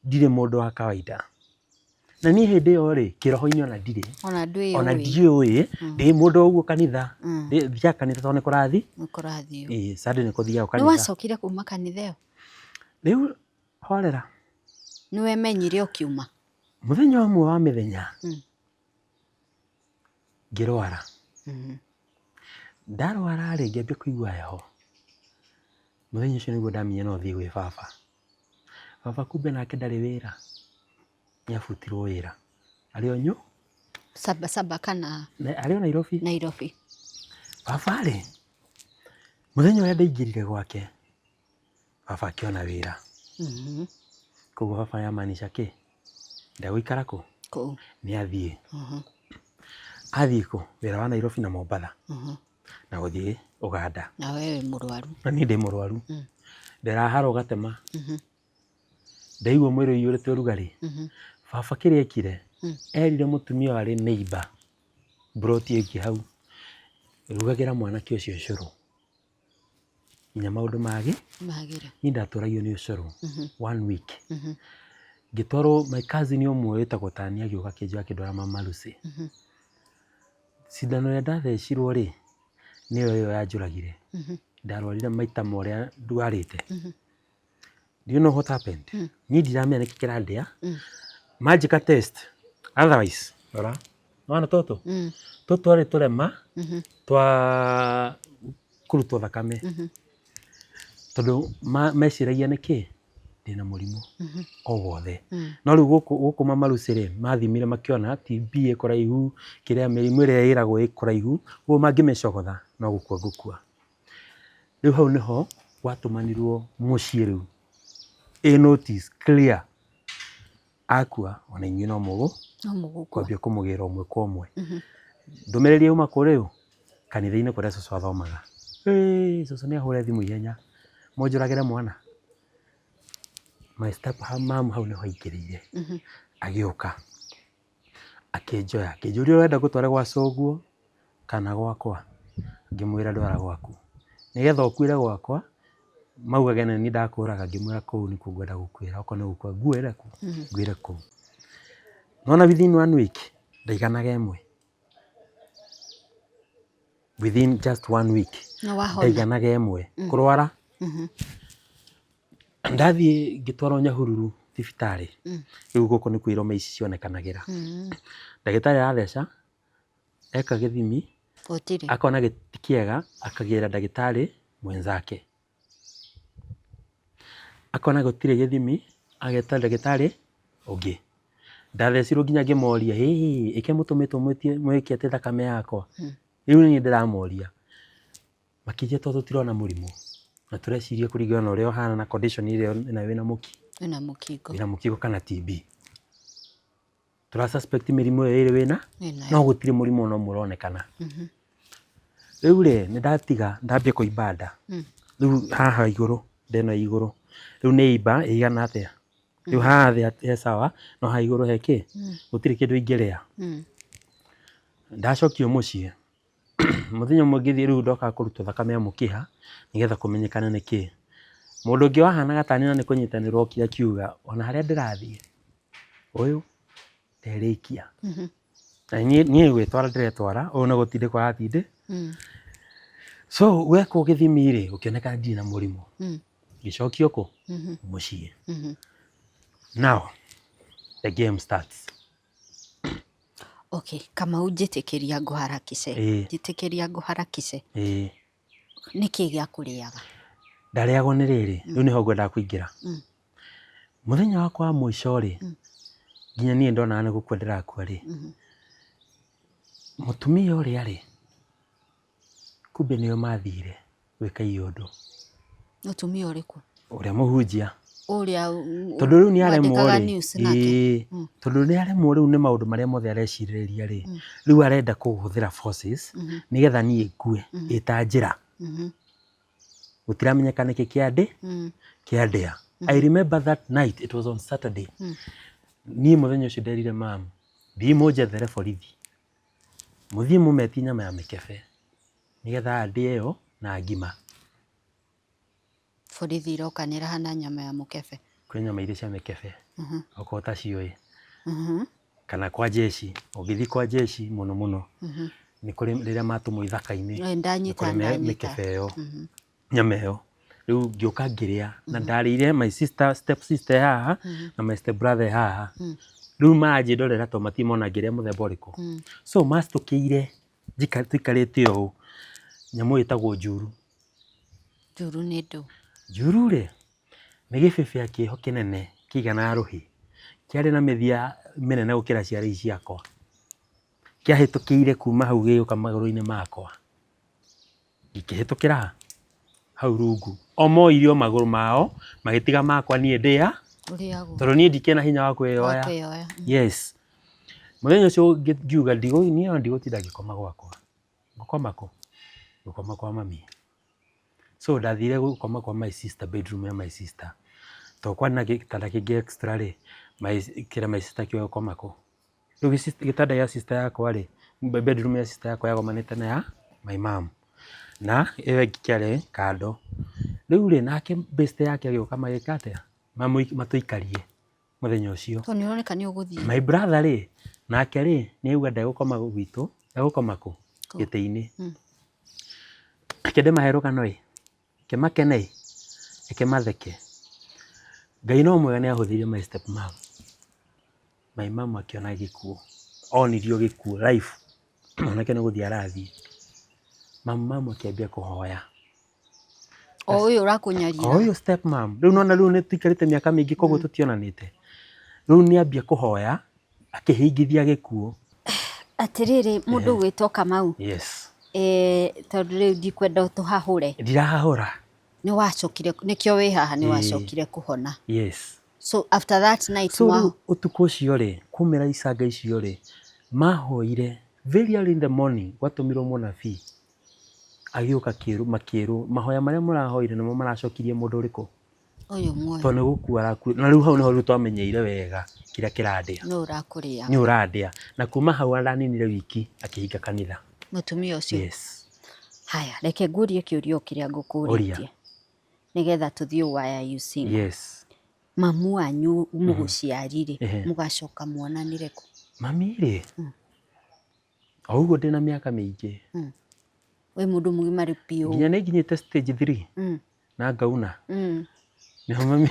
ndirĩ mũndũ wa kawaida. Na niĩ hĩndĩ ĩyo rĩ, kĩroho-inĩ ona ndirĩ. Ona ndwĩyũĩ. Ona ndiũĩ. Ndĩ mũndũ ũguo kanitha. Thiaga kanitha tondũ nĩ kũrathi. Nĩ kũrathiĩ. Ĩĩ, Sunday nĩ kũthiagwo kanitha. Nĩ wacokire kuma kanitha ĩyo? Rĩu horera. Nĩ wemenyire ũkiuma? Mũthenya ũmwe wa mĩthenya ngĩrwara. Ndarwara rĩ, ngĩambia kũigua heho. Mũthenya ũcio nĩguo ndamenyire no thiĩ gwĩ baba. Baba kumbe nake ndarĩ wĩra, nĩ abutirwo wĩra. Arĩ o Saba saba kana? Arĩ o Nairobi. Nairobi. Baba rĩ, mũthenya ũrĩa ndaingĩrire gwake, baba akĩona wĩra. Koguo baba yamaanisha kĩ? Ndegũikara kũ? Kũu. Nĩ athiĩ. Athiĩ kũ? Wĩra wa Nairobi na Mombatha. Na gũthiĩ Ũganda. Na we wĩ mũrwaru. Na niĩ ndĩ mũrwaru. Ndĩraharwo gatema. Ndaigua mwĩrĩ ũiyũrĩte ũrugarĩ. Baba kĩrĩa ekire, erire mũtumia warĩ neighbor, mburoti ĩngĩ hau, rugagĩra mwanake ũcio ũcũrũ. Nginya maũndũ mage. Magĩre. Niĩ ndatũragio nĩ ũcũrũ one week. Ngĩtwarwo my cousin ũmwe wĩtagwo Tani agĩũka akĩnjoya akĩndwara Mama Lucy. Cindano ĩrĩa ndathecirwo rĩ, nĩyo ĩyo yanjũragire. Ndarwarire maita ma ũrĩa ndwarĩte. Do you know what happened? Niĩ ndiramenya nĩkĩ kĩrandĩa. Manjĩka test, otherwise, rora, nĩwona tũtũ? Tũtũ twarĩ tũrema twa kũrutwo thakame. Tondũ meciragia nĩkĩ? Ndĩna mũrimũ o wothe. No rĩu gũkũ gũkũ Mama Lucy rĩ, mathimire makĩona TB ĩ kũraihu, kĩrĩa mĩrimũ ĩrĩa ĩragwo ĩ kũraihu, ũguo mangĩmĩcogotha no gũkua ngũkua. Rĩu hau nĩho gwatũmanirwo mũciĩ rĩu ĩ notice clear, akua ona inyuĩ no mũgũ No mũgũkua. Kwambia kũmũgĩra ũmwe kwa ũmwe. Ndũmĩrĩri yauma kũ rĩu? Kanitha-inĩ kũrĩa cũcũ athomaga. Hĩĩ, cũcũ nĩ ahũre thimũ ihenya, mũnjũragĩre mwana. My step mum hau nĩho aingĩrĩire, agĩũka akĩnjoya, akĩnjũria, "Ũrenda ngũtware gwa cũguo kana gwakwa?" Ngĩmwĩra, "Ndwara gwaku, nĩgetha ũkuĩre gwakwa maugage nĩ niĩ ndakũraga." Ngĩmwĩra, "Kũu nĩkuo ngwenda gũkuĩra, okorwo nĩ gũkua nguĩre kũ nguĩre kũu." Nĩwona within one week ndaiganaga ĩmwe, within just one week ndaiganaga ĩmwe kũrwara. Ndathiĩ ngĩtwarwo Nyahururu thibitarĩ, rĩu gũkũ nĩkuo iroma ici cionekanagĩra. Ndagĩtarĩ aratheca, eka gĩthimi, Gũtirĩ. Akona ti kĩega, akagĩra ndagĩtarĩ mwenzake. Akona gũtirĩ gĩthimi, ageta ndagĩtarĩ ũngĩ. Ndathecirwo nginya ngĩmoria, hĩ ĩke mũtũmĩtwo mwĩke atĩ thakame yakwa? Rĩu nĩ niĩ ndĩramoria. Makĩnjĩra tondũ tũtirona mũrimũ na tũreciria kũringana na ũrĩa ũhana na condition ĩrĩa wĩnayo, wĩna Wĩna mũkingo. Wĩna mũkingo kana TB. Tũra suspect mĩrimũ ĩyo ĩrĩ wĩna, no gũtirĩ mũrimũ ona ũmwe ũronekana. Rĩu rĩ, nĩ ndatiga ndambia kũimba nda. Rĩu haha igũrũ, nda ĩno ya igũrũ, rĩu nĩ imba ĩigana atĩa? Rĩu haha thĩ he sawa, no haha igũrũ he kĩ? Gũtirĩ kĩndũ ingĩrĩa. Ndacokio mũciĩ, mũthenya ũmwe ngĩthiĩ rĩu ndokaga kũrutwo thakame ya mũkiha nĩgetha kũmenyekane nĩ kĩ. Mũndũ ũngĩ wahanaga ta niĩ na nĩ kũnyitanĩrwo okire akiuga ona harĩa ndĩrathiĩ, ũyũ nderĩkia. Na niĩ niĩ gwĩtwara ndĩretwara, ũyũ nĩ gũtindĩkwo aratindĩ. So wekwo gĩthimi rĩ, gũkĩoneka ndirĩ na mũrimũ. Ngĩcokio kũ? Mũciĩ. Now, the game starts. Okay, Kamau njĩtĩkĩria ngũharakice. Njĩtĩkĩria ngũharakice. Nĩkĩ gĩakũrĩaga? Ndarĩagwo nĩ rĩrĩ, rĩu nĩho ngwendaga kũingĩra. Mũthenya wakwa wa mũico rĩ, nginya niĩ ndonaga nĩ gũkua ndĩrakua rĩ, mũtumia ũrĩa rĩ, kumbe nĩo mathire gwĩka iũndũ. Mũtumia ũrĩkũ? Ũrĩa mũhunjia. Ũrĩa Tondũ rĩu nĩ aremwo mwandĩkaga rĩ, news nake? ĩĩ, tondũ nĩ aremwo rĩu nĩ maũndũ marĩa mothe arecirĩrĩria rĩ, rĩu arenda kũhũthĩra forces nĩgetha niĩ ngue ĩta njĩra. Gũtiramenyeka nĩkĩ kĩandĩ kĩandĩa. I remember that night, it was on Saturday. Niĩ mũthenya ũcio nderire mam, thiĩ mũnjethere borithi, mũthiĩ mũmetie nyama ya mĩkebe nĩgetha ndĩe yo na ngima. Borithi irokanĩra ha na nyama ya mũkebe? Kwĩ nyama iria cia mĩkebe, okorwo ũtaciũĩ. Kana kwa jeshi, ũngĩthiĩ kwa jeshi mũno mũno, nĩ kũrĩ rĩrĩa matũmwo ithaka-inĩ, nĩ kũrĩ mĩkebe ĩyo, nyama ĩyo. Rĩu ngĩũka ngĩrĩa, na ndarĩire my sister, step sister e haha, na my step brother e haha. Rĩu maranjĩndorera tondũ matirĩ mona ngĩrĩa mũthemba ũrĩkũ. So macitũkĩire tũikarĩte ũũ, nyamũ ĩtagwo njuru. Njuru nĩ ndũ? Njuru rĩ, nĩ gĩbĩbĩa kĩho kĩnene kĩiganaga rũhĩ, kĩarĩ na mĩthia mĩnene gũkĩra ciara ici ciakwa. Kĩahĩtũkĩire kuma hau gĩgĩũka magũrũ-inĩ makwa, gĩkĩhĩtũkĩra ha? Hau rungu. O moire o magũrũ mao, magĩtiga makwa niĩ ndĩa, tondũ niĩ ndikĩrĩ na hinya wa kwĩyoya. Yes. Mũthenya ũcio ngiuga niĩ ona ndigũtinda ngĩkoma gwakwa. Ngũkoma kũ? Ngũkoma kwa mami. So ndathire gũkoma kwa my sister, bedroom ya my sister. Tondũ kwarĩ na gĩtanda kĩngĩ extra rĩ, kĩra my sister kĩoe gũkoma kũ. Rĩu gĩtanda gĩa sister yakwa rĩ, bedroom ya sister yakwa yagomanĩte na ya my mom. Na ĩyo ĩngĩ kĩarĩ kando. Rĩu rĩ, nake best yake agĩũka magĩka atĩa? Matũikarie. Mũthenya ũcio. Tondũ nĩ ũroneka nĩ ũgũthiĩ. My brother rĩ, nake rĩ, nĩ auga ndegũkoma gwitũ, egũkoma kũ? Gĩtĩ-inĩ. Reke ndĩmahe rũgano ĩ, reke makene ĩ, reke matheke. Ngai no mwega nĩ ahũthĩrire my step mom. My mom akĩona gĩkuũ, onirio gĩkuũ live, mwanake nĩ gũthiĩ arathiĩ. Mamu akĩambia kũhoya. O ũyũ ũrakũnyarira. O ũyũ step mom. Rĩu nona rĩu nĩ tũikarĩte mĩaka mĩingĩ koguo tũtionanĩte. Rĩu nĩ ambia kũhoya akĩhingithia gĩkuũ. Atĩrĩrĩ mũndũ ũgwĩtwo Kamau. Yes. Tondũ rĩu ndikwenda ũtũhahũre. Ndirahahũra. Nĩ wacokire, nĩkĩo wĩ haha, nĩ wacokire kũhona. Yes. So after that night So rĩu ũtukũ ũcio rĩ, kwaumĩra icanga icio rĩ, mahoire very early in the morning gwatũmirwo mũnabii. Agĩũka makĩrwo mahoya marĩa mũrahoire nĩmo maracokirie mũndũ ũrĩkũ? Ũyũ muoyo. Tondũ nĩ gũkua arakuire. Na rĩu hau nĩho rĩu twamenyeire wega kĩrĩa kĩrandĩa. Nũ ũrakũrĩaga. Nĩ ũrandĩa. Na kuma hau araninire wiki akĩhinga kanitha. Mũtumia ũcio? Yes. Haya, reke ngũrie kĩũria o kĩrĩa ngũkũrĩtie. Ũria. Nĩgetha tũthiĩ why are you single? Yes. Mamu wanyu mũgũciari rĩ, mũgacoka muonanire kũ? Mami rĩ, O ũguo ndĩna mĩaka mĩingĩ. Wĩ mũndũ mũgimaru biũ. Nginya nĩ nginyĩte stage 3 na ngauna. Nĩho mami.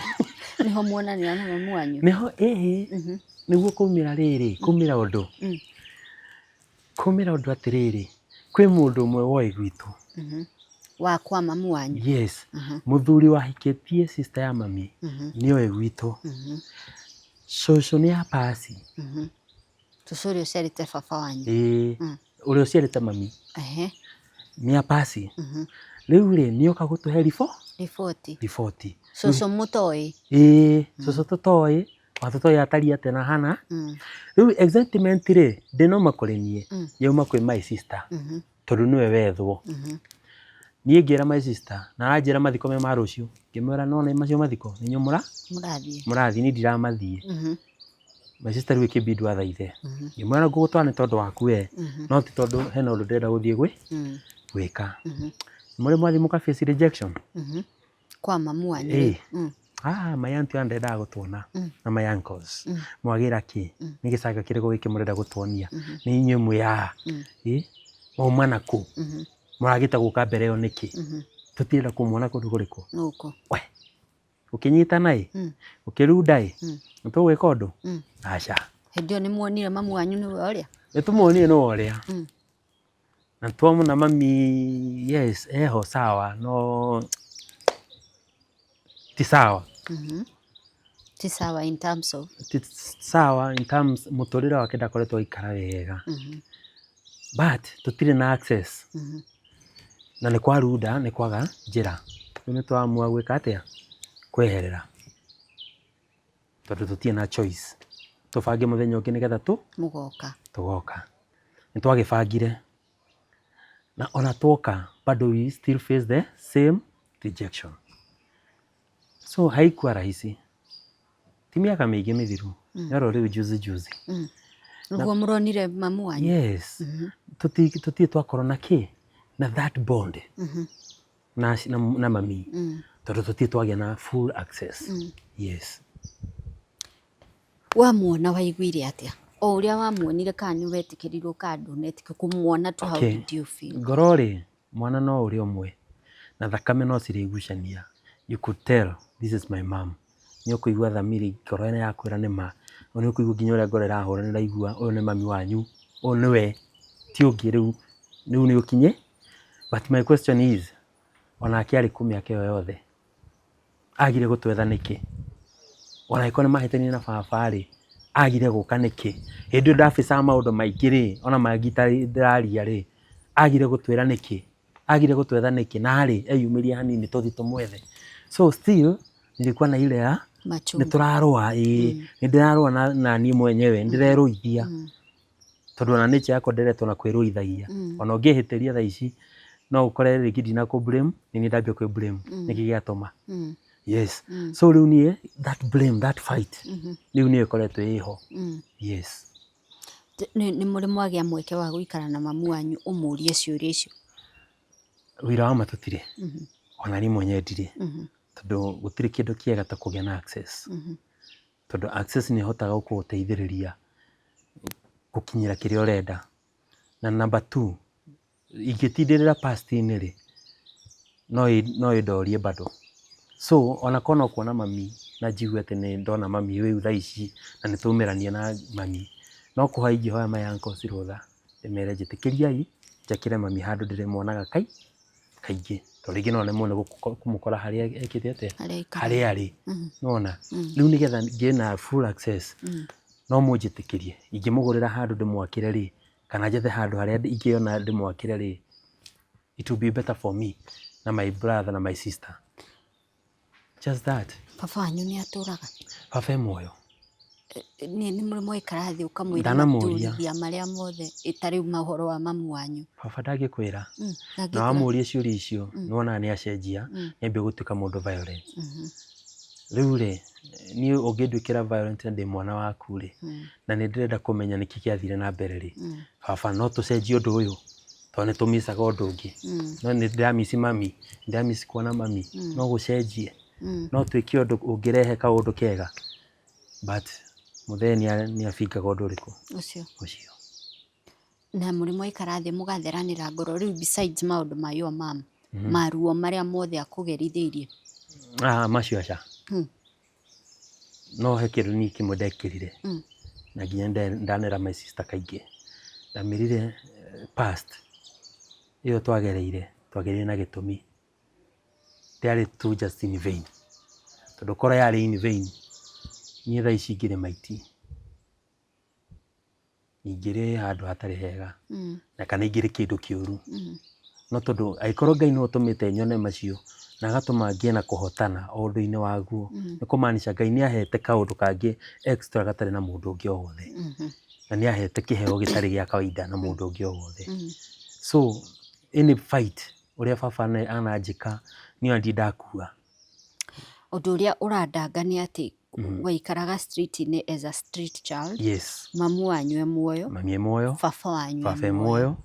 Nĩho muonanire na mamu wanyu? Nĩho ĩĩ. Nĩguo kwaumĩra rĩrĩ, kwaumĩra ũndũ. Kwaumĩra ũndũ atĩrĩrĩ, kwĩ mũndũ ũmwe woĩ gwitũ. Wa kwa mamu wanyu? Yes. Mũthuri wahikĩtie sister ya mami nĩoĩ gwitũ. Cũcũ nĩ a pass. Cũcũ ũrĩa ũciarĩte baba wanyu? Ĩĩ, ũrĩa ũciarĩte mami. Ehe. Nĩ a pass. Rĩu rĩ, nĩ oka gũtũhe riboti. Riboti. Cũcũ mũtoĩ? Ĩĩ, cũcũ tũtoĩ, ona tũtoĩ atariĩ atĩa na ahana. Rĩu excitement rĩ, ndĩnauma kũrĩ niĩ, yauma kwĩ my sister, tondũ nĩwe wethwo. Niĩ ngĩra my sister, na aranjĩra mathiko me ma rũciũ. Ngĩmwĩra nona macio mathiko nĩ inyuĩ mũra Mũrathiĩ. Mũrathiĩ, niĩ ndiramathiĩ. My sister rĩu ĩkĩbindwo athaithe. Ngĩmwĩra ngũgũtwara nĩ tondũ waku we, no ti tondũ hena ũndũ ndĩrenda gũthiĩ gwĩka. Mũrĩ mwathiĩ mũka face rejection? Kwa mamu wanyu? Ĩĩ. Ah, my auntie ona ndendaga gũtuona na my uncles. Mwagĩra kĩ? Nĩ gĩcanga kĩrĩkũ gĩkĩ mũrenda gũtuonia? Nĩ inyuĩ mwĩ haha? Ĩ? Mwauma na kũ? Mũragĩte gũka mbere ĩyo nĩkĩ? Tũtirenda kũmuona kũndũ kũrĩkũ? Gũkũ. We, ũkĩnyitana ĩ, ũkĩrunda ĩ, nĩ tũgwĩka ũndũ? Aca. Hĩndĩ ĩyo nĩ muonire mamu wanyu nĩwe ũrĩa? Nĩ tũmuonire nĩwe ũrĩa. Na twamona mami, yes, eho sawa, no ti sawa. Ti sawa in terms of? Ti sawa in terms mũtũrĩre wake ndakoretwo agĩikara wega. But tũtirĩ na access. Na nĩ kwarunda, nĩ kwaga njĩra. Rĩu nĩ twaamua gwĩka atĩa? Kweherera. Tondũ tũtirĩ na choice. Tũbange mũthenya ũngĩ nĩgetha tu Mũgoka. Tũgoka. Nĩ twagĩbangire. Na ona twoka bado we still face the same rejection. So haikuwa rahisi. Ti mĩaka mĩingĩ mĩthiru. No rĩu juzi juzi. Nĩguo mũronire mamu wanyu? Yes. Tũtirĩ twakorwo na kĩ? Na that bond. Na mami. Tondũ tũtirĩ twagĩa na full access. Yes. Wamuona waiguire atĩa? O ũrĩa wamuonire, kana nĩ wetĩkĩrirwo kana ndũnetĩkĩrwo kũmuona tu, how did you feel? Ngoro rĩ, mwana no ũrĩa ũmwe na thakame no cirĩgucania. You could tell this is my mom. Nĩ ũkũigua thamiri ngoro ĩno yakwĩra nĩ ma. Nĩ ũkũigua nginya ũrĩa ngoro ĩrahũra, nĩ ũraigua ũyũ nĩ mami wanyu, ũyũ nĩwe, ti ũngĩ rĩu, rĩu nĩ ũkinye. But my question is, onake arĩ kũ mĩaka ĩyo yothe? Agire gũtwetha nĩkĩ? Ona angĩkorwo nĩ mahĩtania na baba rĩ, agire gũka nĩkĩ? Hĩndĩ ĩyo ndabicaga maũndũ maingĩ rĩ, ona mangĩ ndĩraria rĩ, agire gũtwĩra nĩkĩ? Agire gũtwetha nĩkĩ? Na rĩ, eyumĩrie hanini tũthiĩ tũmwethe. So still nilikuwa na ile ya Machungu. Nĩ tũrarũa, ĩĩ, nĩ ndĩrarũa na niĩ mwenyewe, nĩ ndĩrerũithia. Tondũ ona nature yakwa ndĩretwo na kwĩrũithagia. Ona ũngĩhĩtĩria thaa ici, no ũkore rĩngĩ ndina kũ blame, nĩ niĩ ndambia kwĩ blame. Nĩkĩ gĩatũma? Yes. So rĩu niĩ that blame, that fight, rĩu nĩyo ĩkoretwo ĩho. Yes. Nĩ mũrĩ mwagĩa mweke wa gũikara na mamu wanyu ũmũrie ciũria icio? Wĩra wa ma tũtirĩ. Ona niĩ mwenyewe ndirĩ. Tondũ gũtirĩ kĩndũ kĩega ta kũgĩa na access. Tondũ access nĩ ĩhotaga gũgũteithĩrĩria gũkinyĩra kĩrĩa ũrenda. Na number two, ingĩtindĩrĩra past-inĩ rĩ, no ĩndorie bado. So ona korwo no kuona mami na njigue atĩ nĩ ndona mami rĩu thaa ici na nĩ twaumĩrania na mami, no kũhoya ingĩhoya my uncles rũtha, ndĩmere njĩtĩkĩriai njakĩre mami handũ ndĩrĩmuonaga kaingĩ. Tondũ rĩngĩ no nemwo nĩ kũmũkora harĩa ekĩte atĩa, Harĩa aikaraga. Harĩa arĩ. Nĩwona? Rĩu nĩgetha ngĩe na full access, no mũnjĩtĩkĩrie. Ingĩmũgũrĩra handũ ndĩmwakĩre rĩ, kana njethe handũ harĩa ingĩona ndĩmwakĩre rĩ, it will be better for me na my brother na my sister. Just that. Baba wanyu nĩ atũraga? Baba e muoyo. Nĩ mũrĩ mwaikara thĩ ũkamwĩra Ndanamuũria. maturithia marĩa mothe ta rĩu mohoro wa mamu wanyu? Baba ndangĩkwĩra. Na Ndangĩkwĩra. Wamũria ciũria icio, nĩwonaga nĩ acenjia, nĩ ambia gũtuĩka mũndũ violent. Rĩu rĩ, niĩ ũngĩnduĩkĩra violent na ndĩ mwana waku rĩ, na nĩ ndĩrenda kũmenya nĩkĩ gĩathire na mbere rĩ, baba, no tũcenjie ũndũ ũyũ, tondũ nĩ tũmicaga ũndũ ũngĩ. No nĩ ndĩramici mami, ndĩramici kuona mami, no gũcenjie. No twĩke ũndũ ũngĩrehe kaũndũ kega. But mũthee nĩ abingaga ũndũ ũrĩkũ? Ũcio. Ũcio. Na mũrĩ mwaikara thĩ mũgatheranĩra ngoro rĩu, besides maũndũ ma your mom, maruo marĩa mothe akũgerithĩirie? Ah, macio aca. No he kĩndũ niĩ kĩmwe ndekĩrire. Na nginya ndanera my sister kaingĩ. Ndamĩrire past ĩyo twagereire, twagereire na gĩtũmi. Ndĩarĩ tu just in vain. Tondũ korwo yarĩ in vain, niĩ thaa ici ingĩrĩ maiti. Ingĩrĩ handũ hatarĩ hega. Na kana ingĩrĩ kĩndũ kĩũru. No tondũ angĩkorwo Ngai nĩwe ũtũmĩte nyone macio na agatũma ngĩe na kũhotana o ũndũ-inĩ waguo, nĩ kũmaanisha Ngai nĩ ahete kaũndũ kangĩ extra gatarĩ na mũndũ ũngĩ o wothe. Na nĩ ahete kĩheo gĩtarĩ gĩa kawaida na mũndũ ũngĩ o wothe. So any fight ũrĩa baba ananjĩka, niĩ ona ndirĩ ndakua. Ũndũ ũrĩa ũrandanga nĩ atĩ waikaraga street-inĩ as a street child. Yes. Mamu wanyu e muoyo. Mami e muoyo. Baba wanyu e muoyo.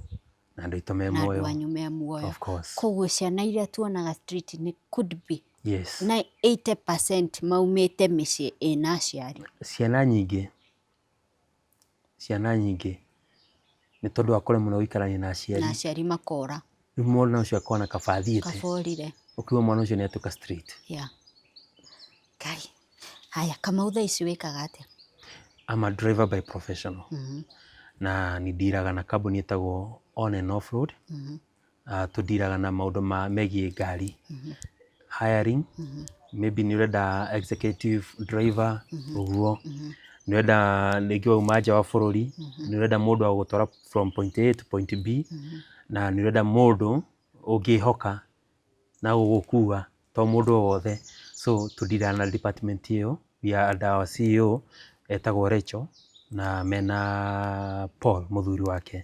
Na andũ aitũ me na andũ muoyo. Anyu me muoyo. Of course. Koguo ciana iria tuonaga street-inĩ could be Yes. na 80% maumĩte mĩciĩ ĩna aciari. Ciana nyingĩ, ciana nyingĩ nĩ tondũ wa kũremwo nĩ gũikarania na aciari. Na aciari makora. Rĩu mwana ũcio akona kaba athiĩte. Kaba orire. Ũkiuga mwana ũcio nĩ atuĩka street. Yeah. Ngai. Haya, Kamau thaa ici wĩkaga atĩa? I'm a driver by professional. Na nĩ ndiraga na kambuni ĩtagwo On and Off Road. Tũndiraga na maũndũ ma megiĩ ngari. Hiring, maybe nĩ ũrenda executive driver, ũguo. Nĩ ũrenda rĩngĩ wauma nja wa bũrũri, nĩ ũrenda mũndũ wa gũgũtwara from point A to point B, na nĩ ũrenda mũndũ ũngĩhoka na gũgũkua to mũndũ o wothe. So tũndiraga na department ĩyo, we are under our CEO etagwo Rachel na mena Paul mũthuri wake.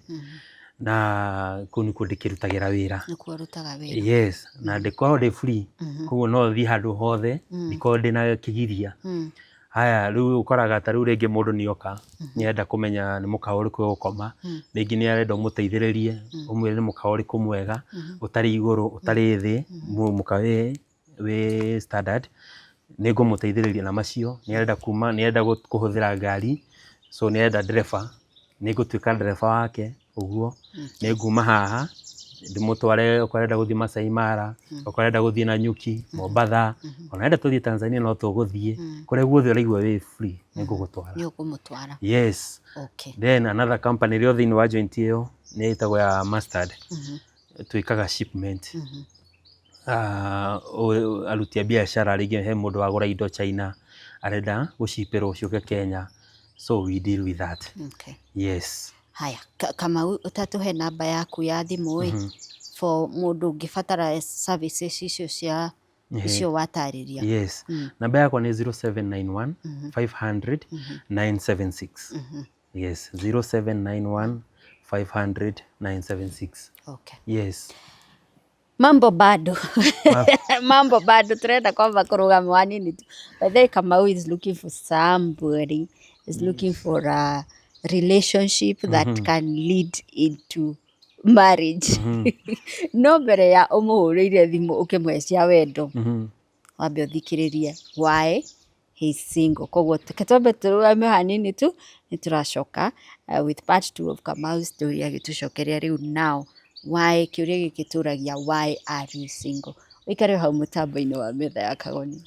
Na kũu nĩkuo ndĩkĩrutagĩra wĩra. Nĩkuo ũrutaga wĩra. Yes, na ndĩkoragwo ndĩ free, koguo no thiĩ handũ hothe, ndikoragwo ndĩna kĩgiria. Haya, rĩu ũkoraga ta rĩu rĩngĩ mũndũ nĩ oka, nĩ arenda kũmenya nĩ mũkawa ũrĩkũ egũkoma, rĩngĩ nĩ arenda ũmũteithĩrĩrie, ũmwĩre nĩ mũkawa ũrĩkũ mwega, ũtarĩ igũrũ, ũtarĩ thĩ, mũkawa wĩ standard, nĩ ngũmũteithĩrĩria na macio, nĩ arenda kuma, nĩ arenda kũhũthĩra ngari, so nĩ arenda ndereba, nĩ ngũtuĩka ndereba wake, ũguo, nĩ nguma haha, ndĩmũtware okorwo arenda gũthiĩ Masai Mara, okorwo arenda gũthiĩ Nanyuki, Mombatha, ona arenda tũthiĩ Tanzania no tũgũthiĩ, kũrĩa guothe ũraigua wĩ free, nĩ ngũgũtwara. Nĩ ũkũmũtwara. Yes. Okay. Then another company ĩrĩa thĩinĩ wa joint ĩyo nĩ ĩtagwo ya Mustard. Twĩkaga shipment. Aruti a biacara, rĩngĩ he mũndũ wagũra indo China, arenda gũcipĩrwo ciũke Kenya, so we deal with that. Okay. Yes. Haya, Kamau, ũtatũhe namba yaku ya thimũ ĩ, for mũndũ ũngĩbatara services icio cia icio watarĩria. Yes, namba yakwa nĩ 0791 500 976. Yes, 0791 500 976. Okay. Yes. Mambo bado, mambo bado, turenda kwamba kũrũgama hanini tu. By the way, Kamau is looking for somebody, is looking for a relationship that can lead into marriage. No mbere ya ũmũhũrĩire thimũ ũkĩmũhe cia wendo, wambe ũthikĩrĩrie why he's single. Koguo reke twambe tũrũgame hanini tu, nĩ tũracoka with part two of Kamau's story, agĩtũcokeria rĩu now why kĩũria gĩkĩ tũragia, why are you single? Ũikare hau mũtambo-inĩ wa Metha ya Kagoni.